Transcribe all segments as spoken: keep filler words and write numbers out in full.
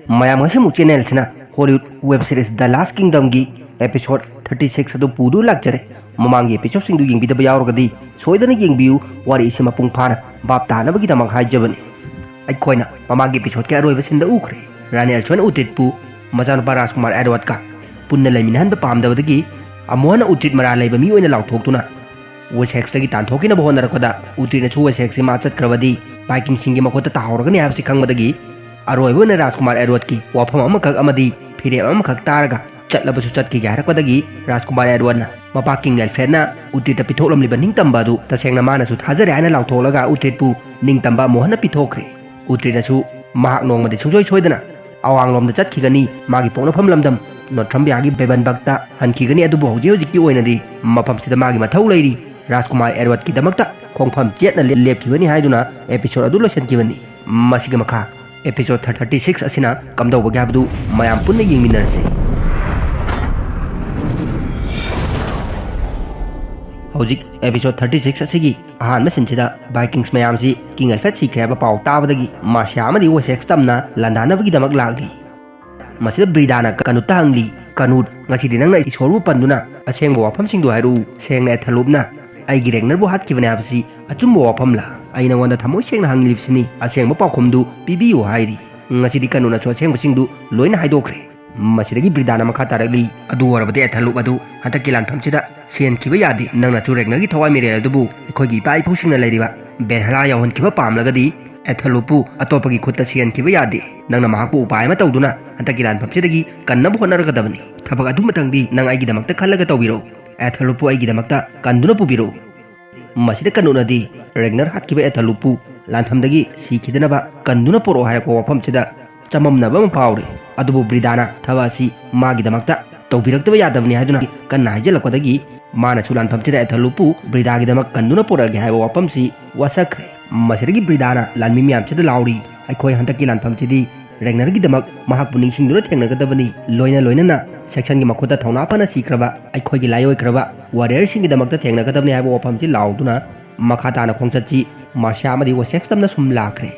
ꯃꯌꯥꯝ, ꯉꯁꯤꯃꯨꯛ ꯆꯦꯅꯦꯜꯁꯤꯅ Hollywood web series ꯗ ꯂꯥꯁ ꯀꯤꯡꯗꯝꯒꯤ episode thirty six ꯑꯗꯨ ꯄꯨꯗꯨꯅ ꯂꯥꯛꯆꯔꯦ꯫ ꯃꯃꯥꯡꯒꯤ ꯑꯦꯄꯤꯁꯣꯗꯁꯤꯡꯗꯨ ꯌꯦꯡꯕꯤꯗꯕ ꯌꯥꯎꯔꯒꯗꯤ ꯁꯣꯏꯗꯅ ꯌꯦꯡꯕꯤꯌꯨ, ꯋꯥꯔꯤꯁꯤ ꯃꯄꯨꯡ ꯐꯥꯅ ꯚꯥꯞ ꯇꯥꯅꯕꯒꯤꯗꯃꯛ ꯍꯥꯏꯖꯕꯅꯤ꯫ ꯑꯩꯈꯣꯏꯅ ꯃꯃꯥꯡꯒꯤ ꯑꯦꯄꯤꯁꯣꯗꯀꯤ ꯑꯔꯣꯏꯕ ꯁꯤꯟꯗ ꯎꯈ꯭ꯔꯦ, ꯔꯥꯅꯤ ꯑꯦꯜꯁꯣꯟ ꯎꯇꯤꯠꯄꯨ ꯃꯆꯥꯅꯨꯄꯥ ꯔꯥꯖꯀꯨꯃꯥꯔ ꯑꯦꯗꯋꯥꯔꯗꯀ ꯄꯨꯟꯅ ꯂꯩꯃꯤꯟꯅꯍꯟꯕ ꯄꯥꯝꯗꯕꯗꯒꯤ ꯑꯃꯨꯛ ꯍꯟꯅ ꯎꯇꯤꯠ ꯃꯔꯥꯜ ꯂꯩꯕ ꯃꯤ ꯑꯣꯏꯅ ꯂꯥꯎꯊꯣꯛꯇꯨꯅ ꯋꯦꯁꯦꯛꯁꯇꯒꯤ ꯇꯥꯟꯊꯣꯛꯈꯤꯅꯕ ꯍꯣꯠꯅꯔꯛꯄꯗ, ꯎꯇꯤꯠꯅꯁꯨ ꯋꯦꯁꯦꯛꯁꯁꯤ ꯃꯥ ꯆꯠꯈ꯭ꯔꯕꯗꯤ ꯚꯥꯏꯀꯤꯡꯁꯤꯡꯒꯤ ꯃꯈꯨꯠꯇ ꯇꯥꯍꯧꯔꯒꯅꯤ ꯍꯥꯏꯕꯁꯤ ꯈꯪꯕꯗꯒꯤ ꯑꯔꯣꯏꯕ ꯑꯣꯏꯅ ꯔꯥꯖꯀꯨꯃꯥꯔ ꯑꯦꯗꯋꯥꯔꯗꯀꯤ ꯋꯥꯐꯝ ꯑꯃꯈꯛ ꯑꯃꯗꯤ ꯐꯤꯔꯦꯞ ꯑꯃꯈꯛ ꯇꯥꯔꯒ ꯆꯠꯂꯕꯁꯨ ꯆꯠꯈꯤꯒꯦ ꯍꯥꯏꯔꯛꯄꯗꯒꯤ, ꯔꯥꯖꯀꯨꯃꯥꯔ ꯑꯦꯗꯋꯥꯔꯗꯅ ꯃꯄꯥ ꯀꯤꯡ ꯑꯦꯜꯐ꯭ꯔꯦꯗꯅ ꯎꯇꯤꯠꯇ ꯄꯤꯊꯣꯛꯂꯝꯂꯤꯕ ꯅꯤꯡꯇꯝꯕ ꯑꯗꯨ ꯇꯁꯦꯡꯅ ꯃꯥꯅꯁꯨ ꯊꯥꯖꯔꯦ ꯍꯥꯏꯅ ꯂꯥꯎꯊꯣꯛꯂꯒ ꯎꯇꯤꯠꯄꯨ ꯅꯤꯡꯇꯝꯕ ꯑꯃꯨꯛ ꯍꯟꯅ ꯄꯤꯊꯣꯛꯈ꯭ꯔꯦ꯫ ꯎꯇꯤꯠꯅꯁꯨ ꯃꯍꯥꯛ ꯅꯣꯡꯃꯗꯤ ꯁꯨꯡꯁꯣꯏ ꯁꯣꯏꯗꯅ ꯑꯋꯥꯡꯂꯣꯝꯗ ꯆꯠꯈꯤꯒꯅꯤ, ꯃꯥꯒꯤ ꯄꯣꯛꯅꯐꯝ ꯂꯝꯗꯝ ꯅꯣꯔꯊꯝꯕꯤꯌꯥꯒꯤ ꯕꯦꯕꯟꯕꯛꯇ ꯍꯟꯈꯤꯒꯅꯤ, ꯑꯗꯨꯕꯨ ꯍꯧꯖꯤꯛ ꯍꯧꯖꯤꯛꯀꯤ ꯑꯣꯏꯅꯗꯤ ꯃꯐꯝꯁꯤꯗ ꯃꯥꯒꯤ ꯃꯊꯧ ꯂꯩꯔꯤ꯫ ꯔꯥꯖꯀꯨꯃꯥꯔ ꯑꯦꯗꯋꯥꯔꯗꯀꯤꯗꯃꯛꯇ ꯈꯣꯡꯐꯝ ꯆꯦꯠꯅ ꯂꯦꯞꯈꯤꯕꯅꯤ ꯍꯥꯏꯗꯨꯅ ꯑꯦꯄꯤꯁꯣꯗ ꯑꯗꯨ ꯂꯣꯏꯁꯤꯟꯈꯤꯕꯅꯤ꯫ ꯃꯁꯤꯒꯤ ꯃꯈꯥ ꯑꯦꯄꯤꯁꯣꯗ ꯊꯥꯔꯇꯤ ꯁꯤꯛꯁ ꯑꯁꯤꯅ ꯀꯝꯗꯧꯕꯒꯦ ꯍꯥꯏꯕꯗꯨ ꯃꯌꯥꯝ ꯄꯨꯟꯅ ꯌꯦꯡꯃꯤꯟꯅꯔꯁꯤ꯫ ꯍꯧꯖꯤꯛ ꯑꯦꯄꯤꯁꯣꯗ ꯊꯥꯔꯇꯤ ꯁꯤꯛꯁ ꯑꯁꯤꯒꯤ ꯑꯍꯥꯟꯕ ꯁꯤꯟꯁꯤꯗ ꯚꯥꯏꯀꯤꯡꯁ ꯃꯌꯥꯝꯁꯤ ꯀꯤꯡ ꯑꯦꯜꯐ꯭ꯔꯦꯗ ꯁꯤꯈ꯭ꯔꯦ ꯍꯥꯏꯕ ꯄꯥꯎ ꯇꯥꯕꯗꯒꯤ ꯃꯥꯔꯁꯤꯌꯥ ꯑꯃꯗꯤ ꯋꯦꯁꯦꯛꯁ ꯇꯝꯅ ꯂꯥꯟꯗꯥꯅꯕꯒꯤꯗꯃꯛ ꯂꯥꯛꯂꯤ꯫ ꯃꯁꯤꯗ ꯕ꯭ꯔꯤꯗꯥꯅ ꯀꯅꯨꯠꯇ ꯍꯪꯂꯤ, "ꯀꯅꯨꯠ, ꯉꯁꯤꯗꯤ ꯅꯪꯅ ꯏꯁꯣꯔꯕꯨ ꯄꯟꯗꯨꯅ ꯑꯁꯦꯡꯕ ꯋꯥꯐꯝꯁꯤꯡꯗꯨ ꯍꯥꯏꯔꯛꯎ꯫ ꯁꯦꯡꯅ ꯑꯦꯊꯂꯨꯞꯅ ꯑꯩꯒꯤ ꯔꯦꯒꯅꯔꯕꯨ ꯍꯥꯠꯈꯤꯕꯅꯦ ꯍꯥꯏꯕꯁꯤ ꯑꯆꯨꯝꯕ ꯋꯥꯐꯝꯂꯥ? ꯑꯩ ꯅꯉꯣꯟꯗ ꯊꯃꯣꯏ ꯁꯦꯡꯅ ꯍꯪꯂꯤꯕꯁꯤꯅꯤ, ꯑꯁꯦꯡꯕ ꯄꯥꯎꯈꯨꯝꯗꯨ ꯄꯤꯕꯤꯌꯨ" ꯍꯥꯏꯔꯤ꯫ ꯉꯁꯤꯗꯤ ꯀꯅꯨꯠꯅꯁꯨ ꯑꯁꯦꯡꯕꯁꯤꯡꯗꯨ ꯂꯣꯏꯅ ꯍꯥꯏꯗꯣꯛꯈ꯭ꯔꯦ꯫ ꯃꯁꯤꯗꯒꯤ ꯕ꯭ꯔꯤꯗꯥꯅ ꯃꯈꯥ ꯇꯥꯔꯛꯂꯤ, "ꯑꯗꯨ ꯑꯣꯏꯔꯕꯗꯤ ꯑꯦꯊꯂꯨꯞ ꯑꯗꯨ ꯍꯟꯗꯛꯀꯤ ꯂꯥꯟꯐꯝꯁꯤꯗ ꯁꯤꯍꯟꯈꯤꯕ ꯌꯥꯗꯦ꯫ ꯅꯪꯅꯁꯨ ꯔꯦꯒꯅꯔꯒꯤ ꯊꯋꯥꯏ ꯃꯤꯔꯦꯜ ꯑꯗꯨꯕꯨ ꯑꯩꯈꯣꯏꯒꯤ ꯏꯄꯥ ꯏꯄꯨꯁꯤꯡꯅ ꯂꯩꯔꯤꯕ ꯕꯦꯜꯍꯂꯥ ꯌꯧꯍꯟꯈꯤꯕ ꯄꯥꯝꯂꯒꯗꯤ ꯑꯦꯊꯂꯨꯞꯄꯨ ꯑꯇꯣꯞꯄꯒꯤ ꯈꯨꯠꯇ ꯁꯤꯍꯟꯈꯤꯕ ꯌꯥꯗꯦ꯫ ꯅꯪꯅ ꯃꯍꯥꯛꯄꯨ ꯎꯄꯥꯏ ꯑꯃ ꯇꯧꯗꯨꯅ ꯍꯟꯗꯛꯀꯤ ꯂꯥꯟꯐꯝꯁꯤꯗꯒꯤ ꯀꯟꯅꯕ ꯍꯣꯠꯅꯔꯒꯗꯕꯅꯤ꯫ ꯊꯕꯛ ꯑꯗꯨꯃꯇꯪꯗꯤ ꯅꯪ ꯑꯩꯒꯤꯗꯃꯛꯇ ꯈꯜꯂꯒ ꯇꯧꯕꯤꯔꯛꯎ꯫ ꯑꯦꯊꯂꯨꯞꯄꯨ ꯑꯩꯒꯤꯗꯃꯛꯇ ꯀꯟꯗꯨꯅ ꯄꯨꯕꯤꯔꯛꯎ"꯫ ꯃꯁꯤꯗ ꯀꯅꯨꯠꯅꯗꯤ ꯔꯦꯒꯅꯔ ꯍꯥꯠꯈꯤꯕ ꯑꯦꯊꯂꯨꯞꯄꯨ ꯂꯥꯟꯐꯝꯗꯒꯤ ꯁꯤꯈꯤꯗꯅꯕ ꯀꯟꯗꯨꯅ ꯄꯣꯔꯛꯑꯣ ꯍꯥꯏꯔꯛꯄ ꯋꯥꯐꯝꯁꯤꯗ ꯆꯃꯝꯅꯕ ꯑꯃ ꯐꯥꯎꯔꯤ꯫ ꯑꯗꯨꯕꯨ ꯕ꯭ꯔꯤꯗꯥꯅ ꯊꯕꯛ ꯑꯁꯤ ꯃꯥꯒꯤꯗꯃꯛꯇ ꯇꯧꯕꯤꯔꯛꯇꯕ ꯌꯥꯗꯕꯅꯤ ꯍꯥꯏꯗꯨꯅ ꯀꯟꯅ ꯍꯥꯏꯖꯤꯜꯂꯛꯄꯗꯒꯤ ꯃꯥꯅꯁꯨ ꯂꯥꯟꯐꯝꯁꯤꯗ ꯑꯦꯊꯂꯨꯞꯄꯨ ꯕ꯭ꯔꯤꯗꯥꯒꯤꯗꯃꯛ ꯀꯟꯗꯨꯅ ꯄꯣꯔꯛꯑꯒꯦ ꯍꯥꯏꯕ ꯋꯥꯐꯝꯁꯤ ꯋꯥꯁꯛꯈ꯭ꯔꯦ꯫ ꯃꯁꯤꯗꯒꯤ ꯕ꯭ꯔꯤꯗꯥꯅ ꯂꯥꯟꯃꯤ ꯃꯌꯥꯝꯁꯤꯗ ꯂꯥꯎꯔꯤ, "ꯑꯩꯈꯣꯏ ꯍꯟꯗꯛꯀꯤ ꯂꯥꯟꯐꯝꯁꯤꯗꯤ ꯔꯦꯒꯅꯔꯒꯤꯗꯃꯛ ꯃꯍꯥꯛꯄꯨ ꯅꯤꯡꯁꯤꯡꯗꯨꯅ ꯊꯦꯡꯅꯒꯗꯕꯅꯤ꯫ ꯂꯣꯏꯅ ꯂꯣꯏꯅꯅ ꯁꯦꯛꯁꯟꯒꯤ ꯃꯈꯨꯠꯇ ꯊꯧꯅꯥ ꯐꯅ ꯁꯤꯈ꯭ꯔꯕ ꯑꯩꯈꯣꯏꯒꯤ ꯂꯥꯏꯑꯣꯏꯈ꯭ꯔꯕ ꯋꯥꯔꯤꯌꯔꯁꯤꯡꯒꯤꯗꯃꯛꯇ ꯊꯦꯡꯅꯒꯗꯕꯅꯤ" ꯍꯥꯏꯕ ꯋꯥꯐꯝꯁꯤ ꯂꯥꯎꯗꯨꯅ ꯃꯈꯥ ꯇꯥꯅ ꯈꯣꯡꯆꯠꯁꯤ ꯃꯥꯔꯁꯤꯌꯥ ꯑꯃꯗꯤ ꯋꯦꯁꯦꯛꯁ ꯇꯝꯅ ꯁꯨꯝ ꯂꯥꯛꯈ꯭ꯔꯦ꯫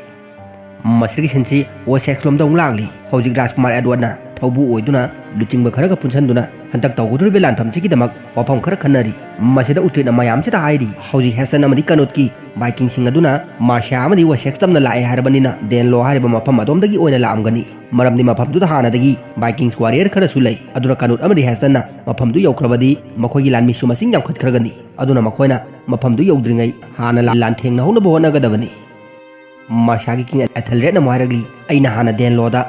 ꯃꯁꯤꯒꯤ ꯁꯤꯟꯁꯤ ꯋꯦꯁꯦꯛꯁ ꯂꯣꯝꯗ ꯑꯃꯨꯛ ꯂꯥꯛꯂꯤ꯫ ꯍꯧꯖꯤꯛ ꯔꯥꯖꯀꯨꯃꯥꯔ ꯑꯦꯗꯋꯥꯔꯗꯅ ꯊꯧꯕꯨ ꯑꯣꯏꯗꯨꯅ ꯂꯨꯆꯤꯡꯕ ꯈꯔꯒ ꯄꯨꯟꯁꯤꯟꯗꯨꯅ ꯍꯟꯗꯛ ꯇꯧꯒꯗꯧꯔꯤꯕ ꯂꯥꯟꯐꯝꯁꯤꯒꯤꯗꯃꯛ ꯋꯥꯐꯝ ꯈꯔ ꯈꯟꯅꯔꯤ꯫ ꯃꯁꯤꯗ ꯎꯇ꯭ꯔꯤꯠꯅ ꯃꯌꯥꯝꯁꯤꯗ ꯍꯥꯏꯔꯤ, ꯍꯧꯖꯤꯛ ꯍꯦꯁꯟ ꯑꯃꯗꯤ ꯀꯅꯣꯠꯀꯤ ꯕꯥꯏꯀꯤꯡꯁꯤꯡ ꯑꯗꯨꯅ ꯃꯥꯔꯁꯤꯌꯥ ꯑꯃꯗꯤ ꯋꯦꯁꯦꯛꯁ ꯇꯝꯅ ꯂꯥꯛꯑꯦ ꯍꯥꯏꯔꯕꯅꯤꯅ ꯗꯦꯟꯂꯣ ꯍꯥꯏꯔꯤꯕ ꯃꯐꯝ ꯑꯗꯣꯝꯗꯒꯤ ꯑꯣꯏꯅ ꯂꯥꯛꯑꯝꯒꯅꯤ꯫ ꯃꯔꯝꯗꯤ ꯃꯐꯝꯗꯨꯗ ꯍꯥꯟꯅꯗꯒꯤ ꯕꯥꯏꯀꯤꯡꯁ ꯋꯥꯔꯤꯌꯔ ꯈꯔꯁꯨ ꯂꯩ꯫ ꯑꯗꯨꯅ ꯀꯅꯣꯠ ꯑꯃꯗꯤ ꯍꯦꯁꯟꯅ ꯃꯐꯝꯗꯨ ꯌꯧꯈ꯭ꯔꯕꯗꯤ ꯃꯈꯣꯏꯒꯤ ꯂꯥꯟꯃꯤꯁꯨ ꯃꯁꯤꯡ ꯌꯥꯝꯈꯠꯈ꯭ꯔꯒꯅꯤ꯫ ꯑꯗꯨꯅ ꯃꯈꯣꯏꯅ ꯃꯐꯝꯗꯨ ꯌꯧꯗ꯭ꯔꯤꯉꯩ ꯍꯥꯟꯅ ꯂꯥꯟ ꯊꯦꯡꯅꯍꯧꯅꯕ ꯍꯣꯠꯅꯒꯗꯕꯅꯤ꯫ ꯃꯥꯔꯁꯤꯌꯥꯒꯤ ꯀꯤꯡ ꯑꯦꯊꯦꯜꯔꯦꯗꯅ ꯑꯃꯨꯛ ꯍꯥꯏꯔꯛꯂꯤ, ꯑꯩꯅ ꯍꯥꯟꯅ ꯗꯦꯟꯂꯣꯗ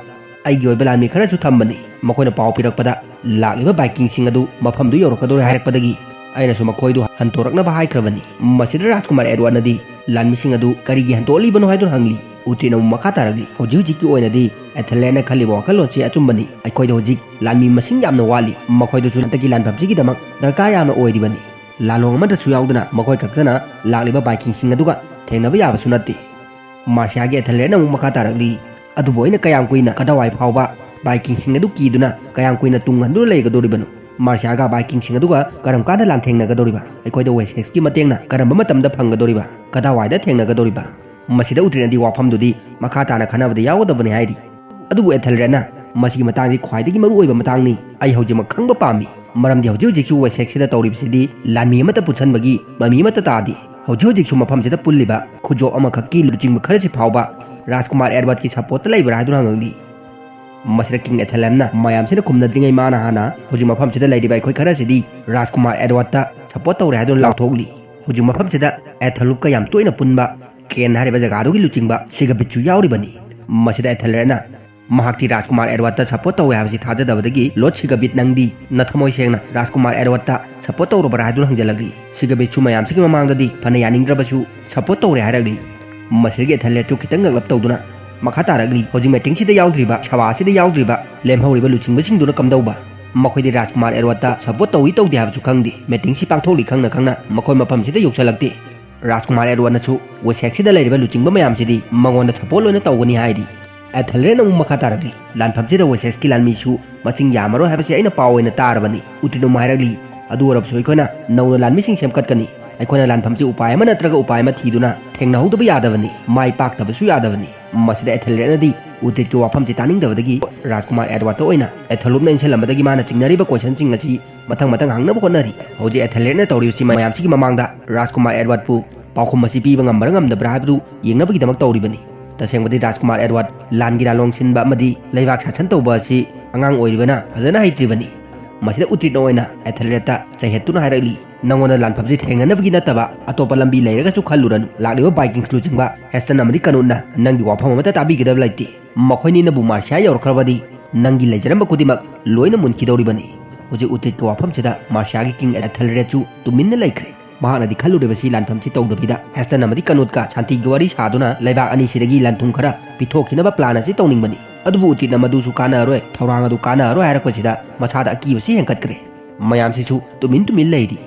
ꯑꯩꯒꯤ ꯑꯣꯏꯕ ꯂꯥꯟꯃꯤ ꯈꯔꯁꯨ ꯊꯝꯕꯅꯤ꯫ ꯃꯈꯣꯏꯅ ꯄꯥꯎ ꯄꯤꯔꯛꯄꯗ ꯂꯥꯛꯂꯤꯕ ꯕꯥꯏꯀꯤꯡꯁꯤꯡ ꯑꯗꯨ ꯃꯐꯝꯗꯨ ꯌꯧꯔꯛꯀꯗꯧꯔꯦ ꯍꯥꯏꯔꯛꯄꯗꯒꯤ ꯑꯩꯅꯁꯨ ꯃꯈꯣꯏꯗꯨ ꯍꯟꯗꯣꯔꯛꯅꯕ ꯍꯥꯏꯈ꯭ꯔꯕꯅꯤ꯫ ꯃꯁꯤꯗ ꯔꯥꯖꯀꯨꯃꯥꯔ ꯑꯦꯗꯋꯥꯔꯗꯅꯗꯤ ꯂꯥꯟꯃꯤꯁꯤꯡ ꯑꯗꯨ ꯀꯔꯤꯒꯤ ꯍꯟꯗꯣꯛꯂꯤꯕꯅꯣ ꯍꯥꯏꯗꯨꯅ ꯍꯪꯂꯤ꯫ ꯎꯇ꯭ꯔꯤꯠꯅ ꯑꯃꯨꯛ ꯃꯈꯥ ꯇꯥꯔꯛꯂꯤ, ꯍꯧꯖꯤꯛ ꯍꯧꯖꯤꯛꯀꯤ ꯑꯣꯏꯅꯗꯤ ꯑꯦꯊꯦꯜꯔꯦꯗꯅ ꯈꯜꯂꯤꯕ ꯋꯥꯈꯜꯂꯣꯟꯁꯤ ꯑꯆꯨꯝꯕꯅꯤ꯫ ꯑꯩꯈꯣꯏꯗ ꯍꯧꯖꯤꯛ ꯂꯥꯟꯃꯤ ꯃꯁꯤꯡ ꯌꯥꯝꯅ ꯋꯥꯠꯂꯤ꯫ ꯃꯈꯣꯏꯗꯨꯁꯨ ꯍꯟꯗꯛꯀꯤ ꯂꯥꯟꯐꯝꯁꯤꯒꯤꯗꯃꯛ ꯗꯔꯀꯥꯔ ꯌꯥꯝꯅ ꯑꯣꯏꯔꯤꯕꯅꯤ꯫ ꯂꯥꯂꯣꯡ ꯑꯃꯗꯁꯨ ꯌꯥꯎꯗꯅ ꯃꯈꯣꯏ ꯈꯛꯇꯅ ꯂꯥꯛꯂꯤꯕ ꯕꯥꯏꯀꯤꯡꯁꯤꯡ ꯑꯗꯨꯒ ꯊꯦꯡꯅꯕ ꯌꯥꯕꯁꯨ ꯅꯠꯇꯦ꯫ ꯃꯥꯔꯁꯤꯌꯥꯒꯤ ꯑꯦꯊꯦꯜꯔꯦꯗꯅ ꯑꯃꯨꯛ ꯃꯈꯥ ꯇꯥꯔꯛꯂꯤ, ꯑꯗꯨꯕꯨ ꯑꯩꯅ ꯀꯌꯥꯝ ꯀꯨꯏꯅ ꯀꯗꯥꯏꯋꯥꯏ ꯐꯥꯎꯕ ꯕꯥꯏꯀꯤꯡꯁꯤꯡ ꯑꯗꯨ ꯀꯤꯗꯨꯅ ꯀꯌꯥꯝ ꯀꯨꯏꯅ ꯇꯨꯡ ꯍꯟꯗꯨꯅ ꯂꯩꯒꯗꯧꯔꯤꯕꯅꯣ? ꯃꯥꯔꯁꯤꯌꯥꯒ ꯕꯥꯏꯀꯤꯡꯁꯤꯡ ꯑꯗꯨꯒ ꯀꯔꯝ ꯀꯥꯟꯗ ꯂꯥꯟꯊꯦꯡꯅꯒꯗꯧꯔꯤꯕ? ꯑꯩꯈꯣꯏꯗ ꯋꯦꯁꯦꯛꯁꯀꯤ ꯃꯇꯦꯡꯅ ꯀꯔꯝꯕ ꯃꯇꯝꯗ ꯐꯪꯒꯗꯧꯔꯤꯕ? ꯀꯗꯥꯏꯋꯥꯏꯗ ꯊꯦꯡꯅꯒꯗꯧꯔꯤꯕ? ꯃꯁꯤꯗ ꯎꯇ꯭ꯔꯤꯠꯅꯗꯤ ꯋꯥꯐꯝꯗꯨꯗꯤ ꯃꯈꯥ ꯇꯥꯅ ꯈꯟꯅꯕꯗ ꯌꯥꯎꯒꯗꯕꯅꯤ ꯍꯥꯏꯔꯤ꯫ ꯑꯗꯨꯕꯨ ꯑꯦꯊꯦꯜꯔꯦꯗꯅ ꯃꯁꯤꯒꯤ ꯃꯇꯥꯡꯁꯤ ꯈ꯭ꯋꯥꯏꯗꯒꯤ ꯃꯔꯨꯑꯣꯏꯕ ꯃꯇꯥꯡꯅꯤ꯫ ꯑꯩ ꯍꯧꯖꯤꯛꯃꯛ ꯈꯪꯕ ꯄꯥꯝꯃꯤ, ꯃꯔꯝꯗꯤ ꯍꯧꯖꯤꯛ ꯍꯧꯖꯤꯛꯁꯨ ꯋꯦꯁꯦꯛꯁꯤꯗ ꯇꯧꯔꯤꯕꯁꯤꯗꯤ ꯂꯥꯟꯃꯤ ꯑꯃꯠꯇ ꯄꯨꯟꯁꯤꯟꯕꯒꯤ ꯃꯃꯤ ꯑꯃꯠꯇ ꯇꯥꯗꯦ꯫ ꯍꯧꯖꯤꯛ ꯍꯧꯖꯤꯛꯁꯨ ꯃꯐꯝꯁꯤꯗ ꯄꯨꯜꯂꯤꯕ ꯈꯨꯖꯣꯞ ꯑꯃꯈꯛꯀꯤ ꯂꯨꯆꯤꯡꯕ ꯈꯔꯁꯤ ꯐꯥꯎꯕ ꯔꯥꯖꯀꯨꯃꯥꯔ ꯑꯦꯗꯋꯥꯔꯗꯀꯤ ꯁꯄꯣꯔꯠꯇ ꯂꯩꯕ꯭ꯔꯥ ꯍꯥꯏꯗꯨꯅ ꯍꯪꯉꯛꯂꯤ꯫ ꯃꯁꯤꯗ ꯀꯤꯡ ꯑꯦꯊꯦꯜꯔꯦꯗꯅ ꯃꯌꯥꯝꯁꯤꯅ ꯈꯨꯝꯅꯗ꯭ꯔꯤꯉꯩ ꯃꯥꯅ ꯍꯥꯟꯅ ꯍꯧꯖꯤꯛ ꯃꯐꯝꯁꯤꯗ ꯂꯩꯔꯤꯕ ꯑꯩꯈꯣꯏ ꯈꯔꯁꯤꯗꯤ ꯔꯥꯖꯀꯨꯃꯥꯔ ꯑꯦꯗꯋꯥꯔꯗꯇ ꯁꯄꯣꯔꯠ ꯇꯧꯔꯦ ꯍꯥꯏꯗꯨꯅ ꯂꯥꯎꯊꯣꯛꯂꯤ꯫ ꯍꯧꯖꯤꯛ ꯃꯐꯝꯁꯤꯗ ꯑꯦꯊꯦꯜꯔꯨꯞꯀ ꯌꯥꯝ ꯇꯣꯏꯅ ꯄꯨꯟꯕ ꯀꯦꯟ ꯍꯥꯏꯔꯤꯕ ꯖꯒꯥꯗꯨꯒꯤ ꯂꯨꯆꯤꯡꯕ ꯁꯤꯒꯕꯤꯠꯁꯨ ꯌꯥꯎꯔꯤꯕꯅꯤ꯫ ꯃꯁꯤꯗ ꯑꯦꯊꯦꯜꯔꯦꯗꯅ ꯃꯍꯥꯛꯇꯤ ꯔꯥꯖꯀꯨꯃꯥꯔ ꯑꯦꯗꯋꯥꯔꯗꯇ ꯁꯄꯣꯔꯠ ꯇꯧꯋꯦ ꯍꯥꯏꯕꯁꯤ ꯊꯥꯖꯗꯕꯗꯒꯤ ꯂꯣꯔꯗ ꯁꯤꯒꯕꯤꯠ, ꯅꯪꯗꯤ ꯅꯊꯃꯣꯏ ꯁꯦꯡꯅ ꯔꯥꯖꯀꯨꯃꯥꯔ ꯑꯦꯗꯋꯥꯔꯗꯇ ꯁꯄꯣꯔꯠ ꯇꯧꯔꯕ꯭ꯔꯥ ꯍꯥꯏꯗꯨꯅ ꯍꯪꯖꯜꯂꯛꯂꯤ꯫ ꯁꯤꯒꯕꯤꯠꯁꯨ ꯃꯌꯥꯝꯁꯤꯒꯤ ꯃꯃꯥꯡꯗꯗꯤ ꯐꯅ ꯌꯥꯅꯤꯡꯗ꯭ꯔꯕꯁꯨ ꯁꯄꯣꯔꯠ ꯇꯧꯔꯦ ꯍꯥꯏꯔꯛꯂꯤ꯫ ꯃꯁꯤꯗꯒꯤ ꯑꯦꯊꯦꯜꯔꯦꯗꯁꯨ ꯈꯤꯇꯪ ꯉꯛꯂꯞ ꯇꯧꯗꯨꯅ ꯃꯈꯥ ꯇꯥꯔꯛꯂꯤ, ꯍꯧꯖꯤꯛ ꯃꯦꯇꯤꯡꯁꯤꯗ ꯌꯥꯎꯗ꯭ꯔꯤꯕ, ꯁꯚꯥꯁꯤꯗ ꯌꯥꯎꯗ꯭ꯔꯤꯕ ꯂꯦꯝꯍꯧꯔꯤꯕ ꯂꯨꯆꯤꯡꯕꯁꯤꯡꯗꯨꯅ ꯀꯝꯗꯧꯕ? ꯃꯈꯣꯏꯗꯤ ꯔꯥꯖꯀꯨꯃꯥꯔ ꯑꯦꯗꯋꯥꯔꯗꯇ ꯁꯄꯣꯔꯠ ꯇꯧꯏ ꯇꯧꯗꯦ ꯍꯥꯏꯕꯁꯨ ꯈꯪꯗꯦ꯫ ꯃꯦꯇꯤꯡꯁꯤ ꯄꯥꯡꯊꯣꯛꯂꯤ ꯈꯪꯅ ꯈꯪꯅ ꯃꯈꯣꯏ ꯃꯐꯝꯁꯤꯗ ꯌꯧꯁꯤꯜꯂꯛꯇꯦ꯫ ꯔꯥꯖꯀꯨꯃꯥꯔ ꯑꯦꯗꯋꯥꯔꯗꯅꯁꯨ ꯋꯦꯁꯦꯛꯁꯤꯗ ꯂꯩꯔꯤꯕ ꯂꯨꯆꯤꯡꯕ ꯃꯌꯥꯝꯁꯤꯗꯤ ꯃꯉꯣꯟꯗ ꯁꯄꯣꯔꯠ ꯂꯣꯏꯅ ꯇꯧꯒꯅꯤ ꯍꯥꯏꯔꯤ꯫ ꯑꯦꯊꯦꯜꯔꯦꯗꯅ ꯑꯃꯨꯛ ꯃꯈꯥ ꯇꯥꯔꯛꯂꯤ, ꯂꯥꯟꯐꯝꯁꯤꯗ ꯋꯦꯁꯦꯛꯁꯀꯤ ꯂꯥꯟꯃꯤꯁꯨ ꯃꯁꯤꯡ ꯌꯥꯝꯃꯔꯣꯏ ꯍꯥꯏꯕꯁꯤ ꯑꯩꯅ ꯄꯥꯎ ꯑꯣꯏꯅ ꯇꯥꯔꯕꯅꯤ꯫ ꯎꯇ꯭ꯔꯤꯠꯅ ꯑꯃꯨꯛ ꯍꯥꯏꯔꯛꯂꯤ, ꯑꯗꯨ ꯑꯣꯏꯔꯕꯁꯨ ꯑꯩꯈꯣꯏꯅ ꯅꯧꯅ ꯂꯥꯟꯃꯤꯁꯤꯡ ꯁꯦꯝꯒꯠꯀꯅꯤ꯫ ꯑꯩꯈꯣꯏꯅ ꯂꯥꯟꯐꯝꯁꯤ ꯎꯄꯥꯏ ꯑꯃ ꯅꯠꯇ꯭ꯔꯒ ꯎꯄꯥꯏ ꯑꯃ ꯊꯤꯗꯨꯅ ꯊꯦꯡꯅꯍꯧꯗꯕ ꯌꯥꯗꯕꯅꯤ, ꯃꯥꯏ ꯄꯥꯛꯇꯕꯁꯨ ꯌꯥꯗꯕꯅꯤ꯫ ꯃꯁꯤꯗ ꯑꯦꯊꯦꯜꯔꯦꯠꯅꯗꯤ ꯎꯇ꯭ꯔꯤꯠꯀꯤ ꯋꯥꯐꯝꯁꯤ ꯇꯥꯅꯤꯡꯗꯕꯗꯒꯤ ꯔꯥꯖꯀꯨꯃꯥꯔ ꯑꯦꯗꯋꯥꯔꯗꯇ ꯑꯣꯏꯅ ꯑꯦꯊꯦꯂꯨꯞꯅ ꯏꯟꯁꯤꯜꯂꯝꯕꯗꯒꯤ ꯃꯥꯅ ꯆꯤꯡꯅꯔꯤꯕ ꯀꯣꯏꯁꯟꯁꯤꯡ ꯑꯁꯤ ꯃꯊꯪ ꯃꯊꯪ ꯍꯪꯅꯕ ꯍꯣꯠꯅꯔꯤ꯫ ꯍꯧꯖꯤꯛ ꯑꯦꯊꯦꯜꯔꯦꯠꯅ ꯇꯧꯔꯤꯕꯁꯤ ꯃꯌꯥꯝꯁꯤꯒꯤ ꯃꯃꯥꯡꯗ ꯔꯥꯖꯀꯨꯃꯥꯔ ꯑꯦꯗꯋꯥꯔꯗꯄꯨ ꯄꯥꯎꯈꯨꯝ ꯑꯁꯤ ꯄꯤꯕ ꯉꯝꯕ꯭ꯔꯥ ꯉꯝꯗꯕ꯭ꯔꯥ ꯍꯥꯏꯕꯗꯨ ꯌꯦꯡꯅꯕꯒꯤꯗꯃꯛ ꯇꯧꯔꯤꯕꯅꯤ꯫ ꯇꯁꯦꯡꯕꯗꯤ ꯔꯥꯖꯀꯨꯃꯥꯔ ꯑꯦꯗꯋꯥꯔꯗ ꯂꯥꯟꯒꯤ ꯂꯥꯂꯣꯡ ꯁꯤꯟꯕ ꯑꯃꯗꯤ ꯂꯩꯕꯥꯛ ꯁꯥꯁꯟ ꯇꯧꯕ ꯑꯁꯤ ꯑꯉꯥꯡ ꯑꯣꯏꯔꯤꯕꯅ ꯐꯖꯅ ꯍꯩꯇ꯭ꯔꯤꯕꯅꯤ꯫ ꯃꯁꯤꯗ ꯎꯇ꯭ꯔꯤꯠꯅ ꯑꯣꯏꯅ ꯑꯦꯊꯦꯜꯔꯦꯠꯇ ꯆꯩꯍꯠꯇꯨꯅ ꯍꯥꯏꯔꯛꯂꯤ, "ꯅꯉꯣꯟꯗ ꯂꯥꯟꯐꯝꯁꯤ ꯊꯦꯡꯅꯅꯕꯒꯤ ꯅꯠꯇꯕ ꯑꯇꯣꯞꯄ ꯂꯝꯕꯤ ꯂꯩꯔꯒꯁꯨ ꯈꯜꯂꯨꯔꯅꯨ꯫ ꯂꯥꯛꯂꯤꯕ ꯚꯥꯏꯀꯤꯡꯁ ꯂꯨꯆꯤꯡꯕ ꯍꯦꯁꯇꯟ ꯑꯃꯗꯤ ꯀꯅꯨꯠꯅ ꯅꯪꯒꯤ ꯋꯥꯐꯝ ꯑꯃꯠꯇ ꯇꯥꯕꯤꯒꯗꯕ ꯂꯩꯇꯦ꯫ ꯃꯈꯣꯏꯅꯤꯅꯕꯨ ꯃꯥꯔꯁꯤꯌꯥ ꯌꯧꯔꯛꯈ꯭ꯔꯕꯗꯤ ꯅꯪꯒꯤ ꯂꯩꯖꯔꯝꯕ ꯈꯨꯗꯤꯡꯃꯛ ꯂꯣꯏꯅ ꯃꯨꯟꯈꯤꯗꯧꯔꯤꯕꯅꯤ"꯫ ꯍꯧꯖꯤꯛ ꯎꯇ꯭ꯔꯤꯠꯀꯤ ꯋꯥꯐꯝꯁꯤꯗ ꯃꯥꯔꯁꯤꯌꯥꯒꯤ ꯀꯤꯡ ꯑꯦꯊꯦꯜꯔꯦꯠꯁꯨ ꯇꯨꯃꯤꯟꯅ ꯂꯩꯈ꯭ꯔꯦ꯫ ꯃꯍꯥꯛꯅꯗꯤ ꯈꯜꯂꯨꯔꯤꯕꯁꯤ ꯂꯥꯟꯐꯝꯁꯤ ꯇꯧꯗꯕꯤꯗ ꯍꯦꯁꯇꯟ ꯑꯃꯗꯤ ꯀꯅꯨꯠꯀ ꯁꯥꯟꯇꯤꯒꯤ ꯋꯥꯔꯤ ꯁꯥꯗꯨꯅ ꯂꯩꯕꯥꯛ ꯑꯅꯤꯁꯤꯗꯒꯤ ꯂꯟ-ꯊꯨꯝ ꯈꯔ ꯄꯤꯊꯣꯛꯈꯤꯅꯕ ꯄ꯭ꯂꯥꯟ ꯑꯁꯤ ꯇꯧꯅꯤꯡꯕꯅꯤ꯫ ꯑꯗꯨꯕꯨ ꯎꯇ꯭ꯔꯤꯠꯅ ꯃꯗꯨꯁꯨ ꯀꯥꯟꯅꯔꯣꯏ, ꯊꯧꯔꯥꯡ ꯑꯗꯨ ꯀꯥꯟꯅꯔꯣꯏ ꯍꯥꯏꯔꯛꯄꯁꯤꯗ ꯃꯁꯥꯗ ꯑꯀꯤꯕꯁꯤ ꯍꯦꯟꯒꯠꯈ꯭ꯔꯦ꯫ ꯃꯌꯥꯝꯁꯤꯁꯨ ꯇꯨꯃꯤꯟ ꯇꯨꯃꯤꯟ ꯂꯩꯔꯤ꯫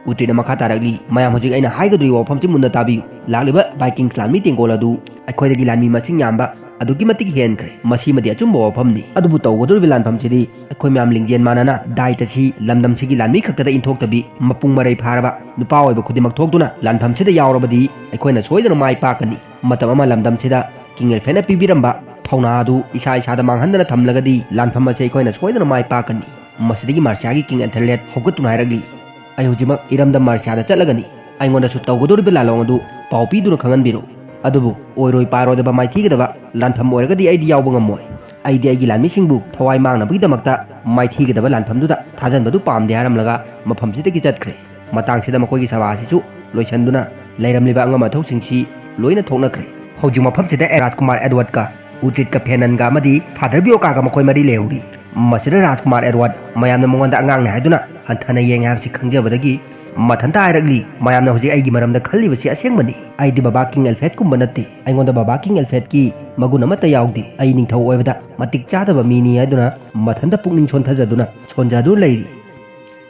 ꯎꯇ꯭ꯔꯤꯠꯅ ꯃꯈꯥ ꯇꯥꯔꯛꯂꯤ, "ꯃꯌꯥꯝ, ꯍꯧꯖꯤꯛ ꯑꯩꯅ ꯍꯥꯏꯒꯗꯧꯔꯤꯕ ꯋꯥꯐꯝꯁꯤ ꯃꯨꯟꯅ ꯇꯥꯕꯤꯌꯨ꯫ ꯂꯥꯛꯂꯤꯕ ꯚꯥꯏꯀꯤꯡꯁ ꯂꯥꯟꯃꯤ ꯇꯦꯡꯒꯣꯜ ꯑꯗꯨ ꯑꯩꯈꯣꯏꯗꯒꯤ ꯂꯥꯟꯃꯤ ꯃꯁꯤꯡ ꯌꯥꯝꯕ ꯑꯗꯨꯛꯀꯤ ꯃꯇꯤꯛ ꯍꯦꯟꯈ꯭ꯔꯦ꯫ ꯃꯁꯤꯃꯗꯤ ꯑꯆꯨꯝꯕ ꯋꯥꯐꯝꯅꯤ꯫ ꯑꯗꯨꯕꯨ ꯇꯧꯒꯗꯧꯔꯤꯕ ꯂꯥꯟꯐꯝꯁꯤꯗꯤ ꯑꯩꯈꯣꯏ ꯃꯌꯥꯝ ꯂꯤꯡꯖꯦꯜ ꯃꯥꯟꯅꯅ ꯗꯥꯏꯇꯁꯤ ꯂꯝꯗꯝꯁꯤꯒꯤ ꯂꯥꯟꯃꯤ ꯈꯛꯇꯗ ꯏꯟꯊꯣꯛꯇꯕꯤ, ꯃꯄꯨꯡ ꯃꯔꯩ ꯐꯥꯔꯕ ꯅꯨꯄꯥ ꯑꯣꯏꯕ ꯈꯨꯗꯤꯡꯃꯛ ꯊꯣꯛꯇꯨꯅ ꯂꯥꯟꯐꯝꯁꯤꯗ ꯌꯥꯎꯔꯕꯗꯤ ꯑꯩꯈꯣꯏꯅ ꯁꯣꯏꯗꯅ ꯃꯥꯏ ꯄꯥꯛꯀꯅꯤ꯫ ꯃꯇꯝ ꯑꯃ ꯂꯝꯗꯝꯁꯤꯗ ꯀꯤꯡ ꯑꯦꯜꯐ꯭ꯔꯦꯗꯅ ꯄꯤꯕꯤꯔꯝꯕ ꯊꯧꯅꯥ ꯑꯗꯨ ꯏꯁꯥ ꯏꯁꯥꯗ ꯃꯥꯡꯍꯟꯗꯅ ꯊꯝꯂꯒꯗꯤ ꯂꯥꯟꯐꯝ ꯑꯁꯤ ꯑꯩꯈꯣꯏꯅ ꯁꯣꯏꯗꯅ ꯃꯥꯏ ꯄꯥꯛꯀꯅꯤ"꯫ ꯃꯁꯤꯗꯒꯤ ꯃꯥꯔꯁꯤꯌꯥꯒꯤ ꯀꯤꯡ ꯑꯦꯊꯦꯜꯔꯦꯠ ꯍꯧꯒꯠꯇꯨꯅ ꯍꯥꯏꯔꯛꯂꯤ, "ꯑꯩ ꯍꯧꯖꯤꯛꯃꯛ ꯏꯔꯝꯗꯝ ꯃꯥꯔꯁꯤꯌꯥꯗ ꯆꯠꯂꯒꯅꯤ꯫ ꯑꯩꯉꯣꯟꯗꯁꯨ ꯇꯧꯒꯗꯧꯔꯤꯕ ꯂꯥꯂꯣꯡ ꯑꯗꯨ ꯄꯥꯎ ꯄꯤꯗꯨꯅ ꯈꯪꯍꯟꯕꯤꯔꯣ꯫ ꯑꯗꯨꯕꯨ ꯑꯣꯏꯔꯣꯏ ꯄꯥꯏꯔꯣꯏꯗꯕ ꯃꯥꯏꯊꯤꯒꯗꯕ ꯂꯥꯟꯐꯝ ꯑꯣꯏꯔꯒꯗꯤ ꯑꯩꯗꯤ ꯌꯥꯎꯕ ꯉꯝꯃꯣꯏ꯫ ꯑꯩꯗꯤ ꯑꯩꯒꯤ ꯂꯥꯟꯃꯤꯁꯤꯡꯕꯨ ꯊꯋꯥꯏ ꯃꯥꯡꯅꯕꯒꯤꯗꯃꯛꯇ ꯃꯥꯏꯊꯤꯒꯗꯕ ꯂꯥꯟꯐꯝꯗꯨꯗ ꯊꯥꯖꯟꯕꯗꯨ ꯄꯥꯝꯗꯦ" ꯍꯥꯏꯔꯝꯂꯒ ꯃꯐꯝꯁꯤꯗꯒꯤ ꯆꯠꯈ꯭ꯔꯦ꯫ ꯃꯇꯥꯡꯁꯤꯗ ꯃꯈꯣꯏꯒꯤ ꯁꯚꯥ ꯑꯁꯤꯁꯨ ꯂꯣꯏꯁꯤꯟꯗꯨꯅ ꯂꯩꯔꯝꯂꯤꯕ ꯑꯉꯝ ꯑꯊꯧꯁꯤꯡꯁꯤ ꯂꯣꯏꯅ ꯊꯣꯛꯅꯈ꯭ꯔꯦ꯫ ꯍꯧꯖꯤꯛ ꯃꯐꯝꯁꯤꯗ ꯔꯥꯖꯀꯨꯃꯥꯔ ꯑꯦꯗꯋꯥꯔꯗꯀ ꯎꯇ꯭ꯔꯤꯠꯀ ꯐꯦꯅꯟꯒ ꯑꯃꯗꯤ ꯐꯥꯗꯔ ꯕꯤꯌꯣꯀꯥꯒ ꯃꯈꯣꯏ ꯃꯔꯤ ꯂꯩꯍꯧꯔꯤ꯫ ꯃꯁꯤꯗ ꯔꯥꯖꯀꯨꯃꯥꯔ ꯑꯦꯗꯋꯥꯔꯗ ꯃꯌꯥꯝꯅ ꯃꯉꯣꯟꯗ ꯑꯉꯥꯡꯅꯤ ꯍꯥꯏꯗꯨꯅ ꯍꯟꯊꯅ ꯌꯦꯡꯉꯦ ꯍꯥꯏꯕꯁꯤ ꯈꯪꯖꯕꯗꯒꯤ ꯃꯊꯟꯇ ꯍꯥꯏꯔꯛꯂꯤ, "ꯃꯌꯥꯝꯅ ꯍꯧꯖꯤꯛ ꯑꯩꯒꯤ ꯃꯔꯝꯗ ꯈꯜꯂꯤꯕꯁꯤ ꯑꯁꯦꯡꯕꯅꯤ꯫ ꯑꯩꯗꯤ ꯕꯕꯥ ꯀꯤꯡ ꯑꯦꯜꯐ꯭ꯔꯦꯗꯀꯨꯝꯕ ꯅꯠꯇꯦ꯫ ꯑꯩꯉꯣꯟꯗ ꯕꯕꯥ ꯀꯤꯡ ꯑꯦꯜꯐ꯭ꯔꯦꯗꯀꯤ ꯃꯒꯨꯟ ꯑꯃꯠꯇ ꯌꯥꯎꯗꯦ꯫ ꯑꯩ ꯅꯤꯡꯊꯧ ꯑꯣꯏꯕꯗ ꯃꯇꯤꯛ ꯆꯥꯗꯕ ꯃꯤꯅꯤ" ꯍꯥꯏꯗꯨꯅ ꯃꯊꯟꯇ ꯄꯨꯛꯅꯤꯡ ꯁꯣꯟꯊꯖꯗꯨꯅ ꯁꯣꯟꯖꯗꯨꯅ ꯂꯩꯔꯤ꯫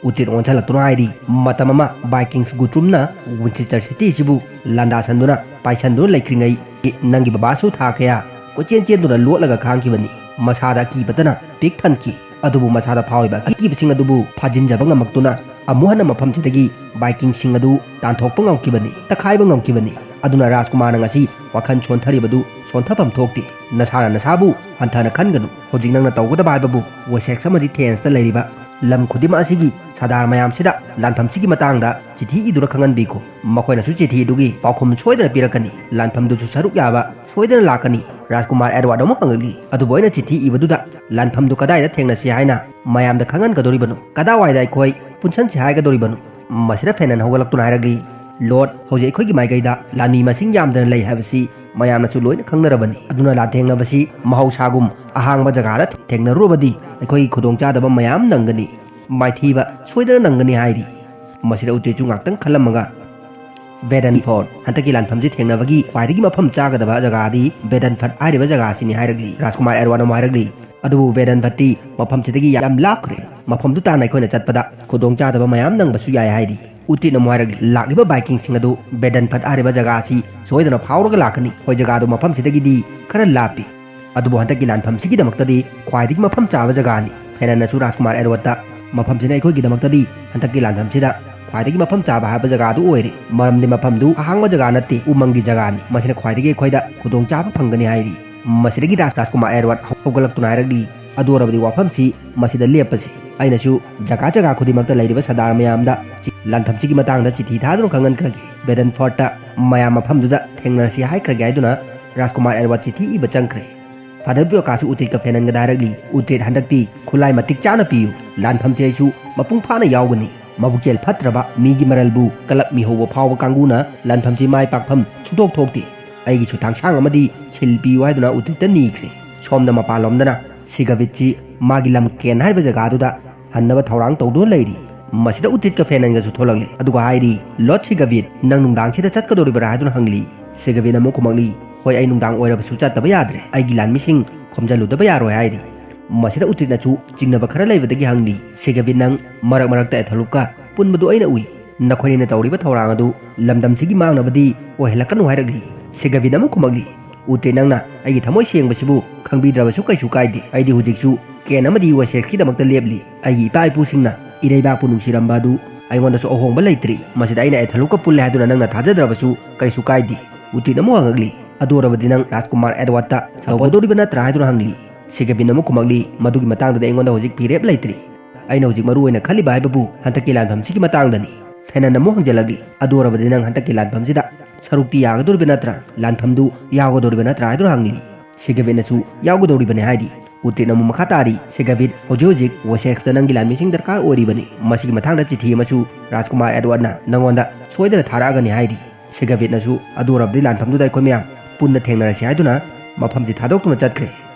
ꯎꯆꯤꯠ ꯑꯣꯟꯁꯤꯜꯂꯛꯇꯨꯅ ꯍꯥꯏꯔꯤ, "ꯃꯇꯝ ꯑꯃ ꯚꯥꯏꯀꯤꯡꯁ ꯒꯨꯇ꯭ꯔꯨꯝꯅ ꯋꯤꯟꯆꯦꯁꯇꯔ ꯁꯤꯇꯤꯁꯤꯕꯨ ꯂꯥꯟꯗꯥꯁꯟꯗꯨꯅ ꯄꯥꯏꯁꯟꯗꯨꯅ ꯂꯩꯈ꯭ꯔꯤꯉꯩ, ꯅꯪꯒꯤ ꯕꯕꯥꯁꯨ ꯊꯥ ꯀꯌꯥ ꯀꯣꯏꯆꯦꯟ ꯆꯦꯟꯗꯨꯅ ꯂꯣꯠꯂꯒ ꯈꯥꯡꯈꯤꯕꯅꯤ꯫ ꯃꯁꯥꯗ ꯑꯀꯤꯕꯇꯅ ꯄꯤꯛ ꯊꯟꯈꯤ꯫ ꯑꯗꯨꯕꯨ ꯃꯁꯥꯗ ꯐꯥꯎꯔꯤꯕ ꯑꯀꯤꯕꯁꯤꯡ ꯑꯗꯨꯕꯨ ꯐꯥꯖꯤꯟꯖꯕ ꯉꯝꯃꯛꯇꯨꯅ ꯑꯃꯨꯛ ꯍꯟꯅ ꯃꯐꯝꯁꯤꯗꯒꯤ ꯚꯥꯏꯀꯤꯡꯁꯤꯡ ꯑꯗꯨ ꯇꯥꯟꯊꯣꯛꯄ ꯉꯝꯈꯤꯕꯅꯤ, ꯇꯛꯈꯥꯏꯕ ꯉꯝꯈꯤꯕꯅꯤ꯫ ꯑꯗꯨꯅ ꯔꯥꯖꯀꯨꯃꯥꯔꯅ ꯉꯁꯤ ꯋꯥꯈꯜ ꯁꯣꯟꯊꯔꯤꯕꯗꯨ ꯁꯣꯟꯊꯐꯝ ꯊꯣꯛꯇꯦ꯫ ꯅꯁꯥꯅ ꯅꯁꯥꯕꯨ ꯍꯟꯊꯅ ꯈꯟꯒꯅꯨ꯫ ꯍꯧꯖꯤꯛ ꯅꯪꯅ ꯇꯧꯒꯗꯕ ꯍꯥꯏꯕꯕꯨ ꯋꯦꯁꯦꯛꯁ ꯑꯃꯗꯤ ꯊꯦꯟꯁꯇ ꯂꯩꯔꯤꯕ ꯂꯝ ꯈꯨꯗꯤꯡꯃꯛ ꯑꯁꯤꯒꯤ ꯁꯔꯗꯥꯔ ꯃꯌꯥꯝꯁꯤꯗ ꯂꯥꯟꯐꯝꯁꯤꯒꯤ ꯃꯇꯥꯡꯗ ꯆꯤꯊꯤ ꯏꯗꯨꯅ ꯈꯪꯍꯟꯕꯤꯈꯣ꯫ ꯃꯈꯣꯏꯅꯁꯨ ꯆꯤꯊꯤ ꯑꯗꯨꯒꯤ ꯄꯥꯎꯈꯨꯝ ꯁꯣꯏꯗꯅ ꯄꯤꯔꯛꯀꯅꯤ꯫ ꯂꯥꯟꯐꯝꯗꯨꯁꯨ ꯁꯔꯨꯛ ꯌꯥꯕ ꯁꯣꯏꯗꯅ ꯂꯥꯛꯀꯅꯤ꯫ ꯔꯥꯖꯀꯨꯃꯥꯔ ꯑꯦꯗꯋꯥꯔꯗ ꯑꯃꯨꯛ ꯍꯪꯂꯛꯂꯤ, "ꯑꯗꯨꯕꯨ ꯑꯩꯅ ꯆꯤꯊꯤ ꯏꯕꯗꯨꯗ ꯂꯥꯟꯐꯝꯗꯨ ꯀꯗꯥꯏꯗ ꯊꯦꯡꯅꯁꯤ ꯍꯥꯏꯅ ꯃꯌꯥꯝꯗ ꯈꯪꯍꯟꯒꯗꯧꯔꯤꯕꯅꯣ? ꯀꯗꯥꯏꯋꯥꯏꯗ ꯑꯩꯈꯣꯏ ꯄꯨꯟꯁꯟꯁꯤ ꯍꯥꯏꯒꯗꯧꯔꯤꯕꯅꯣ?" ꯃꯁꯤꯗ ꯐꯦꯅꯟ ꯍꯧꯒꯠꯂꯛꯇꯨꯅ ꯍꯥꯏꯔꯛꯂꯤ, "ꯂꯣꯔꯗ, ꯍꯧꯖꯤꯛ ꯑꯩꯈꯣꯏꯒꯤ ꯃꯥꯏꯀꯩꯗ ꯂꯥꯟꯃꯤ ꯃꯁꯤꯡ ꯌꯥꯝꯗꯅ ꯂꯩ ꯍꯥꯏꯕꯁꯤ ꯃꯌꯥꯝꯅꯁꯨ ꯂꯣꯏꯅ ꯈꯪꯅꯔꯕꯅꯤ꯫ ꯑꯗꯨꯅ ꯂꯥꯟꯊꯦꯡꯅꯕꯁꯤ ꯃꯍꯧꯁꯥꯒꯨꯝ ꯑꯍꯥꯡꯕ ꯖꯒꯥꯗ ꯊꯦꯡꯅꯔꯨꯔꯕꯗꯤ ꯑꯩꯈꯣꯏꯒꯤ ꯈꯨꯗꯣꯡꯆꯥꯗꯕ ꯃꯌꯥꯝ ꯅꯪꯒꯅꯤ, ꯃꯥꯏꯊꯤꯕ ꯁꯣꯏꯗꯅ ꯅꯪꯒꯅꯤ" ꯍꯥꯏꯔꯤ꯫ ꯃꯁꯤꯗ ꯎꯇꯦꯠꯁꯨ ꯉꯥꯛꯇꯪ ꯈꯜꯂꯝꯃꯒ, "ꯚꯦꯗꯟ ꯐꯣꯔꯠ, ꯍꯟꯗꯛꯀꯤ ꯂꯥꯟꯐꯝꯁꯤ ꯊꯦꯡꯅꯕꯒꯤ ꯈ꯭ꯋꯥꯏꯗꯒꯤ ꯃꯐꯝ ꯆꯥꯒꯗꯕ ꯖꯒꯥꯗꯤ ꯚꯦꯗꯟ ꯐꯠ ꯍꯥꯏꯔꯤꯕ ꯖꯒꯥꯁꯤꯅꯤ" ꯍꯥꯏꯔꯛꯂꯤ꯫ ꯔꯥꯖꯀꯨꯃꯥꯔ ꯑꯦꯗꯋꯥꯔꯗ ꯑꯃꯨꯛ ꯍꯥꯏꯔꯛꯂꯤ, "ꯑꯗꯨꯕꯨ ꯚꯦꯗꯟ ꯐꯠꯇꯤ ꯃꯐꯝꯁꯤꯗꯒꯤ ꯌꯥꯝ ꯂꯥꯞꯈ꯭ꯔꯦ꯫ ꯃꯐꯝꯗꯨ ꯇꯥꯟꯅ ꯑꯩꯈꯣꯏꯅ ꯆꯠꯄꯗ ꯈꯨꯗꯣꯡꯆꯥꯗꯕ ꯃꯌꯥꯝ ꯅꯪꯕꯁꯨ ꯌꯥꯏ" ꯍꯥꯏꯔꯤ꯫ ꯎꯇꯦꯠꯅ ꯑꯃꯨꯛ ꯍꯥꯏꯔꯛꯂꯤ, "ꯂꯥꯛꯂꯤꯕ ꯚꯥꯏꯀꯤꯡꯁꯤꯡ ꯑꯗꯨ ꯚꯦꯗꯟ ꯐꯠ ꯍꯥꯏꯔꯤꯕ ꯖꯒꯥ ꯑꯁꯤ ꯁꯣꯏꯗꯅ ꯐꯥꯎꯔꯒ ꯂꯥꯛꯀꯅꯤ꯫ ꯍꯣꯏ, ꯖꯒꯥꯗꯨ ꯃꯐꯝꯁꯤꯗꯒꯤꯗꯤ ꯈꯔ ꯂꯥꯞꯄꯤ, ꯑꯗꯨꯕꯨ ꯍꯟꯗꯛꯀꯤ ꯂꯥꯟꯐꯝꯁꯤꯒꯤꯗꯃꯛꯇꯗꯤ ꯈ꯭ꯋꯥꯏꯗꯒꯤ ꯃꯐꯝ ꯆꯥꯕ ꯖꯒꯥꯅꯤ"꯫ ꯐꯦꯅꯟꯅꯁꯨ ꯔꯥꯖꯀꯨꯃꯥꯔ ꯑꯦꯗꯋꯥꯔꯗꯇ, "ꯃꯐꯝꯁꯤꯅ ꯑꯩꯈꯣꯏꯒꯤꯗꯃꯛꯇꯗꯤ ꯍꯟꯗꯛꯀꯤ ꯂꯥꯟꯐꯝꯁꯤꯗ ꯈ꯭ꯋꯥꯏꯗꯒꯤ ꯃꯐꯝ ꯆꯥꯕ ꯍꯥꯏꯕ ꯖꯒꯥꯗꯨ ꯑꯣꯏꯔꯦ, ꯃꯔꯝꯗꯤ ꯃꯐꯝꯗꯨ ꯑꯍꯥꯡꯕ ꯖꯒꯥ ꯅꯠꯇꯦ, ꯎꯃꯪꯒꯤ ꯖꯒꯥꯅꯤ꯫ ꯃꯁꯤꯅ ꯈ꯭ꯋꯥꯏꯗꯒꯤ ꯑꯩꯈꯣꯏꯗ ꯈꯨꯗꯣꯡꯆꯥꯕ ꯐꯪꯒꯅꯤ" ꯍꯥꯏꯔꯤ꯫ ꯃꯁꯤꯗꯒꯤ ꯔꯥꯖ-, ꯔꯥꯖꯀꯨꯃꯥꯔ ꯑꯦꯗꯋꯥꯔꯗ ꯍꯧꯒꯠꯂꯛꯇꯨꯅ ꯍꯥꯏꯔꯛꯂꯤ, "ꯑꯗꯨ ꯑꯣꯏꯔꯕꯗꯤ ꯋꯥꯐꯝꯁꯤ ꯃꯁꯤꯗ ꯂꯦꯞꯄꯁꯤ꯫ ꯑꯩꯅꯁꯨ ꯖꯒꯥ ꯖꯒꯥ ꯈꯨꯗꯤꯡꯃꯛꯇ ꯂꯩꯔꯤꯕ ꯁꯔꯗꯥꯔ ꯃꯌꯥꯝꯗ ꯆꯤ-, ꯂꯥꯟꯐꯝꯁꯤꯒꯤ ꯃꯇꯥꯡꯗ ꯆꯤꯊꯤ ꯊꯥꯗꯨꯅ ꯈꯪꯍꯟꯈ꯭ꯔꯒꯦ꯫ ꯚꯦꯗꯟ ꯐꯣꯔꯠꯇ ꯃꯌꯥꯝ ꯃꯐꯝꯗꯨꯗ ꯊꯦꯡꯅꯔꯁꯤ ꯍꯥꯏꯈ꯭ꯔꯒꯦ" ꯍꯥꯏꯗꯨꯅ ꯔꯥꯖꯀꯨꯃꯥꯔ ꯑꯦꯗꯋꯥꯔꯗ ꯆꯤꯊꯤ ꯏꯕ ꯆꯪꯈ꯭ꯔꯦ꯫ ꯐꯥꯗꯔ ꯄꯤꯌꯣꯀꯥꯁꯨ ꯎꯇꯦꯠꯀ ꯐꯦꯅꯟꯒꯗ ꯍꯥꯏꯔꯛꯂꯤ, "ꯎꯇꯦꯠ, ꯍꯟꯗꯛꯇꯤ ꯈꯨꯠꯂꯥꯏ ꯃꯇꯤꯛ ꯆꯥꯅ ꯄꯤꯌꯨ꯫ ꯂꯥꯟꯐꯝꯁꯦ ꯑꯩꯁꯨ ꯃꯄꯨꯡ ꯐꯥꯅ ꯌꯥꯎꯒꯅꯤ꯫ ꯃꯕꯨꯛꯆꯦꯜ ꯐꯠꯇ꯭ꯔꯕ ꯃꯤꯒꯤ ꯃꯔꯜꯕꯨ ꯀꯂꯛ ꯃꯤꯍꯧꯕ ꯐꯥꯎꯕ ꯀꯥꯡꯕꯨꯅ ꯂꯥꯟꯐꯝꯁꯤ ꯃꯥꯏ ꯄꯥꯛꯐꯝ ꯁꯨꯡꯊꯣꯛ ꯊꯣꯛꯇꯦ꯫ ꯑꯩꯒꯤꯁꯨ ꯊꯥꯡꯁꯥꯡ ꯑꯃꯗꯤ ꯁꯤꯜ ꯄꯤꯌꯨ" ꯍꯥꯏꯗꯨꯅ ꯎꯇꯦꯠꯇ ꯅꯤꯈ꯭ꯔꯦ꯫ ꯁꯣꯝꯗ ꯃꯄꯥꯟꯂꯣꯝꯗꯅ ꯁꯤꯒꯕꯤꯠꯁꯤ ꯃꯥꯒꯤ ꯂꯝ ꯀꯦꯟ ꯍꯥꯏꯔꯤꯕ ꯖꯒꯥꯗꯨꯗ ꯍꯟꯅꯕ ꯊꯧꯔꯥꯡ ꯇꯧꯗꯨꯅ ꯂꯩꯔꯤ꯫ ꯃꯁꯤꯗ ꯎꯇꯦꯠꯀ ꯐꯦꯅꯟꯒꯁꯨ ꯊꯣꯛꯂꯛꯂꯦ꯫ ꯑꯗꯨꯒ ꯍꯥꯏꯔꯤ, "ꯂꯣꯔꯗ ꯁꯤꯒꯕꯤꯠ, ꯅꯪ ꯅꯨꯡꯗꯥꯡꯁꯤꯗ ꯆꯠꯀꯗꯧꯔꯤꯕ꯭ꯔꯥ?" ꯍꯥꯏꯗꯨꯅ ꯍꯪꯂꯤ꯫ ꯁꯤꯒꯕꯤꯠꯅ ꯑꯃꯨꯛ ꯈꯨꯝꯃꯛꯂꯤ, "ꯍꯣꯏ, ꯑꯩ ꯅꯨꯡꯗꯥꯡ ꯑꯣꯏꯔꯕꯁꯨ ꯆꯠꯇꯕ ꯌꯥꯗ꯭ꯔꯦ꯫ ꯑꯩꯒꯤ ꯂꯥꯟꯃꯤꯁꯤꯡ ꯈꯣꯝꯖꯤꯜꯂꯨꯗꯕ ꯌꯥꯔꯣꯏ" ꯍꯥꯏꯔꯤ꯫ ꯃꯁꯤꯗ ꯎꯇꯦꯠꯅꯁꯨ ꯆꯤꯡꯅꯕ ꯈꯔ ꯂꯩꯕꯗꯒꯤ ꯍꯪꯂꯤ, "ꯁꯤꯒꯕꯤꯠ, ꯅꯪ ꯃꯔꯛ ꯃꯔꯛꯇ ꯑꯦꯊꯣꯂꯨꯞꯀ ꯄꯨꯟꯕꯗꯨ ꯑꯩꯅ ꯎꯏ꯫ ꯅꯈꯣꯏꯅꯤꯅ ꯇꯧꯔꯤꯕ ꯊꯧꯔꯥꯡ ꯑꯗꯨ ꯂꯝꯗꯝꯁꯤꯒꯤ ꯃꯥꯡꯅꯕꯗꯤ ꯑꯣꯏꯍꯜꯂꯛꯀꯅꯨ" ꯍꯥꯏꯔꯛꯂꯤ꯫ ꯁꯤꯒꯕꯤꯠꯅ ꯑꯃꯨꯛ ꯈꯨꯝꯃꯛꯂꯤ, "ꯎꯇꯦꯠ, ꯅꯪꯅ ꯑꯩꯒꯤ ꯊꯃꯣꯏ ꯁꯦꯡꯕꯁꯤꯕꯨ ꯈꯪꯕꯤꯗ꯭ꯔꯕꯁꯨ ꯀꯩꯁꯨ ꯀꯥꯏꯗꯦ꯫ ꯑꯩꯗꯤ ꯍꯧꯖꯤꯛꯁꯨ ꯀꯦꯟ ꯑꯃꯗꯤ ꯋꯦꯁꯦꯛꯁꯀꯤꯗꯃꯛꯇ ꯂꯦꯞꯂꯤ꯫ ꯑꯩꯒꯤ ꯏꯄꯥ ꯏꯄꯨꯁꯤꯡꯅ ꯏꯔꯩꯕꯥꯛꯄꯨ ꯅꯨꯡꯁꯤꯔꯝꯕ ꯑꯗꯨ ꯑꯩꯉꯣꯟꯗꯁꯨ ꯑꯍꯣꯡꯕ ꯂꯩꯇ꯭ꯔꯤ꯫ ꯃꯁꯤꯗ ꯑꯩꯅ ꯑꯦꯊꯂꯨꯞꯀ ꯄꯨꯜꯂꯦ ꯍꯥꯏꯗꯨꯅ ꯅꯪꯅ ꯊꯥꯖꯗ꯭ꯔꯕꯁꯨ ꯀꯔꯤꯁꯨ ꯀꯥꯏꯗꯦ꯫ ꯎꯇ꯭ꯔꯤꯠꯅ ꯑꯃꯨꯛ ꯍꯪꯉꯛꯂꯤ, "ꯑꯗꯨ ꯑꯣꯏꯔꯕꯗꯤ ꯅꯪ ꯔꯥꯖꯀꯨꯃꯥꯔ ꯑꯦꯗꯋꯥꯔꯗꯇ ꯁꯧꯒꯗꯧꯔꯤꯕ ꯅꯠꯇ꯭ꯔꯥ?" ꯍꯥꯏꯗꯨꯅ ꯍꯪꯂꯤ꯫ ꯁꯦꯒꯕꯤꯠꯅ ꯑꯃꯨꯛ ꯈꯨꯝꯃꯛꯂꯤ, "ꯃꯗꯨꯒꯤ ꯃꯇꯥꯡꯗꯗꯤ ꯑꯩꯉꯣꯟꯗ ꯍꯧꯖꯤꯛ ꯐꯤꯔꯦꯞ ꯂꯩꯇ꯭ꯔꯤ꯫ ꯑꯩꯅ ꯍꯧꯖꯤꯛ ꯃꯔꯨ ꯑꯣꯏꯅ ꯈꯜꯂꯤꯕ ꯍꯥꯏꯕꯕꯨ ꯍꯟꯗꯛꯀꯤ ꯂꯥꯟꯐꯝꯁꯤꯒꯤ ꯃꯇꯥꯡꯗꯅꯤ꯫" ꯐꯦꯅꯟ ꯑꯃꯨꯛ ꯍꯪꯖꯜꯂꯛꯂꯤ, "ꯑꯗꯨ ꯑꯣꯏꯔꯕꯗꯤ ꯅꯪ ꯍꯟꯗꯛꯀꯤ ꯂꯥꯟꯐꯝꯁꯤꯗ ꯁꯔꯨꯛꯇꯤ ꯌꯥꯒꯗꯧꯔꯤꯕ ꯅꯠꯇ꯭ꯔꯥ? ꯂꯥꯟꯐꯝꯗꯨ ꯌꯥꯎꯒꯗꯧꯔꯤꯕ ꯅꯠꯇ꯭ꯔꯥ?" ꯍꯥꯏꯗꯨꯅ ꯍꯪꯂꯤ꯫ ꯁꯦꯒꯕꯤꯠꯅꯁꯨ ꯌꯥꯎꯒꯗꯧꯔꯤꯕꯅꯤ ꯍꯥꯏꯔꯤ꯫ ꯎꯇ꯭ꯔꯤꯠꯅ ꯑꯃꯨꯛ ꯃꯈꯥ ꯇꯥꯔꯤ, "ꯁꯦꯒꯕꯤꯠ, ꯍꯧꯖꯤꯛ ꯍꯧꯖꯤꯛ ꯋꯦꯁꯦꯛꯁꯇ ꯅꯪꯒꯤ ꯂꯥꯟꯃꯤꯁꯤꯡ ꯗꯔꯀꯥꯔ ꯑꯣꯏꯔꯤꯕꯅꯤ꯫ ꯃꯁꯤꯒꯤ ꯃꯇꯥꯡꯗ ꯆꯤꯊꯤ ꯑꯃꯁꯨ ꯔꯥꯖꯀꯨꯃꯥꯔ ꯑꯦꯗꯋꯥꯔꯗꯅ ꯅꯪꯉꯣꯟꯗ ꯁꯣꯏꯗꯅ ꯊꯥꯔꯛꯑꯒꯅꯤ" ꯍꯥꯏꯔꯤ꯫ ꯁꯦꯒꯕꯤꯠꯅꯁꯨ, "ꯑꯗꯨ ꯑꯣꯏꯔꯕꯗꯤ ꯂꯥꯟꯐꯝꯗꯨꯗ ꯑꯩꯈꯣꯏ ꯃꯌꯥꯝ ꯄꯨꯟꯅ ꯊꯦꯡꯅꯔꯁꯤ" ꯍꯥꯏꯗꯨꯅ ꯃꯐꯝꯁꯤ ꯊꯥꯗꯣꯛꯇꯨꯅ ꯆꯠꯈ꯭ꯔꯦ꯫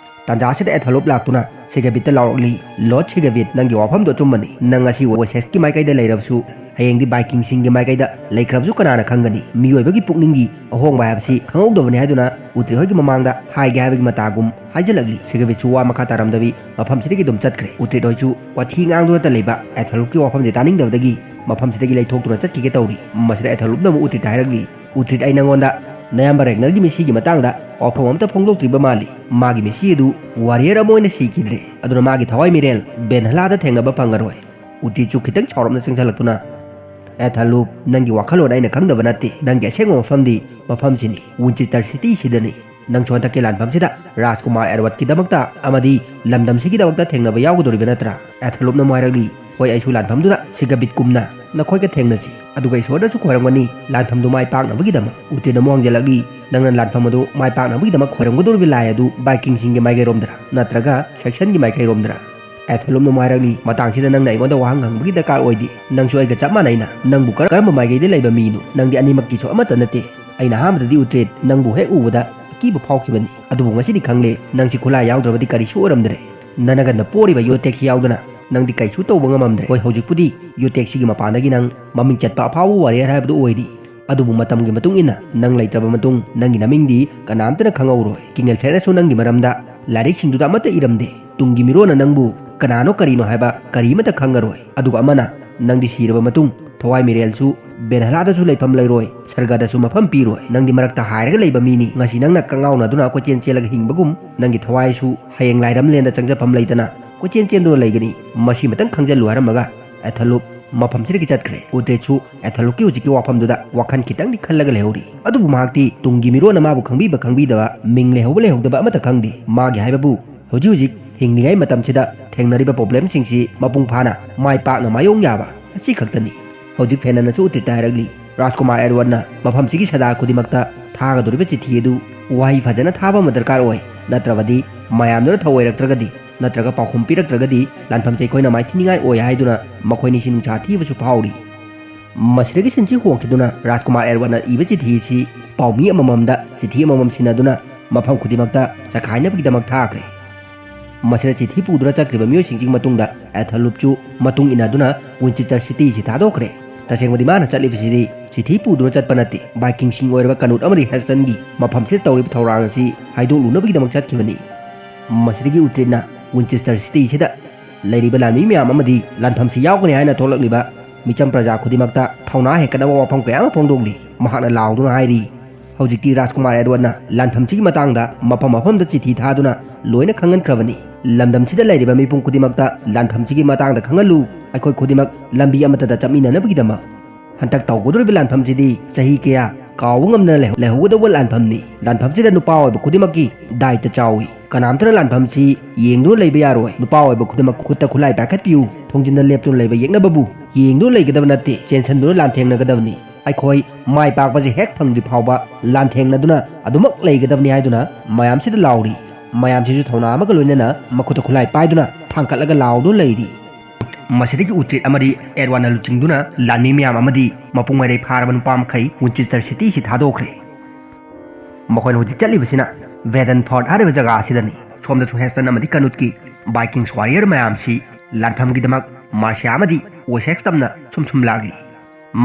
ꯇꯥꯟꯖꯥꯁꯤꯗ ꯑꯦꯊꯂꯨꯞ ꯂꯥꯛꯇꯨꯅ ꯁꯦꯒꯕꯤꯠꯇ ꯂꯥꯎꯔꯛꯂꯤ, "ꯂꯣꯔꯗ ꯁꯦꯒꯕꯤꯠ, ꯅꯪꯒꯤ ꯋꯥꯐꯝꯗꯣ ꯑꯆꯨꯝꯕꯅꯤ꯫ ꯅꯪ ꯉꯁꯤ ꯋꯦꯁꯦꯛꯁꯀꯤ ꯃꯥꯏꯀꯩꯗ ꯂꯩꯔꯕꯁꯨ ꯍꯌꯦꯡꯗꯤ ꯚꯥꯏꯀꯤꯡꯁꯤꯡꯒꯤ ꯃꯥꯏꯀꯩꯗ ꯂꯩꯈ꯭ꯔꯕꯁꯨ ꯀꯅꯥꯅ ꯈꯪꯒꯅꯤ? ꯃꯤꯑꯣꯏꯕꯒꯤ ꯄꯨꯛꯅꯤꯡꯒꯤ ꯑꯍꯣꯡꯕ ꯍꯥꯏꯕꯁꯤ ꯈꯪꯍꯧꯗꯕꯅꯤ" ꯍꯥꯏꯗꯨꯅ ꯎꯇ꯭ꯔꯤꯠ ꯍꯣꯏꯒꯤ ꯃꯃꯥꯡꯗ ꯍꯥꯏꯒꯦ ꯍꯥꯏꯕꯒꯤ ꯃꯇꯥꯒꯨꯝ ꯍꯥꯏꯖꯜꯂꯛꯂꯤ꯫ ꯁꯦꯒꯕꯤꯠꯁꯨ ꯋꯥ ꯃꯈꯥ ꯇꯥꯔꯝꯗꯕꯤ ꯃꯐꯝꯁꯤꯗꯒꯤ ꯑꯗꯨꯝ ꯆꯠꯈ꯭ꯔꯦ꯫ ꯎꯇ꯭ꯔꯤꯠ ꯍꯣꯏꯁꯨ ꯋꯥꯊꯤ ꯉꯥꯡꯗꯨꯅꯇ ꯂꯩꯕ ꯑꯦꯊꯂꯨꯞꯀꯤ ꯋꯥꯐꯝꯁꯦ ꯇꯥꯅꯤꯡꯗꯕꯗꯒꯤ ꯃꯐꯝꯁꯤꯗꯒꯤ ꯂꯩꯊꯣꯛꯇꯨꯅ ꯆꯠꯈꯤꯒꯦ ꯇꯧꯔꯤ꯫ ꯃꯁꯤꯗ ꯑꯦꯊꯂꯨꯞꯅ ꯑꯃꯨꯛ ꯎꯇ꯭ꯔꯤꯠꯇ ꯍꯥꯏꯔꯛꯂꯤ, "ꯎꯇ꯭ꯔꯤꯠ, ꯑꯩ ꯅꯉꯣꯟꯗ ꯅꯌꯥꯝꯕ ꯔꯦꯒꯅꯔꯒꯤ ꯃꯤꯁꯤꯒꯤ ꯃꯇꯥꯡꯗ ꯋꯥꯐꯝ ꯑꯃꯇ ꯐꯣꯡꯗꯣꯛꯇ꯭ꯔꯤꯕ ꯃꯥꯜꯂꯤ꯫ ꯃꯥꯒꯤ ꯃꯤꯁꯤ ꯑꯗꯨ ꯋꯥꯔꯤꯌꯔ ꯑꯃ ꯑꯣꯏꯅ ꯁꯤꯈꯤꯗ꯭ꯔꯦ꯫ ꯑꯗꯨꯅ ꯃꯥꯒꯤ ꯊꯋꯥꯏ ꯃꯤꯔꯦꯜ ꯕꯦꯟꯍꯂꯥꯗ ꯊꯦꯡꯅꯕ ꯐꯪꯉꯔꯣꯏ꯫" ꯎꯇ꯭ꯔꯤꯠꯁꯨ ꯈꯤꯇꯪ ꯁꯥꯎꯔꯞꯅ ꯆꯪꯁꯤꯜꯂꯛꯇꯨꯅ, "ꯑꯦꯊꯂꯨꯞ, ꯅꯪꯒꯤ ꯋꯥꯈꯜꯂꯣꯟ ꯑꯩꯅ ꯈꯪꯗꯕ ꯅꯠꯇꯦ꯫ ꯅꯪꯒꯤ ꯑꯁꯦꯡꯕ ꯃꯐꯝꯗꯤ ꯃꯐꯝꯁꯤꯅꯤ, ꯋꯤꯟꯆꯦꯁꯇꯔ ꯁꯤꯇꯤꯁꯤꯗꯅꯤ꯫ ꯅꯪꯁꯨ ꯍꯟꯗꯛꯀꯤ ꯂꯥꯟꯐꯝꯁꯤꯗ ꯔꯥꯖꯀꯨꯃꯥꯔ ꯑꯦꯗꯋꯥꯔꯗꯀꯤꯗꯃꯛꯇ ꯑꯃꯗꯤ ꯂꯝꯗꯝꯁꯤꯒꯤꯗꯃꯛꯇ ꯊꯦꯡꯅꯕ ꯌꯥꯎꯒꯗꯧꯔꯤꯕ ꯅꯠꯇ꯭ꯔꯥ?" ꯑꯦꯊꯂꯨꯞꯅ ꯑꯃꯨꯛ ꯍꯥꯏꯔꯛꯂꯤ, "ꯍꯣꯏ, ꯑꯩꯁꯨ ꯂꯥꯟꯐꯝꯗꯨꯗ ꯁꯤꯒꯕꯤꯠꯀꯨꯝꯅ ꯅꯈꯣꯏꯒ ꯊꯦꯡꯅꯁꯤ꯫ ꯑꯗꯨꯒ ꯏꯁꯣꯔꯗꯁꯨ ꯈꯣꯏꯔꯝꯒꯅꯤ ꯂꯥꯟꯐꯝꯗꯨ ꯃꯥꯏ ꯄꯥꯛꯅꯕꯒꯤꯗꯃꯛ꯫" ꯎꯇ꯭ꯔꯤꯠꯅ ꯑꯃꯨꯛ ꯍꯪꯖꯜꯂꯛꯂꯤ, "ꯅꯪꯅ ꯂꯥꯟꯐꯝ ꯑꯗꯨ ꯃꯥꯏ ꯄꯥꯛꯅꯕꯒꯤꯗꯃꯛ ꯈꯣꯏꯔꯝꯒꯗꯧꯔꯤꯕ ꯂꯥꯏ ꯑꯗꯨ ꯚꯥꯏꯀꯤꯡꯁꯤꯡꯒꯤ ꯃꯥꯏꯀꯩꯔꯣꯝꯗꯔ ꯅꯠꯇ꯭ꯔꯒ ꯁꯦꯛꯁꯟꯒꯤ ꯃꯥꯏꯀꯩꯔꯣꯝꯗꯔ?" ꯑꯦꯊꯂꯨꯞꯅ ꯑꯃꯨꯛ ꯍꯥꯏꯔꯛꯂꯤ, "ꯃꯇꯥꯡꯁꯤꯗ ꯅꯪꯅ ꯑꯩꯉꯣꯟꯗ ꯋꯥꯍꯪ ꯍꯪꯕꯒꯤ ꯗꯔꯀꯥꯔ ꯑꯣꯏꯗꯦ꯫ ꯅꯪꯁꯨ ꯑꯩꯒ ꯆꯞ ꯃꯥꯟꯅꯩꯅ꯫ ꯅꯪꯕꯨ ꯀꯔꯝꯕ ꯃꯥꯏꯀꯩꯗ ꯂꯩꯕ ꯃꯤꯅꯣ? ꯅꯪꯗꯤ ꯑꯅꯤꯃꯛꯀꯤꯁꯨ ꯑꯃꯠꯇ ꯅꯠꯇꯦ꯫ ꯑꯩꯅ ꯑꯍꯥꯟꯕꯗꯗꯤ ꯎꯇ꯭ꯔꯤꯠ ꯅꯪꯕꯨ ꯍꯦꯛ ꯎꯕꯗ ꯑꯀꯤꯕ ꯐꯥꯎꯈꯤꯕꯅꯤ, ꯑꯗꯨꯕꯨ ꯉꯁꯤꯗꯤ ꯈꯪꯂꯦ, ꯅꯪꯁꯤ ꯈꯨꯠꯂꯥꯏ ꯌꯥꯎꯗ꯭ꯔꯕꯗꯤ ꯀꯔꯤꯁꯨ ꯑꯣꯏꯔꯝꯗ꯭ꯔꯦ꯫ ꯅꯅꯒꯟꯗ ꯄꯣꯔꯤꯕ ꯌꯣꯇꯦꯛꯁꯤ ꯌꯥꯎꯗꯅ ꯅꯪꯗꯤ ꯀꯩꯁꯨ ꯇꯧꯕ ꯉꯝꯃꯝꯗ꯭ꯔꯦ꯫ ꯍꯣꯏ, ꯍꯧꯖꯤꯛꯄꯨꯗꯤ ꯌꯣꯇꯦꯛꯁꯤꯒꯤ ꯃꯄꯥꯟꯗꯒꯤ ꯅꯪ ꯃꯃꯤꯡ ꯆꯠꯄ ꯑꯐꯥꯎꯕ ꯋꯥꯔꯤꯌꯔ ꯍꯥꯏꯕꯗꯨ ꯑꯣꯏꯔꯤ, ꯑꯗꯨꯕꯨ ꯃꯇꯝꯒꯤ ꯃꯇꯨꯡ ꯏꯟꯅ ꯅꯪ ꯂꯩꯇ꯭ꯔꯕ ꯃꯇꯨꯡ ꯅꯪꯒꯤ ꯅꯃꯤꯡꯗꯤ ꯀꯅꯥꯝꯇꯅ ꯈꯪꯍꯧꯔꯣꯏ꯫ ꯀꯤꯡ ꯑꯦꯜꯐ꯭ꯔꯦꯗꯅꯁꯨ ꯅꯪꯒꯤ ꯃꯔꯝꯗ ꯂꯥꯏꯔꯤꯛꯁꯤꯡꯗꯨꯗ ꯑꯃꯠꯇ ꯏꯔꯝꯗꯦ꯫ ꯇꯨꯡꯒꯤ ꯃꯤꯔꯣꯟꯅ ꯅꯪꯕꯨ ꯀꯅꯥꯅꯣ ꯀꯔꯤꯅꯣ ꯍꯥꯏꯕ ꯀꯔꯤꯃꯠꯇ ꯈꯪꯉꯔꯣꯏ꯫ ꯑꯗꯨꯒ ꯑꯃꯅ, ꯅꯪꯗꯤ ꯁꯤꯔꯕ ꯃꯇꯨꯡ ꯊꯋꯥꯏ ꯃꯤꯔꯦꯜꯁꯨ ꯕꯦꯟꯍꯂꯥꯗꯁꯨ ꯂꯩꯐꯝ ꯂꯩꯔꯣꯏ, ꯁꯔꯒꯗꯁꯨ ꯃꯐꯝ ꯄꯤꯔꯣꯏ꯫ ꯅꯪꯗꯤ ꯃꯔꯛꯇ ꯍꯥꯏꯔꯒ ꯂꯩꯕ ꯃꯤꯅꯤ꯫ ꯉꯁꯤ ꯅꯪꯅ ꯀꯉꯥꯎꯅꯗꯨꯅ ꯀꯣꯏꯆꯦꯟ ꯆꯦꯜꯂꯒ ꯍꯤꯡꯕꯒꯨꯝ, ꯅꯪꯒꯤ ꯊꯋꯥꯏꯁꯨ ꯍꯌꯦꯡ ꯂꯥꯏꯔꯝꯂꯦꯟꯗ ꯆꯪꯖꯐꯝ ꯂꯩꯇꯅ ꯀꯣꯏꯆꯦꯟ ꯆꯦꯟꯗꯨꯅ ꯂꯩꯒꯅꯤ꯫ ꯃꯁꯤꯃꯇꯪ ꯈꯪꯖꯜꯂꯨ" ꯍꯥꯏꯔꯝꯃꯒ ꯑꯦꯊꯂꯨꯞ ꯃꯐꯝꯁꯤꯗꯒꯤ ꯆꯠꯈ꯭ꯔꯦ꯫ ꯎꯇ꯭ꯔꯤꯠꯁꯨ ꯑꯦꯊꯂꯨꯞꯀꯤ ꯍꯧꯖꯤꯛꯀꯤ ꯋꯥꯐꯝꯗꯨꯗ ꯋꯥꯈꯜ ꯈꯤꯇꯪꯗꯤ ꯈꯜꯂꯒ ꯂꯩꯍꯧꯔꯤ꯫ ꯑꯗꯨꯕꯨ ꯃꯍꯥꯛꯇꯤ ꯇꯨꯡꯒꯤ ꯃꯤꯔꯣꯟꯅ ꯃꯥꯕꯨ ꯈꯪꯕꯤꯕ ꯈꯪꯕꯤꯗꯕ, ꯃꯤꯡ ꯂꯩꯍꯧꯕ ꯂꯩꯍꯧꯗꯕ ꯑꯃꯠꯇ ꯈꯪꯗꯦ꯫ ꯃꯥꯒꯤ ꯍꯥꯏꯕꯕꯨ ꯍꯧꯖꯤꯛ ꯍꯧꯖꯤꯛ ꯍꯤꯡꯂꯤꯉꯩ ꯃꯇꯝꯁꯤꯗ ꯊꯦꯡꯅꯔꯤꯕ problemꯁꯤꯡꯁꯤ ꯃꯄꯨꯡ ꯐꯥꯅ ꯃꯥꯏ ꯄꯥꯛꯅ ꯃꯥꯌꯣꯛ ꯌꯥꯕ ꯑꯁꯤ ꯈꯛꯇꯅꯤ꯫ ꯍꯧꯖꯤꯛ ꯐꯦꯅꯟꯅꯁꯨ ꯎꯇ꯭ꯔꯤꯠꯇ ꯍꯥꯏꯔꯛꯂꯤ, ꯔꯥꯖꯀꯨꯃꯥꯔ ꯑꯦꯗꯋꯥꯔꯗꯅ ꯃꯐꯝꯁꯤꯒꯤ ꯁꯗꯥꯔ ꯈꯨꯗꯤꯡꯃꯛꯇ ꯊꯥꯒꯗꯧꯔꯤꯕ ꯆꯤꯊꯤ ꯑꯗꯨ ꯋꯥꯍꯩ ꯐꯖꯅ ꯊꯥꯕ ꯑꯃ ꯗꯔꯀꯥꯔ ꯑꯣꯏ, ꯅꯠꯇ꯭ꯔꯕꯗꯤ ꯃꯌꯥꯝꯗꯨꯅ ꯊꯧꯑꯣꯏꯔꯛꯇ꯭ꯔꯒꯗꯤ, ꯅꯠꯇ꯭ꯔꯒ ꯄꯥꯎꯈꯨꯝ ꯄꯤꯔꯛꯇ꯭ꯔꯒꯗꯤ ꯂꯥꯟꯐꯝꯁꯦ ꯑꯩꯈꯣꯏꯅ ꯃꯥꯏꯊꯤꯅꯤꯡꯉꯥꯏ ꯑꯣꯏ ꯍꯥꯏꯗꯨꯅ ꯃꯈꯣꯏꯅꯤꯁꯤ ꯅꯨꯡꯁꯥ ꯊꯤꯕꯁꯨ ꯐꯥꯎꯔꯤ꯫ ꯃꯁꯤꯗꯒꯤ ꯁꯤꯟꯁꯤ ꯍꯣꯡꯈꯤꯗꯨꯅ ꯔꯥꯖꯀꯨꯃꯥꯔ ꯑꯦꯗꯋꯥꯔꯗꯅ ꯏꯕ ꯆꯤꯊꯤ ꯑꯁꯤ ꯄꯥꯎꯃꯤ ꯑꯃꯃꯝꯗ ꯆꯤꯊꯤ ꯑꯃꯃꯝ ꯁꯤꯟꯅꯗꯨꯅ ꯃꯐꯝ ꯈꯨꯗꯤꯡꯃꯛꯇ ꯆꯈꯥꯏꯅꯕꯒꯤꯗꯃꯛ ꯊꯥꯈ꯭ꯔꯦ꯫ ꯃꯁꯤꯗ ꯆꯤꯊꯤ ꯄꯨꯗꯨꯅ ꯆꯠꯈ꯭ꯔꯤꯕ ꯃꯤꯑꯣꯏꯁꯤꯡꯁꯤꯒꯤ ꯃꯇꯨꯡꯗ ꯑꯦꯊꯂꯨꯞꯁꯨ ꯃꯇꯨꯡ ꯏꯟꯅꯗꯨꯅ ꯋꯤꯟꯆꯦꯁꯇꯔ ꯁꯤꯇꯤꯁꯤ ꯊꯥꯗꯣꯛꯈ꯭ꯔꯦ꯫ ꯇꯁꯦꯡꯕꯗꯤ ꯃꯥꯅ ꯆꯠꯂꯤꯕꯁꯤꯗꯤ ꯆꯤꯊꯤ ꯄꯨꯗꯨꯅ ꯆꯠꯄ ꯅꯠꯇꯦ, ꯚꯥꯏꯀꯤꯡꯁꯤꯡ ꯑꯣꯏꯔꯕ ꯀꯅꯨꯠ ꯑꯃꯗꯤ ꯍꯦꯁꯇꯟꯒꯤ ꯃꯐꯝꯁꯤꯗ ꯇꯧꯔꯤꯕ ꯊꯧꯔꯥꯡ ꯑꯁꯤ ꯍꯥꯏꯗꯣꯛꯂꯨꯅꯕꯒꯤꯗꯃꯛ ꯆꯠꯈꯤꯕꯅꯤ꯫ ꯃꯁꯤꯗꯒꯤ ꯎꯇ꯭ꯔꯤꯠꯅ ꯋꯤꯟꯆꯦꯁꯇꯔ ꯁꯤꯇꯤꯁꯤꯗ ꯂꯩꯔꯤꯕ ꯂꯥꯟꯃꯤ ꯃꯌꯥꯝ ꯑꯃꯗꯤ ꯂꯥꯟꯐꯝꯁꯤ ꯌꯥꯎꯒꯅꯤ ꯍꯥꯏꯅ ꯊꯣꯛꯂꯛꯂꯤꯕ ꯃꯤꯆꯝ ꯄ꯭ꯔꯖꯥ ꯈꯨꯗꯤꯡꯃꯛꯇ ꯊꯧꯅꯥ ꯍꯦꯟꯒꯠꯅꯕ ꯋꯥꯐꯝ ꯀꯌꯥ ꯑꯃ ꯐꯣꯡꯗꯣꯛꯂꯤ꯫ ꯃꯍꯥꯛꯅ ꯂꯥꯎꯗꯨꯅ ꯍꯥꯏꯔꯤ, ꯍꯧꯖꯤꯛꯇꯤ ꯔꯥꯖꯀꯨꯃꯥꯔ ꯑꯦꯗꯋꯥꯔꯗꯅ ꯂꯥꯟꯐꯝꯁꯤꯒꯤ ꯃꯇꯥꯡꯗ ꯃꯐꯝ ꯃꯐꯝꯗ ꯆꯤꯊꯤ ꯊꯥꯗꯨꯅ ꯂꯣꯏꯅ ꯈꯪꯍꯟꯈ꯭ꯔꯕꯅꯤ꯫ ꯂꯝꯗꯝꯁꯤꯗ ꯂꯩꯔꯤꯕ ꯃꯤꯄꯨꯝ ꯈꯨꯗꯤꯡꯃꯛꯇ ꯂꯥꯟꯐꯝꯁꯤꯒꯤ ꯃꯇꯥꯡꯗ ꯈꯪꯍꯜꯂꯨ, ꯑꯩꯈꯣꯏ ꯈꯨꯗꯤꯡꯃꯛ ꯂꯝꯕꯤ ꯑꯃꯠꯇꯗ ꯆꯠꯃꯤꯟꯅꯅꯕꯒꯤꯗꯃꯛ꯫ ꯍꯟꯗꯛ ꯇꯧꯒꯗꯧꯔꯤꯕ ꯂꯥꯟꯐꯝꯁꯤꯗꯤ ꯆꯍꯤ ꯀꯌꯥ ꯀꯥꯎꯕ ꯉꯝꯗꯅ ꯂꯩꯍꯧ-, ꯂꯩꯍꯧꯒꯗꯧꯕ ꯂꯥꯟꯐꯝꯅꯤ꯫ ꯂꯥꯟꯐꯝꯁꯤꯗ ꯅꯨꯄꯥ ꯑꯣꯏꯕ ꯈꯨꯗꯤꯡꯃꯛꯀꯤ ꯗꯥꯏꯇ ꯆꯥꯎꯏ꯫ ꯀꯅꯥꯝꯇꯅ ꯂꯥꯟꯐꯝꯁꯤ ꯌꯦꯡꯗꯨꯅ ꯂꯩꯕ ꯌꯥꯔꯣꯏ꯫ ꯅꯨꯄꯥ ꯑꯣꯏꯕ ꯈꯨꯗꯤꯡꯃꯛ ꯈꯨꯠꯇ ꯈꯨꯠꯂꯥꯏ ꯄꯥꯏꯈꯠꯄꯤꯌꯨ꯫ ꯊꯣꯡꯖꯤꯟꯗ ꯂꯦꯞꯇꯨꯅ ꯂꯩꯕ ꯌꯦꯛꯅꯕꯕꯨ ꯌꯦꯡꯗꯨꯅ ꯂꯩꯒꯗꯕ ꯅꯠꯇꯦ, ꯆꯦꯟꯁꯤꯟꯗꯨꯅ ꯂꯥꯟꯊꯦꯡꯅꯒꯗꯕꯅꯤ꯫ ꯑꯩꯈꯣꯏ ꯃꯥꯏ ꯄꯥꯛꯄꯁꯤ ꯍꯦꯛ ꯐꯪꯗ꯭ꯔꯤ ꯐꯥꯎꯕ ꯂꯥꯟꯊꯦꯡꯅꯗꯨꯅ ꯑꯗꯨꯃꯛ ꯂꯩꯒꯗꯕꯅꯤ ꯍꯥꯏꯗꯨꯅ ꯃꯌꯥꯝꯁꯤꯗ ꯂꯥꯎꯔꯤ꯫ ꯃꯌꯥꯝꯁꯤꯁꯨ ꯊꯧꯅꯥ ꯑꯃꯒ ꯂꯣꯏꯅꯅ ꯃꯈꯨꯠꯇ ꯈꯨꯠꯂꯥꯏ ꯄꯥꯏꯗꯨꯅ ꯊꯥꯡꯒꯠꯂꯒ ꯂꯥꯎꯗꯨꯅ ꯂꯩꯔꯤ꯫ ꯃꯁꯤꯗꯒꯤ ꯎꯇ꯭ꯔꯤꯠ ꯑꯃꯗꯤ ꯑꯦꯗꯋꯥꯔꯗꯅ ꯂꯨꯆꯤꯡꯗꯨꯅ ꯂꯥꯟꯃꯤ ꯃꯌꯥꯝ ꯑꯃꯗꯤ ꯃꯄꯨꯡ ꯃꯔꯩ ꯐꯥꯔꯕ ꯅꯨꯄꯥ ꯃꯈꯩ ꯋꯤꯟꯆꯦꯁꯇꯔ ꯁꯤꯇꯤꯁꯤ ꯊꯥꯗꯣꯛꯈ꯭ꯔꯦ꯫ ꯃꯈꯣꯏꯅ ꯍꯧꯖꯤꯛ ꯆꯠꯂꯤꯕꯁꯤꯅ ꯚꯦꯗꯟꯐꯣꯔꯠ ꯍꯥꯏꯔꯤꯕ ꯖꯒꯥ ꯑꯁꯤꯗꯅꯤ꯫ ꯁꯣꯝꯗꯁꯨ ꯍꯦꯁꯇꯟ ꯑꯃꯗꯤ ꯀꯅꯨꯠꯀꯤ ꯚꯥꯏꯀꯤꯡꯁ ꯋꯥꯔꯤꯌꯔ ꯃꯌꯥꯝꯁꯤ ꯂꯥꯟꯐꯝꯒꯤꯗꯃꯛ ꯃꯥꯔꯁꯤꯌꯥ ꯑꯃꯗꯤ ꯋꯦꯁꯦꯛꯁ ꯇꯝꯅ ꯁꯨꯝ ꯁꯨꯝ ꯂꯥꯛꯂꯤ꯫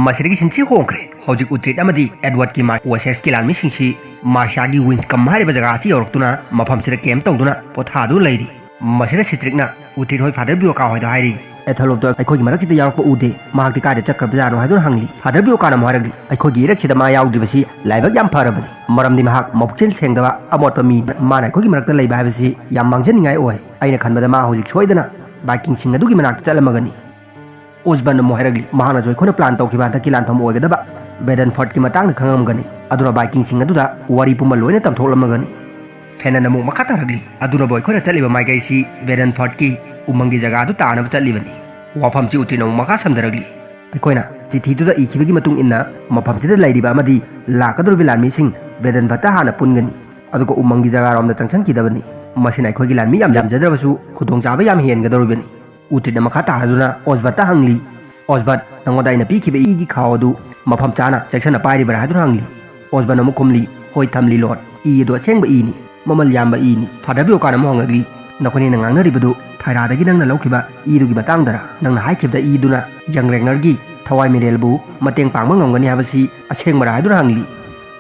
ꯃꯁꯤꯗꯒꯤ ꯁꯤꯟꯁꯤ ꯍꯣꯡꯈ꯭ꯔꯦ꯫ ꯍꯧꯖꯤꯛ ꯎꯇ꯭ꯔꯤꯠ ꯑꯃꯗꯤ ꯑꯦꯗꯋꯥꯔꯗꯀꯤ ꯃꯥꯔ-, ꯋꯦꯁꯦꯛꯁꯀꯤ ꯂꯥꯟꯃꯤꯁꯤꯡꯁꯤ ꯃꯥꯔꯁꯤꯌꯥꯒꯤ ꯋꯤꯟꯁꯀꯝ ꯍꯥꯏꯔꯤꯕ ꯖꯒꯥ ꯑꯁꯤ ꯌꯧꯔꯛꯇꯨꯅ ꯃꯐꯝꯁꯤꯗ ꯀꯦꯝꯞ ꯇꯧꯗꯨꯅ ꯄꯣꯊꯥꯗꯨꯅ ꯂꯩꯔꯤ꯫ ꯃꯁꯤꯗ ꯁꯤꯇ꯭ꯔꯤꯛꯅ ꯎꯇ꯭ꯔꯤꯠ ꯍꯣꯏ ꯐꯥꯗꯔ ꯕꯤꯌꯣꯀꯥ ꯍꯣꯏꯗ ꯍꯥꯏꯔꯤ, "ꯑꯦꯊꯂꯣꯞꯇꯣ ꯑꯩꯈꯣꯏꯒꯤ ꯃꯔꯛꯁꯤꯗ ꯌꯥꯎꯔꯛꯄ ꯎꯗꯦ, ꯃꯍꯥꯛꯇꯤ ꯀꯥꯏꯗ ꯆꯠꯈ꯭ꯔꯕꯖꯥꯠꯅꯣ?" ꯍꯥꯏꯗꯨꯅ ꯍꯪꯂꯤ꯫ ꯐꯥꯗꯔ ꯕꯤꯌꯣꯀꯥꯅ ꯑꯃꯨꯛ ꯍꯥꯏꯔꯛꯂꯤ, "ꯑꯩꯈꯣꯏꯒꯤ ꯏꯔꯛꯁꯤꯗ ꯃꯥ ꯌꯥꯎꯗ꯭ꯔꯤꯕꯁꯤ ꯂꯥꯏꯕꯛ ꯌꯥꯝ ꯐꯔꯕꯅꯤ, ꯃꯔꯝꯗꯤ ꯃꯍꯥꯛ ꯃꯄꯨꯛꯆꯦꯜ ꯁꯦꯡꯗꯕ ꯑꯃꯣꯠꯄ ꯃꯤ, ꯃꯥꯅ ꯑꯩꯈꯣꯏꯒꯤ ꯃꯔꯛꯇ ꯂꯩꯕ ꯍꯥꯏꯕꯁꯤ ꯌꯥꯝ ꯃꯥꯡꯖꯅꯤꯡꯉꯥꯏ ꯑꯣꯏ꯫ ꯑꯩꯅ ꯈꯟꯕꯗ ꯃꯥ ꯍꯧꯖꯤꯛ ꯁꯣꯏꯗꯅ ꯚꯥꯏꯀꯤꯡꯁꯤꯡ ꯑꯗꯨꯒꯤ ꯃꯅꯥꯛꯇ ꯆꯠꯂꯝꯃꯒꯅꯤ꯫" ꯎꯁꯕꯟꯅ ꯑꯃꯨꯛ ꯍꯥꯏꯔꯛꯂꯤ, ꯃꯍꯥꯛꯅꯁꯨ ꯑꯩꯈꯣꯏꯅ ꯄ꯭ꯂꯥꯟ ꯇꯧꯈꯤꯕ ꯍꯟꯗꯛꯀꯤ ꯂꯥꯟꯐꯝ ꯑꯣꯏꯒꯗꯕ ꯕꯦꯗꯟꯐꯔꯠꯀꯤ ꯃꯇꯥꯡꯗ ꯈꯪꯉꯝꯒꯅꯤ꯫ ꯑꯗꯨꯅ ꯚꯥꯏꯀꯤꯡꯁꯤꯡ ꯑꯗꯨꯗ ꯋꯥꯔꯤ ꯄꯨꯝꯕ ꯂꯣꯏꯅ ꯇꯝꯊꯣꯛꯂꯝꯃꯒꯅꯤ꯫ ꯐꯦꯅꯟ ꯑꯃꯨꯛ ꯃꯈꯥ ꯇꯥꯔꯛꯂꯤ, ꯑꯗꯨꯅꯕꯨ ꯑꯩꯈꯣꯏꯅ ꯆꯠꯂꯤꯕ ꯃꯥꯏꯀꯩꯁꯤ ꯕꯦꯗꯟꯐꯔꯠꯀꯤ ꯎꯃꯪꯒꯤ ꯖꯒꯥ ꯑꯗꯨ ꯇꯥꯅꯕ ꯆꯠꯂꯤꯕꯅꯤ꯫ ꯋꯥꯐꯝꯁꯤ ꯎꯇ꯭ꯔꯤꯟ ꯑꯃꯨꯛ ꯃꯈꯥ ꯁꯝꯊꯔꯛꯂꯤ, ꯑꯩꯈꯣꯏꯅ ꯆꯤꯊꯤꯗꯨꯗ ꯏꯈꯤꯕꯒꯤ ꯃꯇꯨꯡ ꯏꯟꯅ ꯃꯐꯝꯁꯤꯗ ꯂꯩꯔꯤꯕ ꯑꯃꯗꯤ ꯂꯥꯛꯀꯗꯧꯔꯤꯕ ꯂꯥꯟꯃꯤꯁꯤꯡ ꯕꯦꯗꯟꯐꯔꯠꯇ ꯍꯥꯟꯅ ꯄꯨꯟꯒꯅꯤ, ꯑꯗꯨꯒ ꯎꯃꯪꯒꯤ ꯖꯒꯥꯔꯣꯝꯗ ꯆꯪꯁꯤꯟꯈꯤꯗꯕꯅꯤ꯫ ꯃꯁꯤꯅ ꯑꯩꯈꯣꯏꯒꯤ ꯂꯥꯟꯃꯤ ꯌꯥꯝ ꯌꯥꯝꯖꯗ꯭ꯔꯕꯁꯨ ꯈꯨꯗꯣꯡꯆꯥꯕ ꯌꯥꯝ ꯍꯦꯟꯒꯗꯧꯔꯤꯕꯅꯤ꯫ ꯎꯇ꯭ꯔꯤꯠꯅ ꯃꯈꯥ ꯇꯥꯔꯗꯨꯅ ꯑꯣꯁꯕꯠꯇ ꯍꯪꯂꯤ, "ꯑꯣꯁꯕꯠ, ꯅꯉꯣꯟꯗ ꯑꯩꯅ ꯄꯤꯈꯤꯕ ꯏꯒꯤ ꯈꯥꯎ ꯑꯗꯨ ꯃꯐꯝ ꯆꯥꯅ ꯆꯦꯛꯁꯤꯟꯅ ꯄꯥꯏꯔꯤꯕ꯭ꯔꯥ?" ꯍꯥꯏꯗꯨꯅ ꯍꯪꯂꯤ꯫ ꯑꯣꯁꯕꯠꯅ ꯑꯃꯨꯛ ꯈꯨꯝꯂꯤ, "ꯍꯣꯏ, ꯊꯝꯂꯤ ꯂꯣꯔꯗ꯫ ꯏ ꯑꯗꯨ ꯑꯁꯦꯡꯕ ꯏꯅꯤ, ꯃꯃꯜ ꯌꯥꯝꯕ ꯏꯅꯤ꯫" ꯐꯥꯗꯔ ꯕꯤꯌꯣꯀꯥꯟ ꯑꯃꯨꯛ ꯍꯪꯂꯛꯂꯤ, "ꯅꯈꯣꯏꯅꯤꯅ ꯉꯥꯡꯅꯔꯤꯕꯗꯨ ꯊꯥꯏꯔꯥꯗꯒꯤ ꯅꯪꯅ ꯂꯧꯈꯤꯕ ꯏꯗꯨꯒꯤ ꯃꯇꯥꯡꯗꯔ? ꯅꯪꯅ ꯍꯥꯏꯈꯤꯕꯗ ꯏꯗꯨꯅ ꯌꯪ ꯔꯦꯒꯅꯔꯒꯤ ꯊꯋꯥꯏ ꯃꯤꯔꯦꯜꯕꯨ ꯃꯇꯦꯡ ꯄꯥꯡꯕ ꯉꯝꯒꯅꯤ ꯍꯥꯏꯕꯁꯤ ꯑꯁꯦꯡꯕꯔꯥ?" ꯍꯥꯏꯗꯨꯅ ꯍꯪꯂꯤ꯫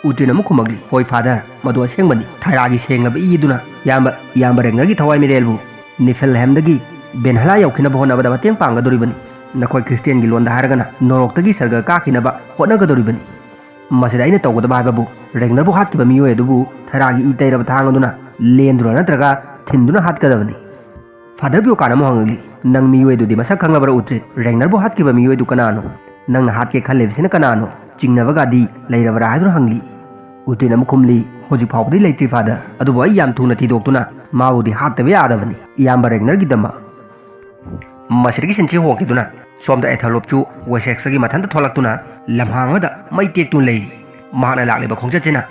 ꯎꯇ꯭ꯔꯤꯟ ꯑꯃꯨꯛ ꯈꯨꯝꯃꯛꯂꯤ, "ꯍꯣꯏ ꯐꯥꯗꯔ, ꯃꯗꯨ ꯑꯁꯦꯡꯕꯅꯤ꯫ ꯊꯥꯏꯔꯥꯒꯤ ꯁꯦꯡꯂꯕ ꯏ ꯑꯗꯨꯅ ꯏꯌꯥꯝꯕ, ꯏꯌꯥꯝꯕ ꯔꯦꯒꯅꯔꯒꯤ ꯊꯋꯥꯏ ꯃꯤꯔꯦꯜꯕꯨ ꯅꯤꯐꯦꯜꯍꯦꯝꯗꯒꯤ ꯕꯦꯟꯍꯂꯥ ꯌꯧꯈꯤꯅꯕ ꯍꯣꯠꯅꯕꯗ ꯃꯇꯦꯡ ꯄꯥꯡꯒꯗꯧꯔꯤꯕꯅꯤ꯫ ꯅꯈꯣꯏ ꯈ꯭ꯔꯤꯁꯇꯤꯌꯥꯟꯒꯤ ꯂꯣꯟꯗ ꯍꯥꯏꯔꯒꯅ ꯅꯣꯔꯣꯛꯇꯒꯤ ꯁꯔꯒ ꯀꯥꯈꯤꯅꯕ ꯍꯣꯠꯅꯒꯗꯧꯔꯤꯕꯅꯤ꯫ ꯃꯁꯤꯗ ꯑꯩꯅ ꯇꯧꯒꯗꯕ ꯍꯥꯏꯕꯕꯨ ꯔꯦꯒꯅꯔꯕꯨ ꯍꯥꯠꯈꯤꯕ ꯃꯤꯑꯣꯏ ꯑꯗꯨꯕꯨ ꯊꯥꯏꯔꯥꯒꯤ ꯏ ꯇꯩꯔꯕ ꯊꯥꯡ ꯑꯗꯨꯅ ꯂꯦꯟꯗꯨꯅ ꯅꯠꯇ꯭ꯔꯒ ꯊꯤꯟꯗꯨꯅ ꯍꯥꯠꯀꯗꯕꯅꯤ꯫" ꯐꯥꯗꯔ ꯕꯤꯌꯣꯀꯥꯟ ꯑꯃꯨꯛ ꯍꯪꯂꯛꯂꯤ, "ꯅꯪ ꯃꯤꯑꯣꯏ ꯑꯗꯨꯗꯤ ꯃꯁꯛ ꯈꯪꯂꯕ꯭ꯔꯥ ꯎꯇ꯭ꯔꯤꯠ? ꯔꯦꯒꯅꯔꯕꯨ ꯍꯥꯠꯈꯤꯕ ꯃꯤꯑꯣꯏ ꯑꯗꯨ ꯀꯅꯥꯅꯣ? ꯅꯪꯅ ꯍꯥꯠꯀꯦ ꯈꯜꯂꯤꯕꯁꯤꯅ ꯀꯅꯥꯅꯣ? ꯆꯤꯡꯅꯕꯒꯗꯤ ꯂꯩꯔꯕ꯭ꯔꯥ?" ꯍꯥꯏꯗꯨꯅ ꯍꯪꯂꯤ꯫ ꯎꯇ꯭ꯔꯤꯠ ꯑꯃꯨꯛ ꯈꯨꯝꯂꯤ, "ꯍꯧꯖꯤꯛ ꯐꯥꯎꯕꯗꯤ ꯂꯩꯇ꯭ꯔꯤ ꯐꯥꯗꯔ, ꯑꯗꯨꯕꯨ ꯑꯩ ꯌꯥꯝ ꯊꯨꯅ ꯊꯤꯗꯣꯛꯇꯨꯅ ꯃꯥꯕꯨꯗꯤ ꯍꯥꯠꯇꯕ ꯌꯥꯗꯕꯅꯤ, ꯏꯌꯥꯝꯕ ꯔꯦꯒꯅꯔꯒꯤꯗꯃꯛ꯫" ꯃꯁꯤꯗꯒꯤ ꯁꯤꯟꯁꯤ ꯍꯣꯡꯈꯤꯗꯨꯅ ꯁꯣꯝꯗ ꯑꯦꯊꯂꯨꯞꯁꯨ ꯋꯦꯁꯦꯛꯁꯇꯒꯤ ꯃꯊꯟꯇ ꯊꯣꯛꯂꯛꯇꯨꯅ ꯂꯝꯍꯥꯡ ꯑꯃꯗ ꯃꯩ ꯇꯦꯛꯇꯨꯅ ꯂꯩꯔꯤ꯫ ꯃꯍꯥꯛꯅ ꯂꯥꯛꯂꯤꯕ ꯈꯣꯡꯆꯠꯁꯤꯅ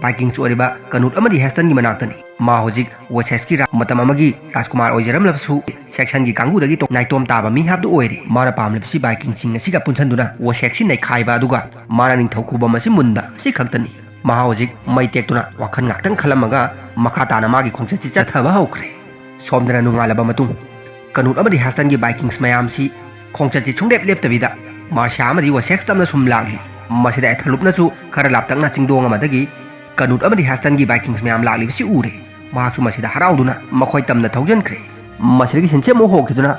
ꯚꯥꯏꯀꯤꯡꯁ ꯑꯣꯏꯔꯤꯕ ꯀꯅꯨꯠ ꯑꯃꯗꯤ ꯍꯦꯁꯇꯟꯒꯤ ꯃꯅꯥꯛꯇꯅꯤ꯫ ꯃꯥ ꯍꯧꯖꯤꯛ ꯋꯦꯁꯦꯛꯁꯀꯤ ꯔꯥ-, ꯃꯇꯝ ꯑꯃꯒꯤ ꯔꯥꯖꯀꯨꯃꯥꯔ ꯑꯣꯏꯖꯔꯝꯂꯕꯁꯨ ꯁꯦꯛꯁꯟꯒꯤ ꯀꯥꯡꯕꯨꯗꯒꯤ ꯇꯣ-, ꯅꯥꯏꯇꯣꯝ ꯇꯥꯕ ꯃꯤ ꯍꯥꯏꯕꯗꯨ ꯑꯣꯏꯔꯦ꯫ ꯃꯥꯅ ꯄꯥꯝꯂꯤꯕꯁꯤ ꯚꯥꯏꯀꯤꯡꯁꯤꯡ ꯑꯁꯤꯒ ꯄꯨꯟꯁꯤꯟꯗꯨꯅ ꯋꯦꯁꯦꯛꯁꯤ ꯅꯩꯈꯥꯏꯕ, ꯑꯗꯨꯒ ꯃꯥꯅ ꯅꯤꯡꯊꯧ ꯈꯨꯕꯝ ꯑꯁꯤ ꯃꯨꯟꯕ, ꯁꯤ ꯈꯛꯇꯅꯤ꯫ ꯃꯍꯥꯛ ꯍꯧꯖꯤꯛ ꯃꯩ ꯇꯦꯛꯇꯨꯅ ꯋꯥꯈꯜ ꯉꯥꯛꯇꯪ ꯈꯜꯂꯝꯃꯒ ꯃꯈꯥ ꯇꯥꯅ ꯃꯥꯒꯤ ꯈꯣꯡꯆꯠꯁꯤ ꯆꯠꯊꯕ ꯍꯧꯈ꯭ꯔꯦ꯫ ꯁꯣꯝꯗꯅ ꯅꯣꯡꯉꯥꯜꯂꯕ ꯃꯇꯨꯡ ꯀꯅꯨꯠ ꯑꯃꯗꯤ ꯍꯦꯁꯇꯟꯒꯤ ꯚꯥꯏꯀꯤꯡꯁ ꯃꯌꯥꯝꯁꯤ ꯈꯣꯡꯆꯠꯁꯤ ꯁꯨꯡꯂꯦꯞ ꯂꯦꯞꯇꯕꯤꯗ ꯃꯥꯔꯁꯤꯌꯥ ꯑꯃꯗꯤ ꯋꯦꯁꯦꯛꯁ ꯇꯝꯅ ꯁꯨꯝ ꯂꯥꯛꯂꯤ꯫ ꯃꯁꯤꯗ ꯑꯦꯊꯂꯨꯞꯅꯁꯨ ꯈꯔ ꯂꯥꯞꯇꯛꯅ ꯆꯤꯡꯗꯣꯡ ꯑꯃꯗꯒꯤ ꯀꯅꯨꯠ ꯑꯃꯗꯤ ꯍꯦꯁꯇꯟꯒꯤ ꯚꯥꯏꯀꯤꯡꯁ ꯃꯌꯥꯝ ꯂꯥꯛꯂꯤꯕꯁꯤ ꯎꯔꯦ꯫ ꯃꯍꯥꯛꯁꯨ ꯃꯁꯤꯗ ꯍꯔꯥꯎꯗꯨꯅ ꯃꯈꯣꯏ ꯇꯝꯅ ꯊꯧꯖꯤꯟꯈ꯭ꯔꯦ꯫ ꯃꯁꯤꯗꯒꯤ ꯁꯤꯟꯁꯤ ꯑꯃꯨꯛ ꯍꯣꯡꯈꯤꯗꯨꯅ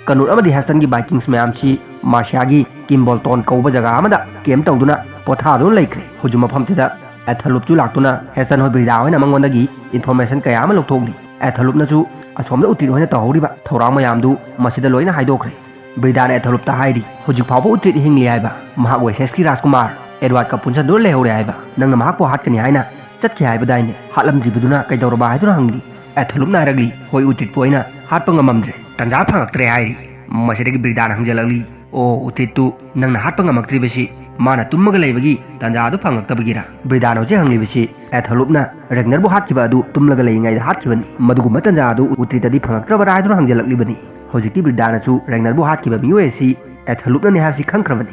ꯀꯅꯨꯠ ꯑꯃꯗꯤ ꯍꯦꯁꯇꯟꯒꯤ ꯚꯥꯏꯀꯤꯡꯁ ꯃꯌꯥꯝꯁꯤ ꯃꯥꯔꯁꯤꯌꯥꯒꯤ ꯀꯤꯝꯕꯣꯜꯇꯣꯟ ꯀꯧꯕ ꯖꯒꯥ ꯑꯃꯗ ꯀꯦꯝꯞ ꯇꯧꯗꯨꯅ ꯄꯣꯊꯥꯗꯨꯅ ꯂꯩꯈ꯭ꯔꯦ꯫ ꯍꯧꯖꯤꯛ ꯃꯐꯝꯁꯤꯗ ꯑꯦꯊꯂꯨꯞꯁꯨ ꯂꯥꯛꯇꯨꯅ ꯍꯦꯁꯇꯟ ꯍꯣꯏ ꯕ꯭ꯔꯤꯗꯥ ꯍꯣꯏꯅ ꯃꯉꯣꯟꯗꯒꯤ ꯏꯟꯐꯣꯔꯃꯦꯁꯟ ꯀꯌꯥ ꯑꯃ ꯂꯧꯊꯣꯛꯂꯤ꯫ ꯑꯦꯊꯂꯨꯞꯅꯁꯨ ꯑꯁꯣꯝꯗ ꯎꯇ꯭ꯔꯤꯠ ꯍꯣꯏꯅ ꯇꯧꯍꯧꯔꯤꯕ ꯊꯧꯔꯥꯡ ꯃꯌꯥꯝꯗꯨ ꯃꯁꯤꯗ ꯂꯣꯏꯅ ꯍꯥꯏꯗꯣꯛꯈ꯭ꯔꯦ꯫ ꯕ꯭ꯔꯤꯗꯥꯅ ꯑꯦꯊꯣꯂꯨꯞꯇ ꯍꯥꯏꯔꯤ, "ꯍꯧꯖꯤꯛ ꯐꯥꯎꯕ ꯎꯇ꯭ꯔꯤꯠ ꯍꯤꯡꯂꯤ ꯍꯥꯏꯕ, ꯃꯍꯥꯛ ꯋꯦꯁꯦꯁꯀꯤ ꯔꯥꯖꯀꯨꯃꯥꯔ ꯑꯦꯗꯋꯥꯔꯗꯀ ꯄꯨꯟꯁꯤꯟꯗꯨꯅ ꯂꯩꯍꯧꯔꯦ ꯍꯥꯏꯕ, ꯅꯪꯅ ꯃꯍꯥꯛꯄꯨ ꯍꯥꯠꯀꯅꯤ ꯍꯥꯏꯅ ꯆꯠꯈꯤ ꯍꯥꯏꯕꯗꯥꯏꯅꯦ? ꯍꯥꯠꯂꯝꯗ꯭ꯔꯤꯕꯗꯨꯅ ꯀꯩꯗꯧꯔꯕ?" ꯍꯥꯏꯗꯨꯅ ꯍꯪꯂꯤ꯫ ꯑꯦꯊꯣꯂꯨꯞꯅ ꯍꯥꯏꯔꯛꯂꯤ, "ꯍꯣꯏ, ꯎꯇ꯭ꯔꯤꯠꯄꯨ ꯑꯩꯅ ꯍꯥꯠꯄ ꯉꯝꯃꯝꯗ꯭ꯔꯦ, ꯇꯟꯖꯥ ꯐꯪꯉꯛꯇ꯭ꯔꯦ" ꯍꯥꯏꯔꯤ꯫ ꯃꯁꯤꯗꯒꯤ ꯕ꯭ꯔꯤꯗꯥꯅ ꯍꯪꯖꯜꯂꯛꯂꯤ, "ꯑꯣ, ꯎꯇ꯭ꯔꯤꯠꯇꯨ ꯅꯪꯅ ꯍꯥꯠꯄ ꯉꯝꯃꯛꯇ꯭ꯔꯤꯕꯁꯤ ꯃꯥꯅ ꯇꯨꯝꯃꯒ ꯂꯩꯕꯒꯤ ꯇꯟꯖꯥ ꯑꯗꯨ ꯐꯪꯉꯛꯇꯕꯒꯤꯔꯥ?" ꯕ꯭ꯔꯤꯗꯥꯅ ꯍꯧꯖꯤꯛ ꯍꯪꯂꯤꯕꯁꯤ ꯑꯦꯊꯣꯂꯨꯞꯅ ꯔꯦꯒꯅꯔꯕꯨ ꯍꯥꯠꯈꯤꯕ ꯑꯗꯨ ꯇꯨꯝꯂꯒ ꯂꯩꯔꯤꯉꯩꯗ ꯍꯥꯠꯈꯤꯕꯅꯤ꯫ ꯃꯗꯨꯒꯨꯝꯕ ꯇꯟꯖꯥ ꯑꯗꯨ ꯎꯇ꯭ꯔꯤꯠꯇꯗꯤ ꯐꯪꯉꯛꯇ꯭ꯔꯕꯔꯥ ꯍꯥꯏꯗꯨꯅ ꯍꯪꯖꯜꯂꯛꯂꯤꯕꯅꯤ꯫ ꯍꯧꯖꯤꯛꯇꯤ ꯕ꯭ꯔꯤꯗꯥꯅꯁꯨ ꯔꯦꯒꯅꯔꯕꯨ ꯍꯥꯠꯈꯤꯕ ꯃꯤꯑꯣꯏ ꯑꯁꯤ ꯑꯦꯊꯣꯂꯨꯞꯅꯅꯤ ꯍꯥꯏꯕꯁꯤ ꯈꯪꯈ꯭ꯔꯕꯅꯤ꯫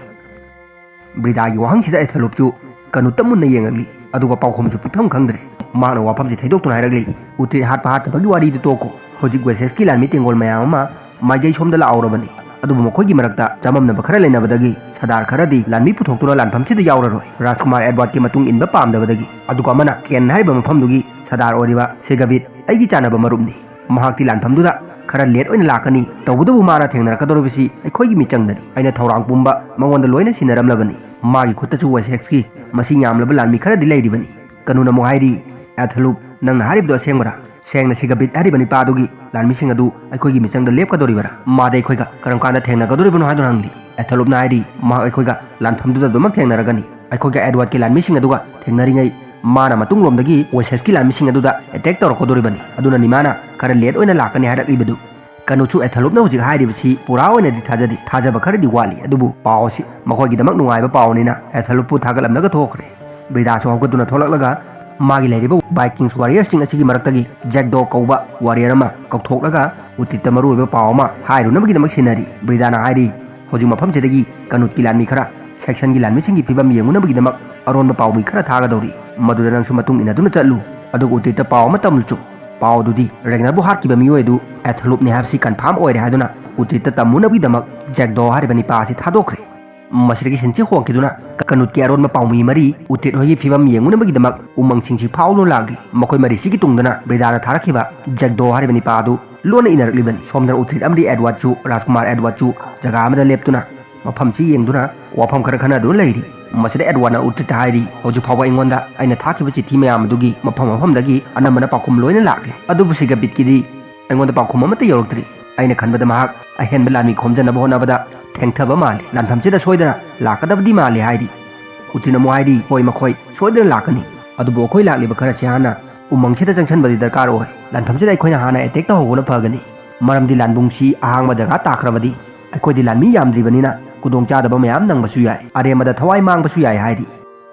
ꯕ꯭ꯔꯤꯗꯥꯒꯤ ꯋꯥꯍꯪꯁꯤꯗ ꯑꯦꯊꯣꯂꯨꯞꯁꯨ ꯀꯅꯨꯠꯇ ꯃꯨꯟꯅ ꯌꯦꯡꯂꯛꯂꯤ, ꯑꯗꯨꯒ ꯄꯥꯎꯈꯨꯝꯁꯨ ꯄꯤꯐꯝ ꯈꯪꯗ꯭ꯔꯦ꯫ ꯃꯍꯥꯛꯅ ꯋꯥꯐꯝꯁꯤ ꯊꯩꯗꯣꯛꯇꯨꯅ ꯍꯥꯏꯔꯛꯂꯤ, "ꯎꯇ꯭ꯔꯤꯠ ꯍꯥꯠꯄ ꯍꯥꯠꯇꯕꯒꯤ ꯋꯥꯔꯤꯗꯨ ꯇꯣꯛꯈꯣ꯫ ꯍꯧꯖꯤꯛ ꯋꯦꯁꯦꯁꯀꯤ ꯂꯥꯟꯃꯤ ꯇꯦꯡꯒꯣꯜ ꯃꯌꯥꯝ ꯑꯃ ꯃꯥꯏꯀꯩ ꯁꯣꯝꯗ ꯂꯥꯛꯍꯧꯔꯕꯅꯤ, ꯑꯗꯨꯕꯨ ꯃꯈꯣꯏꯒꯤ ꯃꯔꯛꯇ ꯆꯃꯝꯅꯕ ꯈꯔ ꯂꯩꯅꯕꯗꯒꯤ ꯁꯔꯗꯥꯔ ꯈꯔꯗꯤ ꯂꯥꯟꯃꯤ ꯄꯨꯊꯣꯛꯇꯨꯅ ꯂꯥꯟꯐꯝꯁꯤꯗ ꯌꯥꯎꯔꯔꯣꯏ꯫ ꯔꯥꯖꯀꯨꯃꯥꯔ ꯑꯦꯗꯋꯥꯔꯗꯀꯤ ꯃꯇꯨꯡ ꯏꯟꯕ ꯄꯥꯝꯗꯕꯗꯒꯤ, ꯑꯗꯨꯒ ꯑꯃꯅ ꯀꯦꯟ ꯍꯥꯏꯔꯤꯕ ꯃꯐꯝꯗꯨꯒꯤ ꯁꯔꯗꯥꯔ ꯑꯣꯏꯔꯤꯕ ꯁꯤꯒꯕꯤꯠ ꯑꯩꯒꯤ ꯆꯥꯟꯅꯕ ꯃꯔꯨꯞꯅꯤ꯫ ꯃꯍꯥꯛꯇꯤ ꯂꯥꯟꯐꯝꯗꯨꯗ ꯈꯔ ꯂꯦꯠ ꯑꯣꯏꯅ ꯂꯥꯛꯀꯅꯤ, ꯇꯧꯕꯇꯕꯨ ꯃꯥꯅ ꯊꯦꯡꯅꯔꯛꯀꯗꯧꯔꯤꯕꯁꯤ ꯑꯩꯈꯣꯏꯒꯤ ꯃꯤꯆꯪꯗꯅꯤ꯫ ꯑꯩꯅ ꯊꯧꯔꯥꯡ ꯄꯨꯝꯕ ꯃꯉꯣꯟꯗ ꯂꯣꯏꯅ ꯁꯤꯟꯅꯔꯝꯂꯕꯅꯤ꯫ ꯃꯥꯒꯤ ꯈꯨꯠꯇꯁꯨ ꯋꯦꯁꯦꯛꯁꯀꯤ ꯃꯁꯤꯡ ꯌꯥꯝꯂꯕ ꯂꯥꯟꯃꯤ ꯈꯔꯗꯤ ꯂꯩꯔꯤꯕꯅꯤ"꯫ ꯀꯅꯨꯅ ꯑꯃꯨꯛ ꯍꯥꯏꯔꯤ, "ꯑꯦꯊꯂꯨꯞ, ꯅꯪꯅ ꯍꯥꯏꯔꯤꯕꯗꯨ ꯑꯁꯦꯡꯕꯔꯥ? ꯁꯦꯡꯅ ꯁꯤꯒꯕꯤꯠ ꯍꯥꯏꯔꯤꯕ ꯅꯤꯄꯥ ꯑꯗꯨꯒꯤ ꯂꯥꯟꯃꯤꯁꯤꯡ ꯑꯗꯨ ꯑꯩꯈꯣꯏꯒꯤ ꯃꯤꯆꯪꯗ ꯂꯦꯞꯀꯗꯧꯔꯤꯕꯔꯥ? ꯃꯥꯗꯤ ꯑꯩꯈꯣꯏꯒ ꯀꯔꯝ ꯀꯥꯟꯗ ꯊꯦꯡꯅꯒꯗꯧꯔꯤꯕꯅꯣ?" ꯍꯥꯏꯗꯨꯅ ꯍꯪꯂꯤ꯫ ꯑꯦꯊꯂꯨꯞꯅ ꯍꯥꯏꯔꯤ, "ꯃꯍꯥꯛ ꯑꯩꯈꯣꯏꯒ ꯂꯥꯟꯐꯝꯗꯨꯗ ꯑꯗꯨꯃꯛ ꯊꯦꯡꯅꯔꯒꯅꯤ꯫ ꯑꯩꯈꯣꯏꯒ ꯑꯦꯗꯋꯥꯔꯗꯀꯤ ꯂꯥꯟꯃꯤꯁꯤꯡ ꯑꯗꯨꯒ ꯊꯦꯡꯅꯔꯤꯉꯩ ꯃꯥꯅ ꯃꯇꯨꯡꯂꯣꯝꯗꯒꯤ ꯋꯦꯁꯦꯁꯀꯤ ꯂꯥꯟꯃꯤꯁꯤꯡ ꯑꯗꯨꯗ ꯑꯦꯇꯦꯛ ꯇꯧꯔꯛꯀꯗꯧꯔꯤꯕꯅꯤ꯫ ꯑꯗꯨꯅꯅꯤ ꯃꯥꯅ ꯈꯔ ꯂꯦꯠ ꯑꯣꯏꯅ ꯂꯥꯛꯀꯅꯤ ꯍꯥꯏꯔꯛꯂꯤꯕꯗꯨ"꯫ ꯀꯅꯨꯁꯨ ꯑꯦꯊꯂꯨꯞꯅ ꯍꯧꯖꯤꯛ ꯍꯥꯏꯔꯤꯕꯁꯤ ꯄꯨꯔꯥ ꯑꯣꯏꯅꯗꯤ ꯊꯥꯖꯗꯦ꯫ ꯊꯥꯖꯕ ꯈꯔꯗꯤ ꯋꯥꯠꯂꯤ, ꯑꯗꯨꯕꯨ ꯄꯥꯎ ꯑꯁꯤ ꯃꯈꯣꯏꯒꯤꯗꯃꯛ ꯅꯨꯡꯉꯥꯏꯕ ꯄꯥꯎꯅꯤꯅ ꯑꯦꯊꯂꯨꯞꯄꯨ ꯊꯥꯒꯠꯂꯝꯂꯒ ꯊꯣꯛꯈ꯭ꯔꯦ꯫ ꯕ꯭ꯔꯤꯗꯥꯁꯨ ꯍꯧꯒꯠꯇꯨꯅ ꯊꯣꯛꯂꯛꯂꯒ ꯃꯥꯒꯤ ꯂꯩꯔꯤꯕ ꯚꯥꯏꯀꯤꯡꯁ ꯋꯥꯔꯤꯌꯔꯁꯤꯡ ꯑꯁꯤꯒꯤ ꯃꯔꯛꯇꯒꯤ ꯖꯦꯛꯗꯣ ꯀꯧꯕ ꯋꯥꯔꯤꯌꯔ ꯑꯃ ꯀꯧꯊꯣꯛꯂꯒ ꯎꯇꯤꯠꯇ ꯃꯔꯨꯑꯣꯏꯕ ꯄꯥꯎ ꯑꯃ ꯍꯥꯏꯔꯨꯅꯕꯒꯤꯗꯃꯛ ꯁꯤꯟꯅꯔꯤ꯫ ꯕ꯭ꯔꯤꯗꯥꯅ ꯍꯥꯏꯔꯤ, "ꯍꯧꯖꯤꯛ ꯃꯐꯝꯁꯤꯗꯒꯤ ꯀꯅꯨꯠꯀꯤ ꯂꯥꯟꯃꯤ ꯈꯔ ꯁꯦꯛꯁꯟꯒꯤ ꯂꯥꯟꯃꯤꯁꯤꯡꯒꯤ ꯐꯤꯕꯝ ꯌꯦꯡꯉꯨꯅꯕꯒꯤꯗꯃꯛ ꯑꯔꯣꯟꯕ ꯄꯥꯎꯃꯤ ꯈꯔ ꯊꯥꯒꯗꯧꯔꯤ꯫ ꯃꯗꯨꯗ ꯅꯪꯁꯨ ꯃꯇꯨꯡ ꯏꯟꯅꯗꯨꯅ ꯆꯠꯂꯨ꯫ ꯑꯗꯨꯒ ꯎꯇꯤꯠꯇ ꯄꯥꯎ ꯑꯃ ꯇꯝꯂꯨꯆꯣ꯫ ꯄꯥꯎ ꯑꯗꯨꯗꯤ ꯔꯦꯒꯅꯔꯕꯨ ꯍꯥꯠꯈꯤꯕ ꯃꯤꯑꯣꯏ ꯑꯗꯨ ꯑꯦꯊꯂꯨꯞꯅꯤ ꯍꯥꯏꯕꯁꯤ ꯀꯟꯐꯥꯔꯝ ꯑꯣꯏꯔꯦ" ꯍꯥꯏꯗꯨꯅ ꯎꯇꯤꯠꯇ ꯇꯝꯃꯨꯅꯕꯒꯤꯗꯃꯛ ꯖꯦꯛꯗꯣ ꯍꯥꯏꯔꯤꯕ ꯅꯤꯄꯥ ꯑꯁꯤ ꯊꯥꯗꯣꯛꯈ꯭ꯔꯦ꯫ ꯃꯁꯤꯗꯒꯤ ꯁꯤꯟꯁꯤ ꯍꯣꯡꯈꯤꯗꯨꯅ ꯀꯅꯨꯠꯀꯤ ꯑꯔꯣꯟꯕ ꯄꯥꯎꯃꯤ ꯃꯔꯤ ꯎꯇꯤꯠ ꯍꯣꯏꯒꯤ ꯐꯤꯕꯝ ꯌꯦꯡꯉꯨꯅꯕꯒꯤꯗꯃꯛ ꯎꯃꯪꯁꯤꯡꯁꯤ ꯐꯥꯎꯗꯨꯅ ꯂꯥꯛꯂꯤ꯫ ꯃꯈꯣꯏ ꯃꯔꯤꯁꯤꯒꯤ ꯇꯨꯡꯗꯅ ꯕ꯭ꯔꯤꯗꯥꯅ ꯊꯥꯔꯛꯈꯤꯕ ꯖꯦꯛꯗꯣ ꯍꯥꯏꯔꯤꯕ ꯅꯤꯄꯥ ꯑꯗꯨ ꯂꯣꯟꯅ ꯏꯅꯔꯛꯂꯤꯕꯅꯤ꯫ ꯁꯣꯝꯗꯅ ꯎꯇꯤꯠ ꯑꯃꯗꯤ ꯑꯦꯗꯋꯥꯔꯗꯁꯨ, ꯔꯥꯖꯀꯨꯃꯥꯔ ꯑꯦꯗꯋꯥꯔꯗꯁꯨ ꯖꯒꯥ ꯑꯃꯗ ꯂꯦꯞꯇꯨꯅ ꯃꯐꯝꯁꯤ ꯌꯦꯡꯗꯨꯅ ꯋꯥꯐꯝ ꯈꯔ ꯈꯟꯅꯗꯨꯅ ꯂꯩꯔꯤ꯫ ꯃꯁꯤꯗ ꯑꯦꯗꯋꯥꯔꯗꯅ ꯎꯇꯤꯠꯇ ꯍꯥꯏꯔꯤ, "ꯍꯧꯖꯤꯛ ꯐꯥꯎꯕ ꯑꯩꯉꯣꯟꯗ ꯑꯩꯅ ꯊꯥꯈꯤꯕ ꯆꯤꯊꯤ ꯃꯌꯥꯝ ꯑꯗꯨꯒꯤ ꯃꯐꯝ ꯃꯐꯝꯗꯒꯤ ꯑꯅꯝꯕꯅ ꯄꯥꯎꯈꯨꯝ ꯂꯣꯏꯅ ꯂꯥꯛꯂꯦ, ꯑꯗꯨꯕꯨ ꯁꯤꯒꯕꯤꯠꯀꯤꯗꯤ ꯑꯩꯉꯣꯟꯗ ꯄꯥꯎꯈꯨꯝ ꯑꯃꯠꯇ ꯌꯧꯔꯛꯇ꯭ꯔꯤ꯫ ꯑꯩꯅ ꯈꯟꯕꯗ ꯃꯍꯥꯛ ꯑꯍꯦꯟꯕ ꯂꯥꯟꯃꯤ ꯈꯣꯝꯖꯅꯕ ꯍꯣꯠꯅꯕꯗ ꯊꯦꯡꯊꯕ ꯃꯥꯜꯂꯤ꯫ ꯂꯥꯟꯐꯝꯁꯤꯗ ꯁꯣꯏꯗꯅ ꯂꯥꯛꯀꯗꯕꯗꯤ ꯃꯥꯜꯂꯤ ꯍꯥꯏꯔꯤ꯫ ꯎꯇ꯭ꯔꯤꯟ ꯑꯃꯨꯛ ꯍꯥꯏꯔꯤ, "ꯍꯣꯏ, ꯃꯈꯣꯏ ꯁꯣꯏꯗꯅ ꯂꯥꯛꯀꯅꯤ꯫ ꯑꯗꯨꯕꯨ ꯑꯩꯈꯣꯏ ꯂꯥꯛꯂꯤꯕ ꯈꯔꯁꯤ ꯍꯥꯟꯅ ꯎꯃꯪꯁꯤꯗ ꯆꯪꯁꯤꯟꯕꯗꯤ ꯗꯔꯀꯥꯔ ꯑꯣꯏ꯫ ꯂꯥꯟꯐꯝꯁꯤꯗ ꯑꯩꯈꯣꯏꯅ ꯍꯥꯟꯅ ꯑꯦꯇꯦꯛ ꯇꯧꯍꯧꯕꯅ ꯐꯒꯅꯤ꯫ ꯃꯔꯝꯗꯤ ꯂꯥꯟꯕꯨꯡꯁꯤ ꯑꯍꯥꯡꯕ ꯖꯒꯥ ꯇꯥꯈ꯭ꯔꯕꯗꯤ ꯑꯩꯈꯣꯏꯗꯤ ꯂꯥꯟꯃꯤ ꯌꯥꯝꯗ꯭ꯔꯤꯕꯅꯤꯅ ꯈꯨꯗꯣꯡꯆꯥꯗꯕ ꯃꯌꯥꯝ ꯅꯪꯕꯁꯨ ꯌꯥꯏ꯫ ꯑꯔꯦꯝꯕꯗ ꯊꯋꯥꯏ ꯃꯥꯡꯕꯁꯨ ꯌꯥꯏ" ꯍꯥꯏꯔꯤ꯫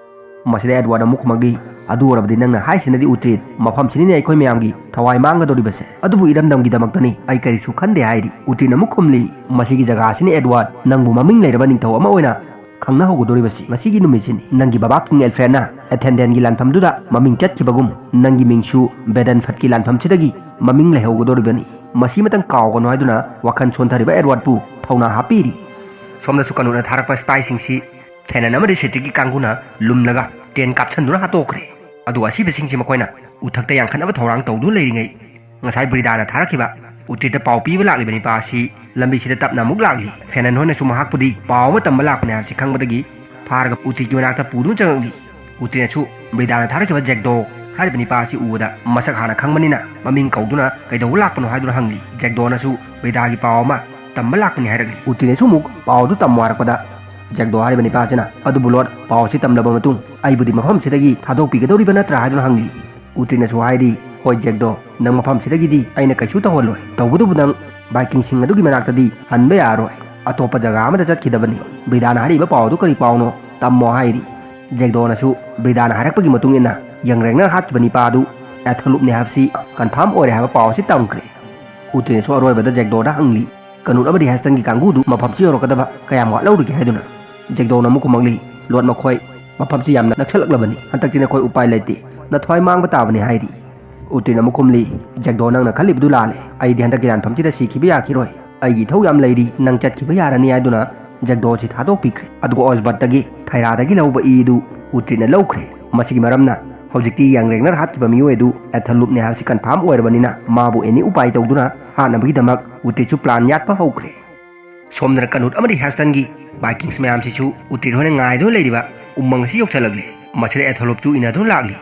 ꯃꯁꯤꯗ ꯑꯦꯗꯋꯥꯔꯗ ꯑꯃꯨꯛ ꯈꯨꯝꯃꯛꯂꯤ, "ꯑꯗꯨ ꯑꯣꯏꯔꯕꯗꯤ ꯅꯪꯅ ꯍꯥꯏꯁꯤꯅꯗꯤ ꯎꯇ꯭ꯔꯤꯟ, ꯃꯐꯝꯁꯤꯅꯤꯅꯦ ꯑꯩꯈꯣꯏ ꯃꯌꯥꯝꯒꯤ ꯊꯋꯥꯏ ꯃꯥꯡꯒꯗꯧꯔꯤꯕꯁꯦ꯫ ꯑꯗꯨꯕꯨ ꯏꯔꯝꯗꯝꯒꯤꯗꯃꯛꯇꯅꯤ, ꯑꯩ ꯀꯔꯤꯁꯨ ꯈꯟꯗꯦ" ꯍꯥꯏꯔꯤ꯫ ꯎꯇ꯭ꯔꯤꯟ ꯑꯃꯨꯛ ꯈꯨꯝꯂꯤ, "ꯃꯁꯤꯒꯤ ꯖꯒꯥꯁꯤꯅꯤ ꯑꯦꯗꯋꯥꯔꯗ, ꯅꯪꯕꯨ ꯃꯃꯤꯡ ꯂꯩꯔꯕ ꯅꯤꯡꯊꯧ ꯑꯃ ꯑꯣꯏꯅ ꯈꯪꯅꯍꯧꯒꯗꯧꯔꯤꯕꯁꯤ ꯉꯁꯤꯒꯤ ꯅꯨꯃꯤꯠꯁꯤꯅꯤ꯫ ꯅꯪꯒꯤ ꯕꯕꯥ ꯀꯤꯡ ꯑꯦꯜꯐ꯭ꯔꯦꯗꯅ ꯑꯦꯊꯦꯟꯗꯦꯟꯒꯤ ꯂꯥꯟꯐꯝꯗꯨꯗ ꯃꯃꯤꯡ ꯆꯠꯈꯤꯕꯒꯨꯝ ꯅꯪꯒꯤ ꯃꯤꯡꯁꯨ ꯕꯦꯗꯟꯐꯠꯀꯤ ꯂꯥꯟꯐꯝꯁꯤꯗꯒꯤ ꯃꯃꯤꯡ ꯂꯩꯍꯧꯒꯗꯧꯔꯤꯕꯅꯤ꯫ ꯃꯁꯤꯃꯇꯪ ꯀꯥꯎꯒꯅꯨ" ꯍꯥꯏꯗꯨꯅ ꯋꯥꯈꯜ ꯁꯣꯟꯊꯔꯤꯕ ꯑꯦꯗꯋꯥꯔꯗꯄꯨ ꯊꯧꯅꯥ ꯍꯥꯞꯄꯤꯔꯤ꯫ ꯁꯣꯝꯗꯁꯨ ꯀꯅꯨꯠꯅ ꯊꯥꯔꯛꯄ ꯁꯤꯄꯥꯏꯁꯤꯡꯁꯤ ꯐꯦꯅꯟ ꯑꯃꯗꯤ ꯁꯦꯇ꯭ꯔꯤꯛꯀꯤ ꯀꯥꯡꯕꯨꯅ ꯂꯨꯝꯂꯒ ꯇꯦꯟ ꯀꯥꯞꯁꯤꯟꯗꯨꯅ ꯍꯥꯠꯇꯣꯛꯈ꯭ꯔꯦ꯫ ꯑꯗꯨꯒ ꯑꯁꯤꯕꯁꯤꯡꯁꯤ ꯃꯈꯣꯏꯅ ꯎꯊꯛꯇ ꯌꯥꯡꯈꯠꯅꯕ ꯊꯧꯔꯥꯡ ꯇꯧꯗꯨꯅ ꯂꯩꯔꯤꯉꯩ, ꯉꯁꯥꯏ ꯕ꯭ꯔꯤꯗꯥꯅ ꯊꯥꯔꯛꯈꯤꯕ ꯎꯇ꯭ꯔꯤꯠꯇ ꯄꯥꯎ ꯄꯤꯕ ꯂꯥꯛꯂꯤꯕ ꯅꯤꯄꯥ ꯑꯁꯤ ꯂꯝꯕꯤꯁꯤꯗ ꯇꯞꯅ ꯑꯃꯨꯛ ꯂꯥꯛꯂꯤ꯫ ꯐꯦꯅꯟ ꯍꯣꯏꯅꯁꯨ ꯃꯍꯥꯛꯄꯨꯗꯤ ꯄꯥꯎ ꯑꯃ ꯇꯝꯕ ꯂꯥꯛꯄꯅꯦ ꯍꯥꯏꯕꯁꯤ ꯈꯪꯕꯗꯒꯤ ꯐꯥꯔꯒ ꯎꯇ꯭ꯔꯤꯠꯀꯤ ꯃꯅꯥꯛꯇ ꯄꯨꯗꯨꯅ ꯆꯪꯉꯛꯂꯤ꯫ ꯎꯇ꯭ꯔꯤꯠꯅꯁꯨ ꯕ꯭ꯔꯤꯗꯥꯅ ꯊꯥꯔꯛꯈꯤꯕ ꯖꯦꯛꯗꯣ ꯍꯥꯏꯔꯤꯕ ꯅꯤꯄꯥ ꯑꯁꯤ ꯎꯕꯗ ꯃꯁꯛ ꯍꯥꯟꯅ ꯈꯪꯕꯅꯤꯅ ꯃꯃꯤꯡ ꯀꯧꯗꯨꯅ ꯀꯩꯗꯧꯕ ꯂꯥꯛꯄꯅꯣ ꯍꯥꯏꯗꯨꯅ ꯍꯪꯂꯤ꯫ ꯖꯦꯛꯗꯣꯅꯁꯨ ꯕ꯭ꯔꯤꯗꯥꯒꯤ ꯄꯥꯎ ꯑꯃ ꯇꯝꯕ ꯂꯥꯛꯄꯅꯤ ꯍꯥꯏꯔꯛꯂꯤ꯫ ꯎꯇ꯭ꯔꯤꯠꯅꯁꯨ ꯑꯃꯨꯛ ꯄꯥꯎꯗꯨ ꯇꯝꯃꯨ ꯍꯥꯏꯔꯛꯄꯗ ꯖꯦꯛꯗꯣ ꯍꯥꯏꯔꯤꯕ ꯅꯤꯄꯥ ꯑꯁꯤꯅ, "ꯑꯗꯨꯕꯨ ꯂꯣꯔꯗ, ꯄꯥꯎ ꯑꯁꯤ ꯇꯝꯂꯕ ꯃꯇꯨꯡ ꯑꯩꯕꯨꯗꯤ ꯃꯐꯝꯁꯤꯗꯒꯤ ꯊꯥꯗꯣꯛꯄꯤꯒꯗꯧꯔꯤꯕ ꯅꯠꯇ꯭ꯔꯥ?" ꯍꯥꯏꯗꯨꯅ ꯍꯪꯂꯤ꯫ ꯎꯇ꯭ꯔꯤꯠꯅꯁꯨ ꯍꯥꯏꯔꯤ, "ꯍꯣꯏ ꯖꯦꯛꯗꯣ, ꯅꯪ ꯃꯐꯝꯁꯤꯗꯒꯤꯗꯤ ꯑꯩꯅ ꯀꯩꯁꯨ ꯇꯧꯍꯜꯂꯣꯏ꯫ ꯇꯧꯕꯇꯕꯨ ꯅꯪ ꯚꯥꯏꯀꯤꯡꯁꯤꯡ ꯑꯗꯨꯒꯤ ꯃꯅꯥꯛꯇꯗꯤ ꯍꯟꯕ ꯌꯥꯔꯔꯣꯏ꯫ ꯑꯇꯣꯞꯄ ꯖꯒꯥ ꯑꯃꯗ ꯆꯠꯈꯤꯗꯕꯅꯤ꯫ ꯕ꯭ꯔꯤꯗꯥꯅ ꯍꯥꯏꯔꯤꯕ ꯄꯥꯎ ꯑꯗꯨ ꯀꯔꯤ ꯄꯥꯎꯅꯣ? ꯇꯝꯃꯣ" ꯍꯥꯏꯔꯤ꯫ ꯖꯦꯛꯗꯣꯅꯁꯨ ꯕ꯭ꯔꯤꯗꯥꯅ ꯍꯥꯏꯔꯛꯄꯒꯤ ꯃꯇꯨꯡ ꯏꯟꯅ ꯌꯪ ꯔꯦꯡꯅꯔ ꯍꯥꯠꯈꯤꯕ ꯅꯤꯄꯥ ꯑꯗꯨ ꯑꯦꯊꯣꯂꯨꯞꯅꯤ ꯍꯥꯏꯕꯁꯤ ꯀꯟꯐꯥꯔꯝ ꯑꯣꯏꯔꯦ ꯍꯥꯏꯕ ꯄꯥꯎ ꯑꯁꯤ ꯇꯝꯈ꯭ꯔꯦ꯫ ꯎꯇ꯭ꯔꯤꯠꯅꯁꯨ ꯑꯔꯣꯏꯕꯗ ꯖꯦꯛꯗꯣꯗ ꯍꯪꯂꯤ, "ꯀꯅꯨꯠ ꯑꯃꯗꯤ ꯍꯦꯁꯇꯟꯒꯤ ꯀꯥꯡꯕꯨꯗꯨ ꯃꯐꯝꯁꯤ ꯌꯧꯔꯛꯀꯗꯕ ꯀꯌꯥꯝ ꯋꯥꯠꯍꯧꯔꯤꯒꯦ?" ꯍꯥꯏꯗꯨꯅ꯫ ꯖꯦꯛꯗꯣꯅ ꯑꯃꯨꯛ ꯈꯨꯝꯃꯛꯂꯤ, "ꯂꯣꯔꯗ, ꯃꯈꯣꯏ ꯃꯐꯝꯁꯤ ꯌꯥꯝꯅ ꯅꯛꯁꯜꯂꯛꯂꯕꯅꯤ꯫ ꯍꯟꯗꯛꯇꯤ ꯅꯈꯣꯏ ꯎꯄꯥꯏ ꯂꯩꯇꯦ꯫ ꯅꯊ꯭ꯋꯥꯏ ꯃꯥꯡꯕ ꯇꯥꯕꯅꯤ" ꯍꯥꯏꯔꯤ꯫ ꯎꯇ꯭ꯔꯤꯠꯅ ꯑꯃꯨꯛ ꯈꯨꯝꯂꯤ, "ꯖꯦꯛꯗꯣ, ꯅꯪꯅ ꯈꯜꯂꯤꯕꯗꯨ ꯂꯥꯜꯂꯦ꯫ ꯑꯩꯗꯤ ꯍꯟꯗꯛꯀꯤ ꯂꯥꯟꯐꯝꯁꯤꯗ ꯁꯤꯈꯤꯕ ꯌꯥꯈꯤꯔꯣꯏ꯫ ꯑꯩꯒꯤ ꯏꯊꯧ ꯌꯥꯝ ꯂꯩꯔꯤ꯫ ꯅꯪ ꯆꯠꯈꯤꯕ ꯌꯥꯔꯅꯤ" ꯍꯥꯏꯗꯨꯅ ꯖꯦꯛꯗꯣ ꯑꯁꯤ ꯊꯥꯗꯣꯛꯄꯤꯈ꯭ꯔꯦ꯫ ꯑꯗꯨꯒ ꯑꯣꯁꯕꯔꯠꯇꯒꯤ ꯊꯥꯏꯔꯥꯗꯒꯤ ꯂꯧꯕ ꯏ ꯑꯗꯨ ꯎꯇ꯭ꯔꯤꯠꯅ ꯂꯧꯈ꯭ꯔꯦ꯫ ꯃꯁꯤꯒꯤ ꯃꯔꯝꯅ ꯍꯧꯖꯤꯛꯇꯤ ꯌꯪ ꯔꯦꯡꯅꯔ ꯍꯥꯠꯈꯤꯕ ꯃꯤꯑꯣꯏ ꯑꯗꯨ ꯑꯦꯊꯣꯂꯨꯞꯅꯤ ꯍꯥꯏꯕꯁꯤ ꯀꯟꯐꯥꯔꯝ ꯑꯣꯏꯔꯕꯅꯤꯅ ꯃꯥꯕꯨ ꯑꯦꯅꯤ ꯎꯄꯥꯏ ꯇꯧꯗꯨꯅ ꯍꯥꯠꯅꯕꯒꯤꯗꯃꯛ ꯎꯇ꯭ꯔꯤꯠꯁꯨ ꯄ꯭ꯂꯥꯟ ꯌꯥꯠꯄ ꯍꯧꯈ꯭ꯔꯦ꯫ ꯁꯣꯝꯗꯅ ꯀꯅꯨꯠ ꯑꯃꯗꯤ ꯍꯦꯁꯇꯟꯒꯤ ꯚꯥꯏꯀꯤꯡꯁ ꯃꯌꯥꯝꯁꯤꯁꯨ ꯎꯇ꯭ꯔꯤꯠ ꯍꯣꯏꯅ ꯉꯥꯏꯗꯨꯅ ꯂꯩꯔꯤꯕ ꯎꯃꯪ ꯑꯁꯤ ꯌꯧꯁꯤꯜꯂꯛꯂꯤ꯫ ꯃꯁꯤꯗ ꯑꯦꯊꯣꯂꯨꯞꯁꯨ ꯏꯟꯅꯗꯨꯅ ꯂꯥꯛꯂꯤ꯫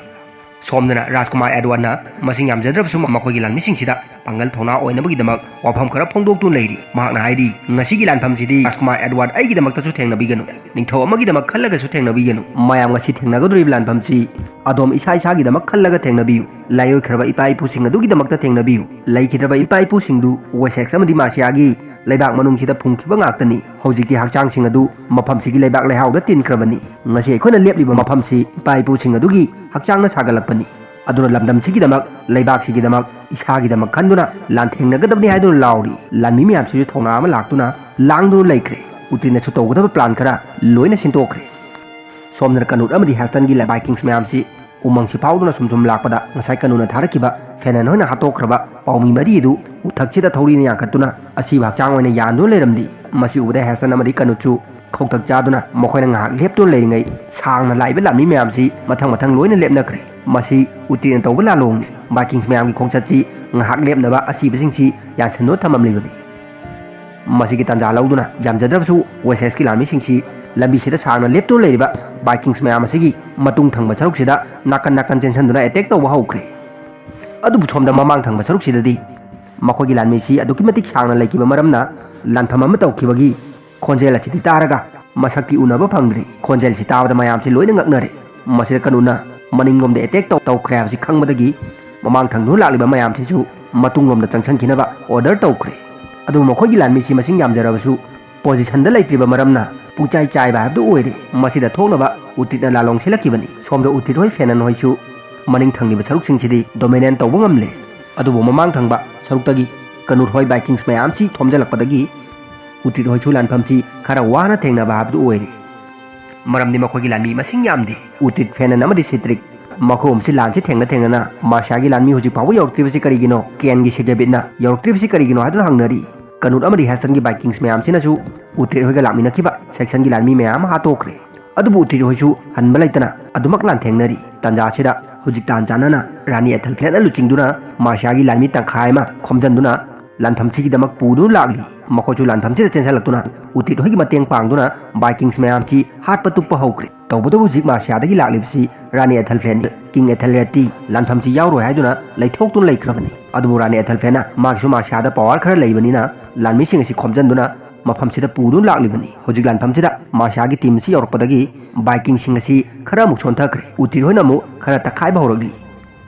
ꯁꯣꯝꯗꯅ ꯔꯥꯖꯀꯨꯃꯥꯔ ꯑꯦꯗꯋꯥꯔꯗꯅ ꯃꯁꯤꯡ ꯌꯥꯝꯖꯗ꯭ꯔꯕꯁꯨ ꯃꯈꯣꯏꯒꯤ ꯂꯥꯟꯃꯤꯁꯤꯡꯁꯤꯗ ꯄꯥꯡꯒꯜ ꯊꯧꯅꯥ ꯑꯣꯏꯅꯕꯒꯤꯗꯃꯛ ꯋꯥꯐꯝ ꯈꯔ ꯐꯣꯡꯗꯣꯛꯇꯨꯅ ꯂꯩꯔꯤ꯫ ꯃꯍꯥꯛꯅ ꯍꯥꯏꯔꯤ, "ꯉꯁꯤꯒꯤ ꯂꯥꯟꯐꯝꯁꯤꯗꯤ ꯔꯥꯖꯀꯨꯃꯥꯔ ꯑꯦꯗꯋꯥꯔꯗ ꯑꯩꯒꯤꯗꯃꯛꯇꯁꯨ ꯊꯦꯡꯅꯕꯤꯒꯅꯨ, ꯅꯤꯡꯊꯧ ꯑꯃꯒꯤꯗꯃꯛ ꯈꯜꯂꯒꯁꯨ ꯊꯦꯡꯅꯕꯤꯒꯅꯨ꯫ ꯃꯌꯥꯝ ꯉꯁꯤ ꯊꯦꯡꯅꯒꯗꯧꯔꯤꯕ ꯂꯥꯟꯐꯝꯁꯤ ꯑꯗꯣꯝ ꯏꯁꯥ ꯏꯁꯥꯒꯤꯗꯃꯛ ꯈꯜꯂꯒ ꯊꯦꯡꯅꯕꯤꯌꯨ꯫ ꯂꯥꯏꯑꯣꯏꯈ꯭ꯔꯕ ꯏꯄꯥ ꯏꯄꯨꯁꯤꯡ ꯑꯗꯨꯒꯤꯗꯃꯛꯇ ꯊꯦꯡꯅꯕꯤꯌꯨ꯫ ꯂꯩꯈꯤꯗ꯭ꯔꯕ ꯏꯄꯥ ꯏꯄꯨꯁꯤꯡꯗꯨ ꯋꯦꯁꯦꯛꯁ ꯑꯃꯗꯤ ꯃꯥꯔꯁꯤꯌꯥꯒꯤ ꯂꯩꯕꯥꯛ ꯃꯅꯨꯡꯁꯤꯗ ꯐꯨꯝꯈꯤꯕ ꯉꯥꯛꯇꯅꯤ꯫ ꯍꯧꯖꯤꯛꯇꯤ ꯍꯛꯆꯥꯡꯁꯤꯡ ꯑꯗꯨ ꯃꯐꯝꯁꯤꯒꯤ ꯂꯩꯕꯥꯛ ꯂꯩꯍꯥꯎꯗ ꯇꯤꯟꯈ꯭ꯔꯕꯅꯤ꯫ ꯉꯁꯤ ꯑꯩꯈꯣꯏꯅ ꯂꯦꯞꯂꯤꯕ ꯃꯐꯝꯁꯤ ꯏꯄꯥ ꯏꯄꯨꯁꯤꯡ ꯑꯗꯨꯒꯤ ꯍꯛꯆꯥꯡꯅ ꯁꯥꯒꯠꯂꯛꯄꯅꯤ꯫ ꯑꯗꯨꯅ ꯂꯝꯗꯝꯁꯤꯒꯤꯗꯃꯛ, ꯂꯩꯕꯥꯛꯁꯤꯒꯤꯗꯃꯛ, ꯏꯁꯥꯒꯤꯗꯃꯛ ꯈꯟꯗꯨꯅ ꯂꯥꯟꯊꯦꯡꯅꯒꯗꯕꯅꯤ" ꯍꯥꯏꯗꯨꯅ ꯂꯥꯎꯔꯤ꯫ ꯂꯥꯟꯃꯤ ꯃꯌꯥꯝꯁꯤꯁꯨ ꯊꯧꯅꯥ ꯑꯃ ꯂꯥꯛꯇꯨꯅ ꯂꯥꯡꯗꯨꯅ ꯂꯩꯈ꯭ꯔꯦ꯫ ꯎꯇ꯭ꯔꯤꯅꯁꯨ ꯇꯧꯒꯗꯕ ꯄ꯭ꯂꯥꯟ ꯈꯔ ꯂꯣꯏꯅ ꯁꯤꯟꯗꯣꯛꯈ꯭ꯔꯦ꯫ ꯁꯣꯝꯗꯅ ꯀꯅꯨꯠ ꯑꯃꯗꯤ ꯍꯦꯁꯇꯟꯒꯤ ꯕꯥꯏꯀꯤꯡꯁ ꯃꯌꯥꯝꯁꯤ ꯎꯃꯪꯁꯤ ꯐꯥꯎꯗꯨꯅ ꯁꯨꯝ ꯁꯨꯝ ꯂꯥꯛꯄꯗ, ꯉꯁꯥꯏ ꯀꯅꯨꯅ ꯊꯥꯔꯛꯈꯤꯕ ꯐꯦꯅꯟ ꯍꯣꯏꯅ ꯍꯥꯠꯇꯣꯛꯈ꯭ꯔꯕ ꯄꯥꯎꯃꯤ ꯃꯔꯤ ꯑꯗꯨ ꯎꯊꯛꯁꯤꯗ ꯊꯧꯔꯤꯅ ꯌꯥꯟꯈꯠꯇꯨꯅ ꯑꯁꯤꯕ ꯍꯛꯆꯥꯡ ꯑꯣꯏꯅ ꯌꯥꯟꯗꯨꯅ ꯂꯩꯔꯝꯂꯤ꯫ ꯃꯁꯤ ꯎꯕꯗ ꯍꯦꯁꯇꯟ ꯑꯃꯗꯤ ꯀꯅꯨꯠꯁꯨ ꯈꯧꯇꯛ ꯆꯥꯗꯨꯅ ꯃꯈꯣꯏꯅ ꯉꯥꯏꯍꯥꯛ ꯂꯦꯞꯇꯨꯅ ꯂꯩꯔꯤꯉꯩ, ꯁꯥꯡꯅ ꯂꯥꯛꯏꯕ ꯂꯥꯟꯃꯤ ꯃꯌꯥꯝꯁꯤ ꯃꯊꯪ ꯃꯊꯪ ꯂꯣꯏꯅ ꯂꯦꯞꯅꯈ꯭ꯔꯦ꯫ ꯃꯁꯤ ꯎꯇ꯭ꯔꯤꯅ ꯇꯧꯕ ꯂꯥꯂꯣꯡꯅꯤ꯫ ꯕꯥꯏꯀꯤꯡꯁ ꯃꯌꯥꯝꯒꯤ ꯈꯣꯡꯆꯠꯁꯤ ꯉꯥꯏꯍꯥꯛ ꯂꯦꯞꯅꯕ ꯑꯁꯤꯕꯁꯤꯡꯁꯤ ꯌꯥꯟꯁꯤꯟꯗꯨꯅ ꯊꯝꯂꯝꯂꯤꯕꯅꯤ꯫ ꯃꯁꯤꯒꯤ ꯇꯥꯟꯖꯥ ꯂꯧꯗꯨꯅ ꯌꯥꯝꯖꯗ꯭ꯔꯕꯁꯨ ꯋꯦꯁꯦꯁꯀꯤ ꯂꯥꯟꯃꯤꯁꯤꯡꯁꯤ ꯂꯝꯕꯤꯁꯤꯗ ꯁꯥꯡꯅ ꯂꯦꯞꯇꯨꯅ ꯂꯩꯔꯤꯕ ꯕꯥꯏꯀꯤꯡꯁ ꯃꯌꯥꯝ ꯑꯁꯤꯒꯤ ꯃꯇꯨꯡ ꯊꯪꯕ ꯁꯔꯨꯛꯁꯤꯗ ꯅꯥꯀꯟ ꯅꯥꯀꯟ ꯆꯦꯟꯁꯤꯟꯗꯨꯅ ꯑꯦꯇꯦꯛ ꯇꯧꯕ ꯍꯧꯈ꯭ꯔꯦ꯫ ꯑꯗꯨꯕꯨ ꯁꯣꯝꯗ ꯃꯃꯥꯡ ꯊꯪꯕ ꯁꯔꯨꯛꯁꯤꯗꯗꯤ ꯃꯈꯣꯏꯒꯤ ꯂꯥꯟꯃꯤꯁꯤ ꯑꯗꯨꯛꯀꯤ ꯃꯇꯤꯛ ꯁꯥꯡꯅ ꯂꯩꯈꯤꯕ ꯃꯔꯝꯅ ꯂꯥꯟꯐꯝ ꯑꯃ ꯇꯧꯈꯤꯕꯒꯤ ꯈꯣꯟꯖꯦꯜ ꯑꯁꯤꯗꯤ ꯇꯥꯔꯒ ꯃꯁꯛꯇꯤ ꯎꯅꯕ ꯐꯪꯗ꯭ꯔꯤ꯫ ꯈꯣꯟꯖꯦꯜꯁꯤ ꯇꯥꯕꯗ ꯃꯌꯥꯝꯁꯤ ꯂꯣꯏꯅ ꯉꯛꯅꯔꯦ꯫ ꯃꯁꯤꯗ ꯀꯅꯨꯅ ꯃꯅꯤꯡꯂꯣꯝꯗ ꯑꯦꯇꯦꯛ ꯇꯧ-, ꯇꯧꯈ꯭ꯔꯦ ꯍꯥꯏꯕꯁꯤ ꯈꯪꯕꯗꯒꯤ ꯃꯃꯥꯡ ꯊꯪꯗꯨꯅ ꯂꯥꯛꯂꯤꯕ ꯃꯌꯥꯝꯁꯤꯁꯨ ꯃꯇꯨꯡꯂꯣꯝꯗ ꯆꯪꯁꯤꯟꯈꯤꯅꯕ ꯑꯣꯔꯗꯔ ꯇꯧꯈ꯭ꯔꯦ꯫ ꯑꯗꯨꯕꯨ ꯃꯈꯣꯏꯒꯤ ꯂꯥꯟꯃꯤꯁꯤ ꯃꯁꯤꯡ ꯌꯥꯝꯖꯔꯕꯁꯨ ꯄꯣꯖꯤꯁꯟꯗ ꯂꯩꯇ꯭ꯔꯤꯕ ꯃꯔꯝꯅ ꯄꯨꯡꯆꯥꯏ ꯆꯥꯏꯕ ꯍꯥꯏꯕꯗꯨ ꯑꯣꯏꯔꯦ꯫ ꯃꯁꯤꯗ ꯊꯣꯛꯅꯕ ꯎꯇ꯭ꯔꯤꯠꯅ ꯂꯥꯂꯣꯡ ꯁꯤꯜꯂꯛꯈꯤꯕꯅꯤ꯫ ꯁꯣꯝꯗ ꯎꯇ꯭ꯔꯤꯠ ꯍꯣꯏ, ꯐꯦꯅꯟ ꯍꯣꯏꯁꯨ ꯃꯅꯤꯡ ꯊꯪꯂꯤꯕ ꯁꯔꯨꯛꯁꯤꯡꯁꯤꯗꯤ ꯗꯣꯃꯤꯅꯦꯟ ꯇꯧꯕ ꯉꯝꯂꯦ꯫ ꯑꯗꯨꯕꯨ ꯃꯃꯥꯡ ꯊꯪꯕ ꯁꯔꯨꯛꯇꯒꯤ ꯀꯅꯨꯠ ꯍꯣꯏ ꯕꯥꯏꯀꯤꯡꯁ ꯃꯌꯥꯝꯁꯤ ꯊꯣꯝꯖꯤꯜꯂꯛꯄꯗꯒꯤ ꯎꯇ꯭ꯔꯤꯠ ꯍꯣꯏꯁꯨ ꯂꯥꯟꯐꯝꯁꯤ ꯈꯔ ꯋꯥꯅ ꯊꯦꯡꯅꯕ ꯍꯥꯏꯕꯗꯨ ꯑꯣꯏꯔꯦ꯫ ꯃꯔꯝꯗꯤ ꯃꯈꯣꯏꯒꯤ ꯂꯥꯟꯃꯤ ꯃꯁꯤꯡ ꯌꯥꯝꯗꯦ꯫ ꯎꯇ꯭ꯔꯤꯠ, ꯐꯦꯅꯟ ꯑꯃꯗꯤ ꯁꯤꯇ꯭ꯔꯤꯛ ꯃꯈꯣꯏ ꯑꯍꯨꯝꯁꯤ ꯂꯥꯟꯁꯤ ꯊꯦꯡꯅ ꯊꯦꯡꯅꯅ ꯃꯥꯔꯁꯤꯌꯥꯒꯤ ꯂꯥꯟꯃꯤ ꯍꯧꯖꯤꯛ ꯐꯥꯎꯕ ꯌꯧꯔꯛꯇ꯭ꯔꯤꯕꯁꯤ ꯀꯔꯤꯒꯤꯅꯣ, ꯀꯦꯟꯒꯤ ꯁꯤꯒꯦꯕꯤꯠꯅ ꯌꯧꯔꯛꯇ꯭ꯔꯤꯕꯁꯤ ꯀꯔꯤꯒꯤꯅꯣ ꯍꯥꯏꯗꯨꯅ ꯍꯪꯅꯔꯤ꯫ ꯀꯅꯨꯠ ꯑꯃꯗꯤ ꯍꯦꯁꯇꯟꯒꯤ ꯕꯥꯏꯀꯤꯡꯁ ꯃꯌꯥꯝꯁꯤꯅꯁꯨ ꯎꯇ꯭ꯔꯤꯠ ꯍꯣꯏꯒ ꯂꯥꯛꯃꯤꯟꯅꯈꯤꯕ ꯁꯦꯛꯁꯟꯒꯤ ꯂꯥꯟꯃꯤ ꯃꯌꯥꯝ ꯑꯃ ꯍꯥꯠꯇꯣꯛꯈ꯭ꯔꯦ꯫ ꯑꯗꯨꯕꯨ ꯎꯇ꯭ꯔꯤꯠ ꯍꯣꯏꯁꯨ ꯍꯟꯕ ꯂꯩꯇꯅ ꯑꯗꯨꯃꯛ ꯂꯥꯟꯊꯦꯡꯅꯔꯤ꯫ ꯇꯥꯟꯖꯥ ꯑꯁꯤꯗ ꯍꯧꯖꯤꯛ ꯇꯥꯟ ꯆꯥꯅꯅ ꯔꯥꯅꯤ ꯑꯦꯊꯦꯜꯐ꯭ꯂꯦꯠꯅ ꯂꯨꯆꯤꯡꯗꯨꯅ ꯃꯥꯔꯁꯤꯌꯥꯒꯤ ꯂꯥꯟꯃꯤ ꯇꯪꯈꯥꯏ ꯑꯃ ꯈꯣꯝꯖꯤꯟꯗꯨꯅ ꯂꯥꯟꯐꯝꯁꯤꯒꯤꯗꯃꯛ ꯄꯨꯗꯨꯅ ꯂꯥꯛꯂꯤ꯫ ꯃꯈꯣꯏꯁꯨ ꯂꯥꯟꯐꯝꯁꯤꯗ ꯆꯦꯟꯁꯤꯜꯂꯛꯇꯨꯅ ꯎꯇꯤꯠ ꯍꯣꯏꯒꯤ ꯃꯇꯦꯡ ꯄꯥꯡꯗꯨꯅ ꯕꯥꯏꯀꯤꯡꯁ ꯃꯌꯥꯝꯁꯤ ꯍꯥꯠꯄ ꯇꯨꯞꯄ ꯍꯧꯈ꯭ꯔꯦ꯫ ꯇꯧꯕꯇꯕꯨ ꯍꯧꯖꯤꯛ ꯃꯥꯔꯁꯤꯌꯥꯗꯒꯤ ꯂꯥꯛꯂꯤꯕꯁꯤ ꯔꯥꯅꯤ ꯑꯦꯊꯜꯐ꯭ꯔꯦꯟꯅꯤ꯫ ꯀꯤꯡ ꯑꯦꯊꯜꯔꯦꯗꯇꯤ ꯂꯥꯟꯐꯝꯁꯤ ꯌꯥꯎꯔꯣꯏ ꯍꯥꯏꯗꯨꯅ ꯂꯩꯊꯣꯛꯇꯨꯅ ꯂꯩꯈ꯭ꯔꯕꯅꯤ꯫ ꯑꯗꯨꯕꯨ ꯔꯥꯅꯤ ꯑꯦꯊꯜꯐ꯭ꯔꯦꯟꯅ ꯃꯥꯒꯤꯁꯨ ꯃꯥꯔꯁꯤꯌꯥꯗ ꯄꯋꯥꯔ ꯈꯔ ꯂꯩꯕꯅꯤꯅ ꯂꯥꯟꯃꯤꯁꯤꯡ ꯑꯁꯤ ꯈꯣꯝꯖꯤꯟꯗꯨꯅ ꯃꯐꯝꯁꯤꯗ ꯄꯨꯗꯨꯅ ꯂꯥꯛꯂꯤꯕꯅꯤ꯫ ꯍꯧꯖꯤꯛ ꯂꯥꯟꯐꯝꯁꯤꯗ ꯃꯥꯔꯁꯤꯌꯥꯒꯤ ꯇꯤꯝ ꯑꯁꯤ ꯌꯧꯔꯛꯄꯗꯒꯤ ꯕꯥꯏꯀꯤꯡꯁꯤꯡ ꯑꯁꯤ ꯈꯔ ꯑꯃꯨꯛ ꯁꯣꯟꯊꯈ꯭ꯔꯦ꯫ ꯎꯇꯤꯠ ꯍꯣꯏꯅ ꯑꯃꯨꯛ ꯈꯔ ꯇꯛꯈꯥꯏꯕ ꯍꯧꯔꯛꯂꯤ꯫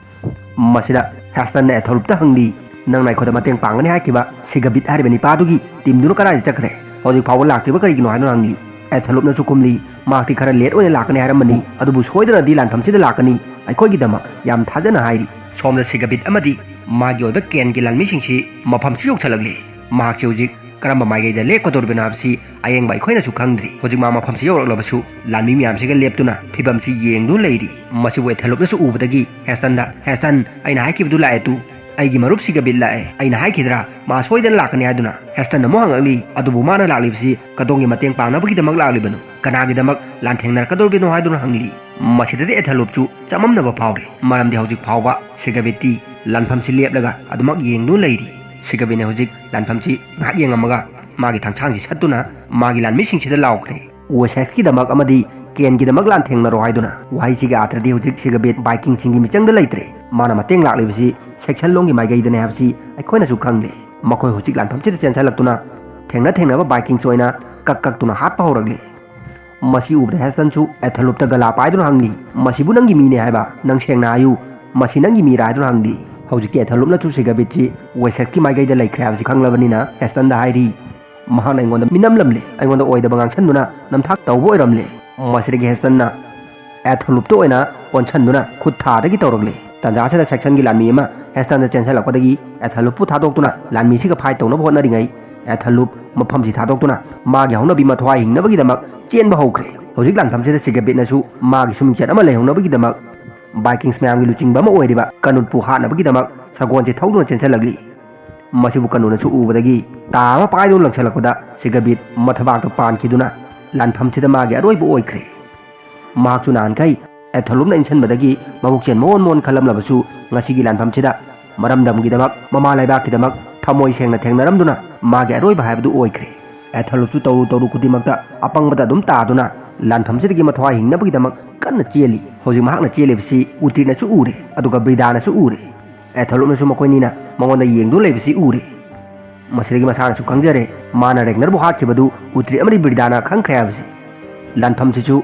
ꯃꯁꯤꯗ ꯍꯦꯁꯇꯟꯅ ꯑꯦꯊꯣꯂꯨꯞꯇ ꯍꯪꯂꯤ, "ꯅꯪꯅ ꯑꯩꯈꯣꯏꯗ ꯃꯇꯦꯡ ꯄꯥꯡꯒꯅꯤ ꯍꯥꯏꯈꯤꯕ ꯁꯤꯒꯕꯤꯠ ꯍꯥꯏꯔꯤꯕ ꯅꯤꯄꯥꯗꯨꯒꯤ ꯇꯤꯝꯗꯨꯅ ꯀꯗꯥꯏꯗ ꯆꯠꯈ꯭ꯔꯦ? ꯍꯧꯖꯤꯛ ꯐꯥꯎꯕ ꯂꯥꯛꯇ꯭ꯔꯤꯕ ꯀꯔꯤꯒꯤꯅꯣ?" ꯍꯥꯏꯗꯨꯅ ꯍꯪꯂꯤ꯫ ꯑꯦꯊꯣꯂꯨꯞꯅꯁꯨ ꯈꯨꯝꯂꯤ, "ꯃꯍꯥꯛꯇꯤ ꯈꯔ ꯂꯦꯠ ꯑꯣꯏꯅ ꯂꯥꯛꯀꯅꯤ ꯍꯥꯏꯔꯝꯕꯅꯤ, ꯑꯗꯨꯕꯨ ꯁꯣꯏꯗꯅꯗꯤ ꯂꯥꯟꯐꯝꯁꯤꯗ ꯂꯥꯛꯀꯅꯤ, ꯑꯩꯈꯣꯏꯒꯤꯗꯃꯛ ꯌꯥꯝ ꯊꯥꯖꯅ ꯍꯥꯏꯔꯤ꯫" ꯁꯣꯝꯗ ꯁꯤꯒꯕꯤꯠ ꯑꯃꯗꯤ ꯃꯥꯒꯤ ꯑꯣꯏꯕ ꯀꯦꯟꯒꯤ ꯂꯥꯟꯃꯤꯁꯤꯡꯁꯤ ꯃꯐꯝꯁꯤ ꯌꯧꯁꯤꯜꯂꯛꯂꯤ꯫ ꯃꯍꯥꯛꯁꯤ ꯍꯧꯖꯤꯛ ꯀꯔꯝꯕ ꯃꯥꯏꯀꯩꯗ ꯂꯦꯞꯀꯗꯧꯔꯤꯕꯅꯣ ꯍꯥꯏꯕꯁꯤ ꯑꯌꯦꯡꯕ ꯑꯩꯈꯣꯏꯅꯁꯨ ꯈꯪꯗ꯭ꯔꯤ꯫ ꯍꯧꯖꯤꯛ ꯃꯥ ꯃꯐꯝꯁꯤ ꯌꯧꯔꯛꯂꯕꯁꯨ ꯂꯥꯟꯃꯤ ꯃꯌꯥꯝꯁꯤꯒ ꯂꯦꯞꯇꯨꯅ ꯐꯤꯕꯝꯁꯤ ꯌꯦꯡꯗꯨꯅ ꯂꯩꯔꯤ꯫ ꯃꯁꯤꯕꯨ ꯑꯦꯊꯦꯂꯨꯞꯅꯁꯨ ꯎꯕꯗꯒꯤ ꯍꯦꯁꯇꯟꯗ, "ꯍꯦꯁꯇꯟ, ꯑꯩꯅ ꯍꯥꯏꯈꯤꯕꯗꯨ ꯂꯥꯛꯑꯦ ꯇꯨ꯫ ꯑꯩꯒꯤ ꯃꯔꯨꯞ ꯁꯤꯒꯕꯤꯠ ꯂꯥꯛꯑꯦ꯫ ꯑꯩꯅ ꯍꯥꯏꯈꯤꯗ꯭ꯔꯥ ꯃꯥ ꯁꯣꯏꯗꯅ ꯂꯥꯛꯀꯅꯤ ꯍꯥꯏꯗꯨꯅ?" ꯍꯦꯁꯇꯟ ꯑꯃꯨꯛ ꯍꯪꯉꯛꯂꯤ꯫ ꯑꯗꯨꯕꯨ ꯃꯥꯅ ꯂꯥꯛꯂꯤꯕꯁꯤ ꯀꯗꯣꯝꯒꯤ ꯃꯇꯦꯡ ꯄꯥꯡꯅꯕꯒꯤꯗꯃꯛ ꯂꯥꯛꯂꯤꯕꯅꯣ? ꯀꯅꯥꯒꯤꯗꯃꯛ ꯂꯥꯟꯊꯦꯡꯅꯔꯛꯀꯗꯧꯔꯤꯕꯅꯣ ꯍꯥꯏꯗꯨꯅ ꯍꯪꯂꯤ꯫ ꯃꯁꯤꯗꯗꯤ ꯑꯦꯊꯦꯂꯨꯞꯁꯨ ꯆꯃꯝꯅꯕ ꯐꯥꯎꯔꯦ꯫ ꯃꯔꯝꯗꯤ ꯍꯧꯖꯤꯛ ꯐꯥꯎꯕ ꯁꯤꯒꯕꯤꯠꯇꯤ ꯂꯥꯟꯐꯝꯁꯤ ꯂꯦꯞꯂꯒ ꯑꯗꯨꯃꯛ ꯌꯦꯡꯗꯨꯅ ꯂꯩꯔꯤ꯫ ꯁꯤꯒꯕꯤꯠꯅ ꯍꯧꯖꯤꯛ ꯂꯥꯟꯐꯝꯁꯤ ꯉꯥꯏꯍꯥꯛ ꯌꯦꯡꯉꯝꯃꯒ ꯃꯥꯒꯤ ꯊꯥꯡꯁꯥꯡꯁꯤ ꯁꯠꯇꯨꯅ ꯃꯥꯒꯤ ꯂꯥꯟꯃꯤꯁꯤꯡꯁꯤꯗ ꯂꯥꯎꯈ꯭ꯔꯦ, "ꯋꯦꯁꯦꯛꯁꯀꯤꯗꯃꯛ ꯑꯃꯗꯤ ꯀꯦꯟꯒꯤꯗꯃꯛ ꯂꯥꯟꯊꯦꯡꯅꯔꯣ" ꯍꯥꯏꯗꯨꯅ꯫ ꯋꯥꯍꯩꯁꯤꯒꯤ ꯑꯥꯔꯊꯗꯤ ꯍꯧꯖꯤꯛ ꯁꯤꯒꯕꯤꯠ ꯕꯥꯏꯀꯤꯡꯁꯤꯡꯒꯤ ꯃꯤꯆꯪꯗ ꯂꯩꯇ꯭ꯔꯦ꯫ ꯃꯥꯅ ꯃꯇꯦꯡ ꯂꯥꯛꯂꯤꯕꯁꯤ ꯁꯦꯛꯁꯟ ꯂꯣꯝꯒꯤ ꯃꯥꯏꯀꯩꯗꯅꯦ ꯍꯥꯏꯕꯁꯤ ꯑꯩꯈꯣꯏꯅꯁꯨ ꯈꯪꯂꯦ꯫ ꯃꯈꯣꯏ ꯍꯧꯖꯤꯛ ꯂꯥꯟꯐꯝꯁꯤꯗ ꯆꯦꯟꯁꯤꯜꯂꯛꯇꯨꯅ ꯊꯦꯡꯅ ꯊꯦꯡꯅꯕ ꯕꯥꯏꯀꯤꯡꯁ ꯑꯣꯏꯅ ꯀꯛ ꯀꯛꯇꯨꯅ ꯍꯥꯠꯄ ꯍꯧꯔꯛꯂꯤ꯫ ꯃꯁꯤ ꯎꯕꯗ ꯍꯦꯁꯇꯟꯁꯨ ꯑꯦꯊꯦꯂꯨꯞꯇ ꯒꯂꯥ ꯄꯥꯏꯗꯨꯅ ꯍꯪꯂꯤ, "ꯃꯁꯤꯕꯨ ꯅꯪꯒꯤ ꯃꯤꯅꯦ ꯍꯥꯏꯕ? ꯅꯪ ꯁꯦꯡꯅ ꯍꯥꯏꯌꯨ, ꯃꯁꯤ ꯅꯪꯒꯤ ꯃꯤꯔꯥ?" ꯍꯥꯏꯗꯨꯅ ꯍꯪꯂꯤ꯫ ꯍꯧꯖꯤꯛꯇꯤ ꯑꯦꯊꯦꯂꯨꯞꯅꯁꯨ ꯁꯤꯒꯕꯤꯠꯁꯤ ꯋꯦꯁꯦꯛꯀꯤ ꯃꯥꯏꯀꯩꯗ ꯂꯩꯈ꯭ꯔꯦ ꯍꯥꯏꯕꯁꯤ ꯈꯪꯂꯕꯅꯤꯅ ꯍꯦꯁꯇꯟꯗ ꯍꯥꯏꯔꯤ, "ꯃꯍꯥꯛꯅ ꯑꯩꯉꯣꯟꯗ ꯃꯤꯅꯝꯂꯝꯂꯦ, ꯑꯩꯉꯣꯟꯗ ꯑꯣꯏꯗꯕ ꯉꯥꯡꯁꯟꯗꯨꯅ ꯅꯝꯊꯥꯛ ꯇꯧꯕ ꯑꯣꯏꯔꯝꯂꯦ꯫" ꯃꯁꯤꯗꯒꯤ ꯍꯦꯁꯇꯟꯅ ꯑꯦꯊꯦꯂꯨꯞꯇ ꯑꯣꯏꯅ ꯑꯣꯟꯁꯟꯗꯨꯅ ꯈꯨꯠ ꯊꯥꯗꯒꯤ ꯇꯧꯔꯛꯂꯦ꯫ ꯇꯥꯟꯖꯥ ꯑꯁꯤꯗ ꯁꯦꯛꯁꯟꯒꯤ ꯂꯥꯟꯃꯤ ꯑꯃ ꯍꯦꯁꯇꯟꯗ ꯆꯦꯟꯁꯤꯜꯂꯛꯄꯗꯒꯤ ꯑꯦꯊꯦꯂꯨꯞꯄꯨ ꯊꯥꯗꯣꯛꯇꯨꯅ ꯂꯥꯟꯃꯤꯁꯤꯒ ꯐꯥꯏꯠ ꯇꯧꯅꯕ ꯍꯣꯠꯅꯔꯤꯉꯩ, ꯑꯦꯊꯦꯂꯨꯞ ꯃꯐꯝꯁꯤ ꯊꯥꯗꯣꯛꯇꯨꯅ ꯃꯥꯒꯤ ꯍꯧꯅꯕꯤ ꯃꯊ꯭ꯋꯥꯏ ꯍꯤꯡꯅꯕꯒꯤꯗꯃꯛ ꯆꯦꯟꯕ ꯍꯧꯈ꯭ꯔꯦ꯫ ꯍꯧꯖꯤꯛ ꯂꯥꯟꯐꯝꯁꯤꯗ ꯁꯤꯒꯕꯤꯠꯅꯁꯨ ꯃꯥꯒꯤꯁꯨ ꯃꯤꯡꯆꯠ ꯑꯃ ꯂꯩꯍꯧꯅꯕꯒꯤꯗꯃꯛ ꯕꯥꯏꯀꯤꯡꯁ ꯃꯌꯥꯝꯒꯤ ꯂꯨꯆꯤꯡꯕ ꯑꯃ ꯑꯣꯏꯔꯤꯕ ꯀꯅꯨꯠꯄꯨ ꯍꯥꯠꯅꯕꯒꯤꯗꯃꯛ ꯁꯒꯣꯜꯁꯦ ꯊꯧꯗꯨꯅ ꯆꯦꯟꯁꯤꯜꯂꯛꯂꯤ꯫ ꯃꯁꯤꯕꯨ ꯀꯅꯨꯠꯅꯁꯨ ꯎꯕꯗꯒꯤ ꯇꯥ ꯑꯃ ꯄꯥꯏꯗꯨꯅ ꯂꯪꯁꯤꯜꯂꯛꯄꯗ ꯁꯤꯒꯕꯤꯠ ꯃꯊꯕꯥꯛꯇ ꯄꯥꯟꯈꯤꯗꯨꯅ ꯂꯥꯟꯐꯝꯁꯤꯗ ꯃꯥꯒꯤ ꯑꯔꯣꯏꯕ ꯑꯣꯏꯈ꯭ꯔꯦ꯫ ꯃꯍꯥꯛꯁꯨ ꯅꯍꯥꯟꯈꯩ ꯑꯦꯊꯦꯂꯨꯞꯅ ꯏꯟꯁꯤꯟꯕꯗꯒꯤ ꯃꯕꯨꯛꯆꯦꯜ ꯃꯑꯣꯟ ꯃꯑꯣꯟ ꯈꯜꯂꯝꯂꯕꯁꯨ ꯉꯁꯤꯒꯤ ꯂꯥꯟꯐꯝꯁꯤꯗ ꯃꯔꯝꯗꯝꯒꯤꯗꯃꯛ, ꯃꯃꯥ ꯂꯩꯕꯥꯛꯀꯤꯗꯃꯛ ꯊꯃꯣꯏ ꯁꯦꯡꯅ ꯊꯦꯡꯅꯔꯝꯗꯨꯅ ꯃꯥꯒꯤ ꯑꯔꯣꯏꯕ ꯍꯥꯏꯕꯗꯨ ꯑꯣꯏꯈ꯭ꯔꯦ꯫ ꯑꯦꯊꯂꯨꯞꯁꯨ ꯇꯧꯔꯨ ꯇꯧꯔꯨ ꯈꯨꯗꯤꯡꯃꯛꯇ ꯑꯄꯪꯕꯗ ꯑꯗꯨꯝ ꯇꯥꯗꯨꯅ ꯂꯥꯟꯐꯝꯁꯤꯗꯒꯤ ꯃꯊ꯭ꯋꯥꯏ ꯍꯤꯡꯅꯕꯒꯤꯗꯃꯛ ꯀꯟꯅ ꯆꯦꯜꯂꯤ꯫ ꯍꯧꯖꯤꯛ ꯃꯍꯥꯛꯅ ꯆꯦꯜꯂꯤꯕꯁꯤ ꯎꯇ꯭ꯔꯤꯠꯅꯁꯨ ꯎꯔꯦ, ꯑꯗꯨꯒ ꯕ꯭ꯔꯤꯗꯥꯅꯁꯨ ꯎꯔꯦ꯫ ꯑꯦꯊꯂꯨꯞꯅꯁꯨ ꯃꯈꯣꯏꯅꯤꯅ ꯃꯉꯣꯟꯗ ꯌꯦꯡꯗꯨꯅ ꯂꯩꯕꯁꯤ ꯎꯔꯦ꯫ ꯃꯁꯤꯗꯒꯤ ꯃꯁꯥꯅꯁꯨ ꯈꯪꯖꯔꯦ, ꯃꯥꯅ ꯔꯦꯒꯅꯔꯕꯨ ꯍꯥꯠꯈꯤꯕꯗꯨ ꯎꯇ꯭ꯔꯤꯠ ꯑꯃꯗꯤ ꯕ꯭ꯔꯤꯗꯥꯅ ꯈꯪꯈ꯭ꯔꯦ ꯍꯥꯏꯕꯁꯤ꯫ ꯂꯥꯟꯐꯝꯁꯤꯁꯨ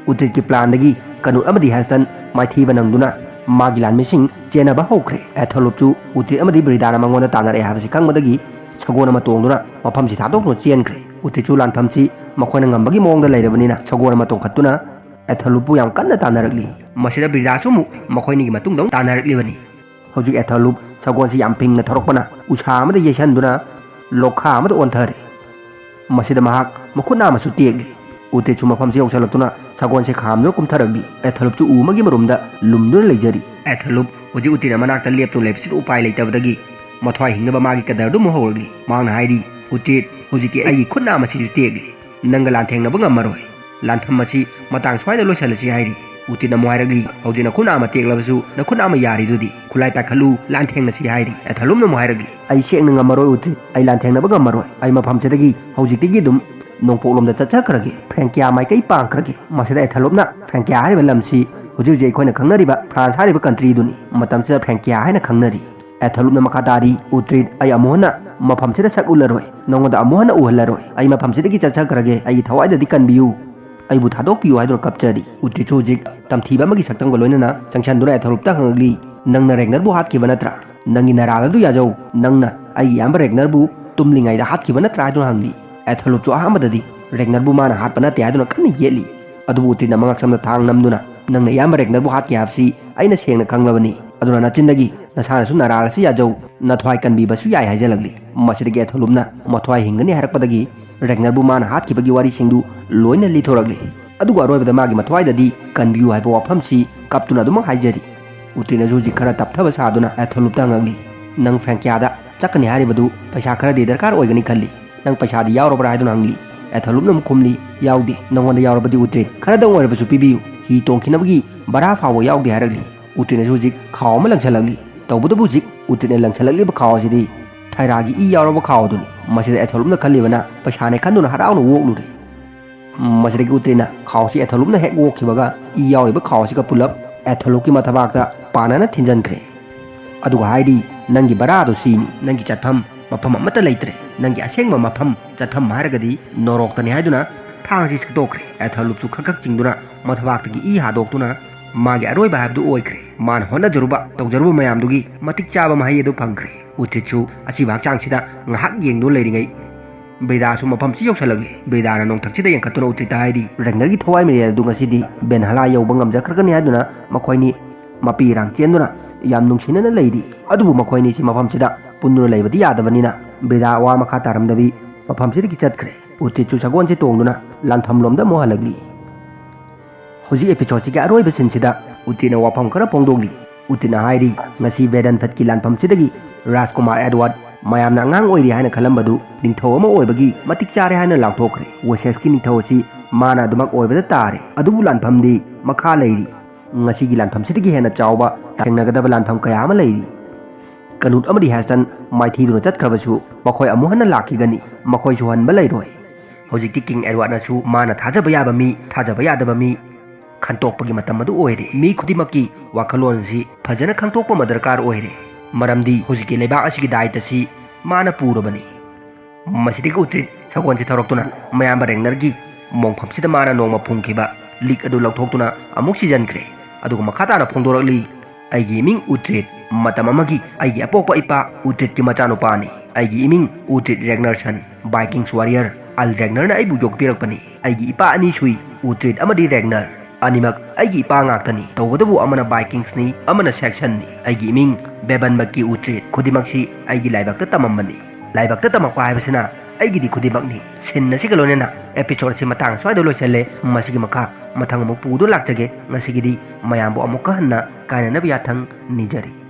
ꯎꯇ꯭ꯔꯤꯠꯀꯤ ꯄ꯭ꯂꯥꯟꯗꯒꯤ ꯀꯅꯨꯠ ꯑꯃꯗꯤ ꯍꯦꯁꯇꯟ ꯃꯥꯏꯊꯤꯕ ꯅꯪꯗꯨꯅ ꯃꯥꯒꯤ ꯂꯥꯟꯃꯤꯁꯤꯡ ꯆꯦꯟꯅꯕ ꯍꯧꯈ꯭ꯔꯦ꯫ ꯑꯦꯊꯂꯨꯞꯁꯨ ꯎꯇ꯭ꯔꯤꯠ ꯑꯃꯗꯤ ꯕ꯭ꯔꯤꯗꯥꯅ ꯃꯉꯣꯟꯗ ꯇꯥꯟꯅꯔꯛꯑꯦ ꯍꯥꯏꯕꯁꯤ ꯈꯪꯕꯗꯒꯤ ꯁꯒꯣꯜ ꯑꯃ ꯇꯣꯡꯗꯨꯅ ꯃꯐꯝꯁꯤ ꯊꯥꯗꯣꯛꯇꯨꯅ ꯆꯦꯟꯈ꯭ꯔꯦ꯫ ꯎꯇ꯭ꯔꯤꯠꯁꯨ ꯂꯥꯟꯐꯝꯁꯤ ꯃꯈꯣꯏꯅ ꯉꯝꯕꯒꯤ ꯃꯑꯣꯡꯗ ꯂꯩꯔꯕꯅꯤꯅ ꯁꯒꯣꯜ ꯑꯃ ꯇꯣꯡꯈꯠꯇꯨꯅ ꯑꯦꯊꯂꯨꯞꯄꯨ ꯌꯥꯝ ꯀꯟꯅ ꯇꯥꯟꯅꯔꯛꯂꯤ꯫ ꯃꯁꯤꯗ ꯕ꯭ꯔꯤꯗꯥꯁꯨ ꯑꯃꯨꯛ ꯃꯈꯣꯏꯅꯤꯒꯤ ꯃꯇꯨꯡꯗ ꯑꯃꯨꯛ ꯇꯥꯟꯅꯔꯛꯂꯤꯕꯅꯤ꯫ ꯍꯧꯖꯤꯛ ꯑꯦꯊꯂꯨꯞ ꯁꯒꯣꯜꯁꯤ ꯌꯥꯝ ꯐꯤꯡꯅ ꯊꯧꯔꯛꯄꯅ ꯎꯁꯥ ꯑꯃꯗ ꯌꯩꯁꯟꯗꯨꯅ ꯂꯣꯛꯈꯥ ꯑꯃꯗ ꯑꯣꯟꯊꯔꯦ꯫ ꯃꯁꯤꯗ ꯃꯍꯥꯛ ꯃꯈꯨꯠ ꯅꯥꯝꯃꯁꯨ ꯇꯦꯛꯂꯤ꯫ ꯎꯇ꯭ꯔꯤꯠꯁꯨ ꯃꯐꯝꯁꯤ ꯌꯧꯁꯤꯜꯂꯛꯇꯨꯅ ꯁꯒꯣꯜꯁꯦ ꯈꯥꯝꯗꯨꯅ ꯀꯨꯝꯊꯔꯛꯂꯤ꯫ ꯑꯦꯊꯂꯨꯞꯁꯨ ꯎ ꯑꯃꯒꯤ ꯃꯔꯨꯝꯗ ꯂꯨꯝꯗꯨꯅ ꯂꯩꯖꯔꯤ꯫ ꯑꯦꯊꯂꯨꯞ ꯍꯧꯖꯤꯛ ꯎꯇ꯭ꯔꯤꯠꯅ ꯃꯅꯥꯛꯇ ꯂꯦꯞꯇꯨꯅ ꯂꯩꯕꯁꯤꯗ ꯎꯄꯥꯏ ꯂꯩꯇꯕꯗꯒꯤ ꯃꯊ꯭ꯋꯥꯏ ꯍꯤꯡꯅꯕ ꯃꯥꯒꯤ ꯀꯗꯔꯗꯨ ꯑꯃꯨꯛ ꯍꯧꯔꯛꯂꯤ꯫ ꯃꯍꯥꯛꯅ ꯍꯥꯏꯔꯤ, "ꯎꯇ꯭ꯔꯤꯠ, ꯍꯧꯖꯤꯛꯇꯤ ꯑꯩꯒꯤ ꯈꯨꯠ ꯅꯥꯝꯃꯁꯤꯁꯨ ꯇꯦꯛꯂꯤ꯫ ꯅꯪꯒ ꯂꯥꯟꯊꯦꯡꯅꯕ ꯉꯝꯃꯔꯣꯏ꯫ ꯂꯥꯟꯐꯝ ꯑꯁꯤ ꯃꯇꯥꯡ ꯁ꯭ꯋꯥꯏꯗ ꯂꯣꯏꯁꯤꯜꯂꯁꯤ" ꯍꯥꯏꯔꯤ꯫ ꯎꯇ꯭ꯔꯤꯠꯅ ꯑꯃꯨꯛ ꯍꯥꯏꯔꯛꯂꯤ, "ꯍꯧꯖꯤꯛ ꯅꯈꯨꯠ ꯅꯥꯝꯃ ꯇꯦꯛꯂꯕꯁꯨ ꯅꯈꯨꯠ ꯅꯥꯝꯃ ꯌꯥꯔꯤꯗꯨꯗꯤ꯫ ꯈꯨꯠꯂꯥꯏ ꯄꯥꯏꯈꯠꯂꯨ, ꯂꯥꯟꯊꯦꯡꯅꯁꯤ" ꯍꯥꯏꯔꯤ꯫ ꯑꯦꯊꯂꯨꯞꯅ ꯑꯃꯨꯛ ꯍꯥꯏꯔꯛꯂꯤ, "ꯑꯩ ꯁꯦꯡꯅ ꯉꯝꯃꯔꯣꯏ ꯎꯇ꯭ꯔꯤꯠ, ꯑꯩ ꯂꯥꯟꯊꯦꯡꯅꯕ ꯉꯝꯃꯔꯣꯏ꯫ ꯑꯩ ꯃꯐꯝꯁꯤꯗꯒꯤ ꯍꯧꯖꯤꯛꯇꯒꯤ ꯑꯗꯨꯝ ꯅꯣꯡꯄꯣꯛꯂꯣꯝꯗ ꯆꯠꯆꯈ꯭ꯔꯒꯦ, ꯐ꯭ꯔꯦꯡꯀꯤꯌꯥ ꯃꯥꯏꯀꯩ ꯄꯥꯡꯈ꯭ꯔꯒꯦ"꯫ ꯃꯁꯤꯗ ꯑꯦꯊꯂꯨꯞꯅ ꯐ꯭ꯔꯦꯡꯀꯤꯌꯥ ꯍꯥꯏꯔꯤꯕ ꯂꯝꯁꯤ ꯍꯧꯖꯤꯛ ꯍꯧꯖꯤꯛ ꯑꯩꯈꯣꯏꯅ ꯈꯪꯅꯔꯤꯕ ꯐ꯭ꯔꯥꯟꯁ ꯍꯥꯏꯔꯤꯕ ꯀꯟꯇ꯭ꯔꯤꯗꯨꯅꯤ꯫ ꯃꯇꯝꯁꯤꯗ ꯐ꯭ꯔꯦꯡꯀꯤꯌꯥ ꯍꯥꯏꯅ ꯈꯪꯅꯔꯤ꯫ ꯑꯦꯊꯂꯨꯞꯅ ꯃꯈꯥ ꯇꯥꯔꯤ, "ꯎꯇ꯭ꯔꯤꯠ, ꯑꯩ ꯑꯃꯨꯛ ꯍꯟꯅ ꯃꯐꯝꯁꯤꯗ ꯁꯛ ꯎꯠꯂꯔꯣꯏ, ꯅꯉꯣꯟꯗ ꯑꯃꯨꯛ ꯍꯟꯅ ꯎꯍꯜꯂꯔꯣꯏ꯫ ꯑꯩ ꯃꯐꯝꯁꯤꯗꯒꯤ ꯆꯠꯆꯈ꯭ꯔꯒꯦ, ꯑꯩꯒꯤ ꯊꯋꯥꯏꯗꯗꯤ ꯀꯟꯕꯤꯌꯨ, ꯑꯩꯕꯨ ꯊꯥꯗꯣꯛꯄꯤꯌꯨ" ꯍꯥꯏꯗꯨꯅ ꯀꯞꯆꯔꯤ꯫ ꯎꯇ꯭ꯔꯤꯠꯁꯨ ꯍꯧꯖꯤꯛ ꯇꯝꯊꯤꯕ ꯑꯃꯒꯤ ꯁꯛꯇꯝꯒ ꯂꯣꯏꯅꯅ ꯆꯪꯁꯤꯟꯗꯨꯅ ꯑꯦꯊꯂꯨꯞꯇ ꯍꯪꯂꯛꯂꯤ, "ꯅꯪꯅ ꯔꯦꯒꯅꯔꯕꯨ ꯍꯥꯠꯈꯤꯕ ꯅꯠꯇ꯭ꯔꯥ? ꯅꯪꯒꯤ ꯅꯔꯥꯜ ꯑꯗꯨ ꯌꯥꯖꯧ, ꯅꯪꯅ ꯑꯩꯒꯤ ꯏꯌꯥꯝꯕ ꯔꯦꯒꯅꯔꯕꯨ ꯇꯨꯝꯂꯤꯉꯩꯗ ꯍꯥꯠꯈꯤꯕ ꯅꯠꯇ꯭ꯔꯥ?" ꯍꯥꯏꯗꯨꯅ ꯍꯪꯂꯤ꯫ ꯑꯦꯊꯂꯨꯞꯁꯨ ꯑꯍꯥꯟꯕꯗꯗꯤ ꯔꯦꯒꯅꯔꯕꯨ ꯃꯥꯅ ꯍꯥꯠꯄ ꯅꯠꯇꯦ ꯍꯥꯏꯗꯨꯅ ꯀꯟꯅ ꯌꯦꯠꯂꯤ꯫ ꯑꯗꯨꯕꯨ ꯎꯇ꯭ꯔꯤꯠꯅ ꯃꯉꯛꯁꯝꯗ ꯊꯥꯡ ꯅꯝꯗꯨꯅ, "ꯅꯪꯅ ꯏꯌꯥꯝꯕ ꯔꯦꯒꯅꯔꯕꯨ ꯍꯥꯠꯈꯤ ꯍꯥꯏꯕꯁꯤ ꯑꯩꯅ ꯁꯦꯡꯅ ꯈꯪꯂꯕꯅꯤ꯫ ꯑꯗꯨꯅ ꯅꯆꯤꯟꯗꯒꯤ ꯅꯁꯥꯅꯁꯨ ꯅꯔꯥꯜ ꯑꯁꯤ ꯌꯥꯖꯧ, ꯅꯊ꯭ꯋꯥꯏ ꯀꯟꯕꯤꯕꯁꯨ ꯌꯥꯏ" ꯍꯥꯏꯖꯜꯂꯛꯂꯤ꯫ ꯃꯁꯤꯗꯒꯤ ꯑꯦꯊꯂꯨꯞꯅ ꯃꯊ꯭ꯋꯥꯏ ꯍꯤꯡꯒꯅꯤ ꯍꯥꯏꯔꯛꯄꯗꯒꯤ ꯔꯦꯒꯅꯔꯕꯨ ꯃꯥꯅ ꯍꯥꯠꯈꯤꯕꯒꯤ ꯋꯥꯔꯤꯁꯤꯡꯗꯨ ꯂꯣꯏꯅ ꯂꯤꯊꯣꯔꯛꯂꯤ꯫ ꯑꯗꯨꯒ ꯑꯔꯣꯏꯕꯗ ꯃꯥꯒꯤ ꯃꯊ꯭ꯋꯥꯏꯗꯗꯤ "ꯀꯟꯕꯤꯌꯨ" ꯍꯥꯏꯕ ꯋꯥꯐꯝꯁꯤ ꯀꯞꯇꯨꯅ ꯑꯗꯨꯃꯛ ꯍꯥꯏꯖꯔꯤ꯫ ꯎꯇ꯭ꯔꯤꯠꯅꯁꯨ ꯍꯧꯖꯤꯛ ꯈꯔ ꯇꯞꯊꯕ ꯁꯥꯗꯨꯅ ꯑꯦꯊꯂꯨꯞꯇ ꯍꯪꯉꯛꯂꯤ, "ꯅꯪ ꯐ꯭ꯔꯦꯡꯀꯤꯌꯥꯗ ꯆꯠꯀꯅꯤ ꯍꯥꯏꯔꯤꯕꯗꯨ ꯄꯩꯁꯥ ꯈꯔꯗꯤ ꯗꯔꯀꯥꯔ ꯑꯣꯏꯒꯅꯤ ꯈꯜꯂꯤ꯫ ꯅꯪ ꯄꯩꯁꯥꯗꯤ ꯌꯥꯎꯔꯕ꯭ꯔꯥ?" ꯍꯥꯏꯗꯨꯅ ꯍꯪꯂꯤ꯫ ꯑꯦꯊꯂꯨꯞꯅ ꯑꯃꯨꯛ ꯈꯨꯝꯂꯤ, "ꯌꯥꯎꯗꯦ꯫ ꯅꯉꯣꯟꯗ ꯌꯥꯎꯔꯕꯗꯤ ꯎꯇ꯭ꯔꯤꯠ, ꯈꯔꯗꯪ ꯑꯣꯏꯔꯕꯁꯨ ꯄꯤꯕꯤꯌꯨ꯫ ꯍꯤ ꯇꯣꯡꯈꯤꯅꯕꯒꯤ ꯚꯔꯥ ꯐꯥꯎꯕ ꯌꯥꯎꯗꯦ" ꯍꯥꯏꯔꯛꯂꯤ꯫ ꯎꯇ꯭ꯔꯤꯠꯅꯁꯨ ꯍꯧꯖꯤꯛ ꯈꯥꯎ ꯑꯃ ꯂꯪꯁꯤꯜꯂꯛꯂꯤ꯫ ꯇꯧꯕꯇꯕꯨ ꯍꯧꯖꯤꯛ ꯎꯇ꯭ꯔꯤꯠꯅ ꯂꯪꯁꯤꯜꯂꯛꯂꯤꯕ ꯈꯥꯎ ꯑꯁꯤꯗꯤ ꯊꯥꯏꯔꯥꯒꯤ ꯏ ꯌꯥꯎꯔꯕ ꯈꯥꯎ ꯑꯗꯨꯅꯤ꯫ ꯃꯁꯤꯗ ꯑꯦꯊꯣꯂꯨꯞꯅ ꯈꯜꯂꯤꯕꯅ ꯄꯩꯁꯥꯅꯦ ꯈꯟꯗꯨꯅ ꯍꯔꯥꯎꯅ ꯑꯣꯛꯂꯨꯔꯦ꯫ ꯃꯁꯤꯗꯒꯤ ꯎꯇ꯭ꯔꯤꯠꯅ ꯈꯥꯎꯁꯤ ꯑꯦꯊꯣꯂꯨꯞꯅ ꯍꯦꯛ ꯑꯣꯛꯈꯤꯕꯒ ꯏ ꯌꯥꯎꯔꯤꯕ ꯈꯥꯎ ꯑꯁꯤꯒ ꯄꯨꯜꯂꯞ ꯑꯦꯊꯣꯂꯨꯞꯀꯤ ꯃꯊꯕꯥꯛꯇ ꯄꯥꯟꯅꯅ ꯊꯤꯟꯖꯟꯈ꯭ꯔꯦ꯫ ꯑꯗꯨꯒ ꯍꯥꯏꯔꯤ, "ꯅꯪꯒꯤ ꯕꯔꯥꯗꯣ ꯁꯤꯅꯤ, ꯅꯪꯒꯤ ꯆꯠꯐꯝ ꯃꯐꯝ ꯑꯃꯠꯇ ꯂꯩꯇ꯭ꯔꯦ, ꯅꯪꯒꯤ ꯑꯁꯦꯡꯕ ꯃꯐꯝ ꯆꯠꯐꯝ ꯍꯥꯏꯔꯒꯗꯤ ꯅꯣꯔꯣꯛꯇꯅꯤ" ꯍꯥꯏꯗꯨꯅ ꯊꯥꯡꯁꯤ ꯁꯠꯇꯣꯛꯈ꯭ꯔꯦ꯫ ꯑꯦꯊꯣꯂꯨꯞꯁꯨ ꯈꯛ ꯈꯛ ꯆꯤꯡꯗꯨꯅ ꯃꯊꯕꯥꯛꯇꯒꯤ ꯏ ꯍꯥꯗꯣꯛꯇꯨꯅ ꯃꯥꯒꯤ ꯑꯔꯣꯏꯕ ꯍꯥꯏꯕꯗꯨ ꯑꯣꯏꯈ꯭ꯔꯦ꯫ ꯃꯥꯅ ꯍꯣꯠꯅꯖꯔꯨꯕ ꯇꯧꯖꯔꯨꯕ ꯃꯌꯥꯝꯗꯨꯒꯤ ꯃꯇꯤꯛ ꯆꯥꯕ ꯃꯍꯩ ꯑꯗꯨ ꯐꯪꯈ꯭ꯔꯦ꯫ ꯎꯇ꯭ꯔꯤꯠꯁꯨ ꯑꯁꯤꯕ ꯍꯛꯆꯥꯡꯁꯤꯗ ꯉꯥꯏꯍꯥꯛ ꯌꯦꯡꯗꯨꯅ ꯂꯩꯔꯤꯉꯩ ꯕ꯭ꯔꯤꯗꯥꯁꯨ ꯃꯐꯝꯁꯤ ꯌꯧꯁꯜꯂꯛꯂꯦ꯫ ꯕ꯭ꯔꯤꯗꯥꯅ ꯅꯣꯡꯊꯛꯁꯤꯗ ꯌꯦꯡꯈꯠꯇꯨꯅ ꯎꯇ꯭ꯔꯤꯠꯇ ꯍꯥꯏꯔꯤ, "ꯔꯦꯒꯅꯔꯒꯤ ꯊꯋꯥꯏ ꯃꯤꯔꯦꯜ ꯑꯗꯨ ꯉꯁꯤꯗꯤ ꯕꯦꯟꯍꯂꯥ ꯌꯧꯕ ꯉꯝꯖꯈ꯭ꯔꯒꯅꯤ" ꯍꯥꯏꯗꯨꯅ ꯃꯈꯣꯏꯅꯤ ꯃꯄꯤ ꯏꯔꯥꯡ ꯆꯦꯟꯗꯨꯅ ꯌꯥꯝ ꯅꯨꯡꯁꯤꯅꯅ ꯂꯩꯔꯤ꯫ ꯑꯗꯨꯕꯨ ꯃꯈꯣꯏꯅꯤꯁꯤ ꯃꯐꯝꯁꯤꯗ ꯄꯨꯟꯗꯨꯅ ꯂꯩꯕꯗꯤ ꯌꯥꯗꯕꯅꯤꯅ ꯕ꯭ꯔꯤꯗꯥ ꯋꯥ ꯃꯈꯥ ꯇꯥꯔꯝꯗꯕꯤ ꯃꯐꯝꯁꯤꯗꯒꯤ ꯆꯠꯈ꯭ꯔꯦ꯫ ꯎꯇ꯭ꯔꯤꯠꯁꯨ ꯁꯒꯣꯜꯁꯦ ꯇꯣꯡꯗꯨꯅ ꯂꯥꯟꯐꯝꯂꯣꯝꯗ ꯑꯃꯨꯛ ꯍꯜꯂꯛꯂꯤ꯫ ꯍꯧꯖꯤꯛ ꯑꯦꯄꯤꯁꯣꯗꯁꯤꯒꯤ ꯑꯔꯣꯏꯕ ꯁꯤꯟꯁꯤꯗ ꯎꯇ꯭ꯔꯤꯠꯅ ꯋꯥꯐꯝ ꯈꯔ ꯐꯣꯡꯗꯣꯛꯂꯤ꯫ ꯎꯇ꯭ꯔꯤꯠꯅ ꯍꯥꯏꯔꯤ, "ꯉꯁꯤ ꯕꯦꯗꯟꯐꯠꯀꯤ ꯂꯥꯟꯐꯝꯁꯤꯗꯒꯤ ꯔꯥꯖꯀꯨꯃꯥꯔ ꯑꯦꯗꯋꯥꯔꯗ ꯃꯌꯥꯝꯅ ꯑꯉꯥꯡ ꯑꯣꯏꯔꯤ ꯍꯥꯏꯅ ꯈꯜꯂꯝꯕꯗꯨ ꯅꯤꯡꯊꯧ ꯑꯃ ꯑꯣꯏꯕꯒꯤ ꯃꯇꯤꯛ ꯆꯥꯔꯦ ꯍꯥꯏꯅ ꯂꯥꯎꯊꯣꯛꯈ꯭ꯔꯦ꯫ ꯋꯦꯁꯦꯁꯀꯤ ꯅꯤꯡꯊꯧ ꯑꯁꯤ ꯃꯥꯅ ꯑꯗꯨꯃꯛ ꯑꯣꯏꯕꯗ ꯇꯥꯔꯦ꯫ ꯑꯗꯨꯕꯨ ꯂꯥꯟꯐꯝꯗꯤ ꯃꯈꯥ ꯂꯩꯔꯤ꯫ ꯉꯁꯤꯒꯤ ꯂꯥꯟꯐꯝꯁꯤꯗꯒꯤ ꯍꯦꯟꯅ ꯆꯥꯎꯕ ꯊꯦꯡꯅꯒꯗꯕ ꯂꯥꯟꯐꯝ ꯀꯌꯥ ꯑꯃ ꯂꯩꯔꯤ꯫ ꯀꯅꯨꯠ ꯑꯃꯗꯤ ꯍꯦꯁꯇꯟ ꯃꯥꯏꯊꯤꯗꯨꯅ ꯆꯠꯈ꯭ꯔꯕꯁꯨ ꯃꯈꯣꯏ ꯑꯃꯨꯛ ꯍꯟꯅ ꯂꯥꯛꯈꯤꯒꯅꯤ꯫ ꯃꯈꯣꯏꯁꯨ ꯍꯟꯕ ꯂꯩꯔꯣꯏ꯫ ꯍꯧꯖꯤꯛꯇꯤ ꯀꯤꯡ ꯑꯦꯗꯋꯥꯔꯗꯅꯁꯨ ꯃꯥꯅ ꯊꯥꯖꯕ ꯌꯥꯕ ꯃꯤ, ꯊꯥꯖꯕ ꯌꯥꯗꯕ ꯃꯤ ꯈꯟꯇꯣꯛꯄꯒꯤ ꯃꯇꯝ ꯑꯗꯨ ꯑꯣꯏꯔꯦ꯫ ꯃꯤ ꯈꯨꯗꯤꯡꯃꯛꯀꯤ ꯋꯥꯈꯜꯂꯣꯟ ꯑꯁꯤ ꯐꯖꯅ ꯈꯪꯗꯣꯛꯄ ꯑꯃ ꯗꯔꯀꯥꯔ ꯑꯣꯏꯔꯦ꯫ ꯃꯔꯝꯗꯤ ꯍꯧꯖꯤꯛꯀꯤ ꯂꯩꯕꯥꯛ ꯑꯁꯤꯒꯤ ꯗꯥꯏꯇ ꯑꯁꯤ ꯃꯥꯅ ꯄꯨꯔꯕꯅꯤ"꯫ ꯃꯁꯤꯗꯒꯤ ꯎꯇ꯭ꯔꯤꯠ ꯁꯒꯣꯜꯁꯦ ꯊꯧꯔꯛꯇꯨꯅ ꯃꯌꯥꯝꯕ ꯔꯦꯒꯅꯔꯒꯤ ꯃꯣꯡꯐꯝꯁꯤꯗ ꯃꯥꯅ ꯅꯣꯡꯃ ꯐꯨꯝꯈꯤꯕ ꯂꯤꯛ ꯑꯗꯨ ꯂꯧꯊꯣꯛꯇꯨꯅ ꯑꯃꯨꯛ ꯁꯤꯖꯟꯈ꯭ꯔꯦ꯫ ꯑꯗꯨꯒ ꯃꯈꯥ ꯇꯥꯅ ꯐꯣꯡꯗꯣꯔꯛꯂꯤ, "ꯑꯩꯒꯤ ꯏꯃꯤꯡ ꯎꯇ꯭ꯔꯤꯠ, ꯃꯇꯝ ꯑꯃꯒꯤ ꯑꯩꯒꯤ ꯑꯄꯣꯛꯄ ꯏꯄꯥ ꯎꯇ꯭ꯔꯤꯠꯀꯤ ꯃꯆꯥꯅꯨꯄꯥꯅꯤ꯫ ꯑꯩꯒꯤ ꯏꯃꯤꯡ ꯎꯇ꯭ꯔꯤꯠ ꯔꯦꯒꯅꯔꯁꯟ, ꯚꯥꯏꯀꯤꯡꯁ ꯋꯥꯔꯤꯌꯔ ꯑꯜ ꯔꯦꯒꯅꯔꯅ ꯑꯩꯕꯨ ꯌꯣꯛꯄꯤꯔꯛꯄꯅꯤ꯫ ꯑꯩꯒꯤ ꯏꯄꯥ ꯑꯅꯤ ꯁꯨꯏ, ꯎꯇ꯭ꯔꯤꯠ ꯑꯃꯗꯤ ꯔꯦꯒꯅꯔ꯫ ꯑꯅꯤꯃꯛ ꯑꯩꯒꯤ ꯏꯄꯥ ꯉꯥꯛꯇꯅꯤ꯫ ꯇꯧꯕꯇꯕꯨ ꯑꯃꯅ ꯚꯥꯏꯀꯤꯡꯁꯅꯤ, ꯑꯃꯅ ꯁꯦꯛꯁꯟꯅꯤ꯫ ꯑꯩꯒꯤ ꯏꯃꯤꯡ ꯕꯦꯕꯟꯕꯛꯀꯤ ꯎꯇ꯭ꯔꯤꯠ꯫ ꯈꯨꯗꯤꯡꯃꯛꯁꯤ ꯑꯩꯒꯤ ꯂꯥꯏꯕꯛꯇ ꯇꯝꯃꯝꯕꯅꯤ"꯫ ꯂꯥꯏꯕꯛꯇ ꯇꯝꯃꯛꯄ ꯍꯥꯏꯕꯁꯤꯅ ꯑꯩꯒꯤꯗꯤ ꯈꯨꯗꯤꯡꯃꯛꯅꯤ꯫ ꯁꯤꯟ ꯑꯁꯤꯒ ꯂꯣꯏꯅꯅ ꯑꯦꯄꯤꯁꯣꯗ ꯑꯁꯤ ꯃꯇꯥꯡ ꯁ꯭ꯋꯥꯏꯗ ꯂꯣꯏꯁꯤꯜꯂꯦ꯫ ꯃꯁꯤꯒꯤ ꯃꯈꯥ ꯃꯊꯪ ꯑꯃꯨꯛ ꯄꯨꯗꯨꯅ ꯂꯥꯛꯆꯒꯦ꯫ ꯉꯁꯤꯒꯤꯗꯤ ꯃꯌꯥꯝꯕꯨ ꯑꯃꯨꯛꯀ ꯍꯟꯅ ꯀꯥꯏꯅꯅꯕ ꯌꯥꯊꯪ ꯅꯤꯖꯔꯤ꯫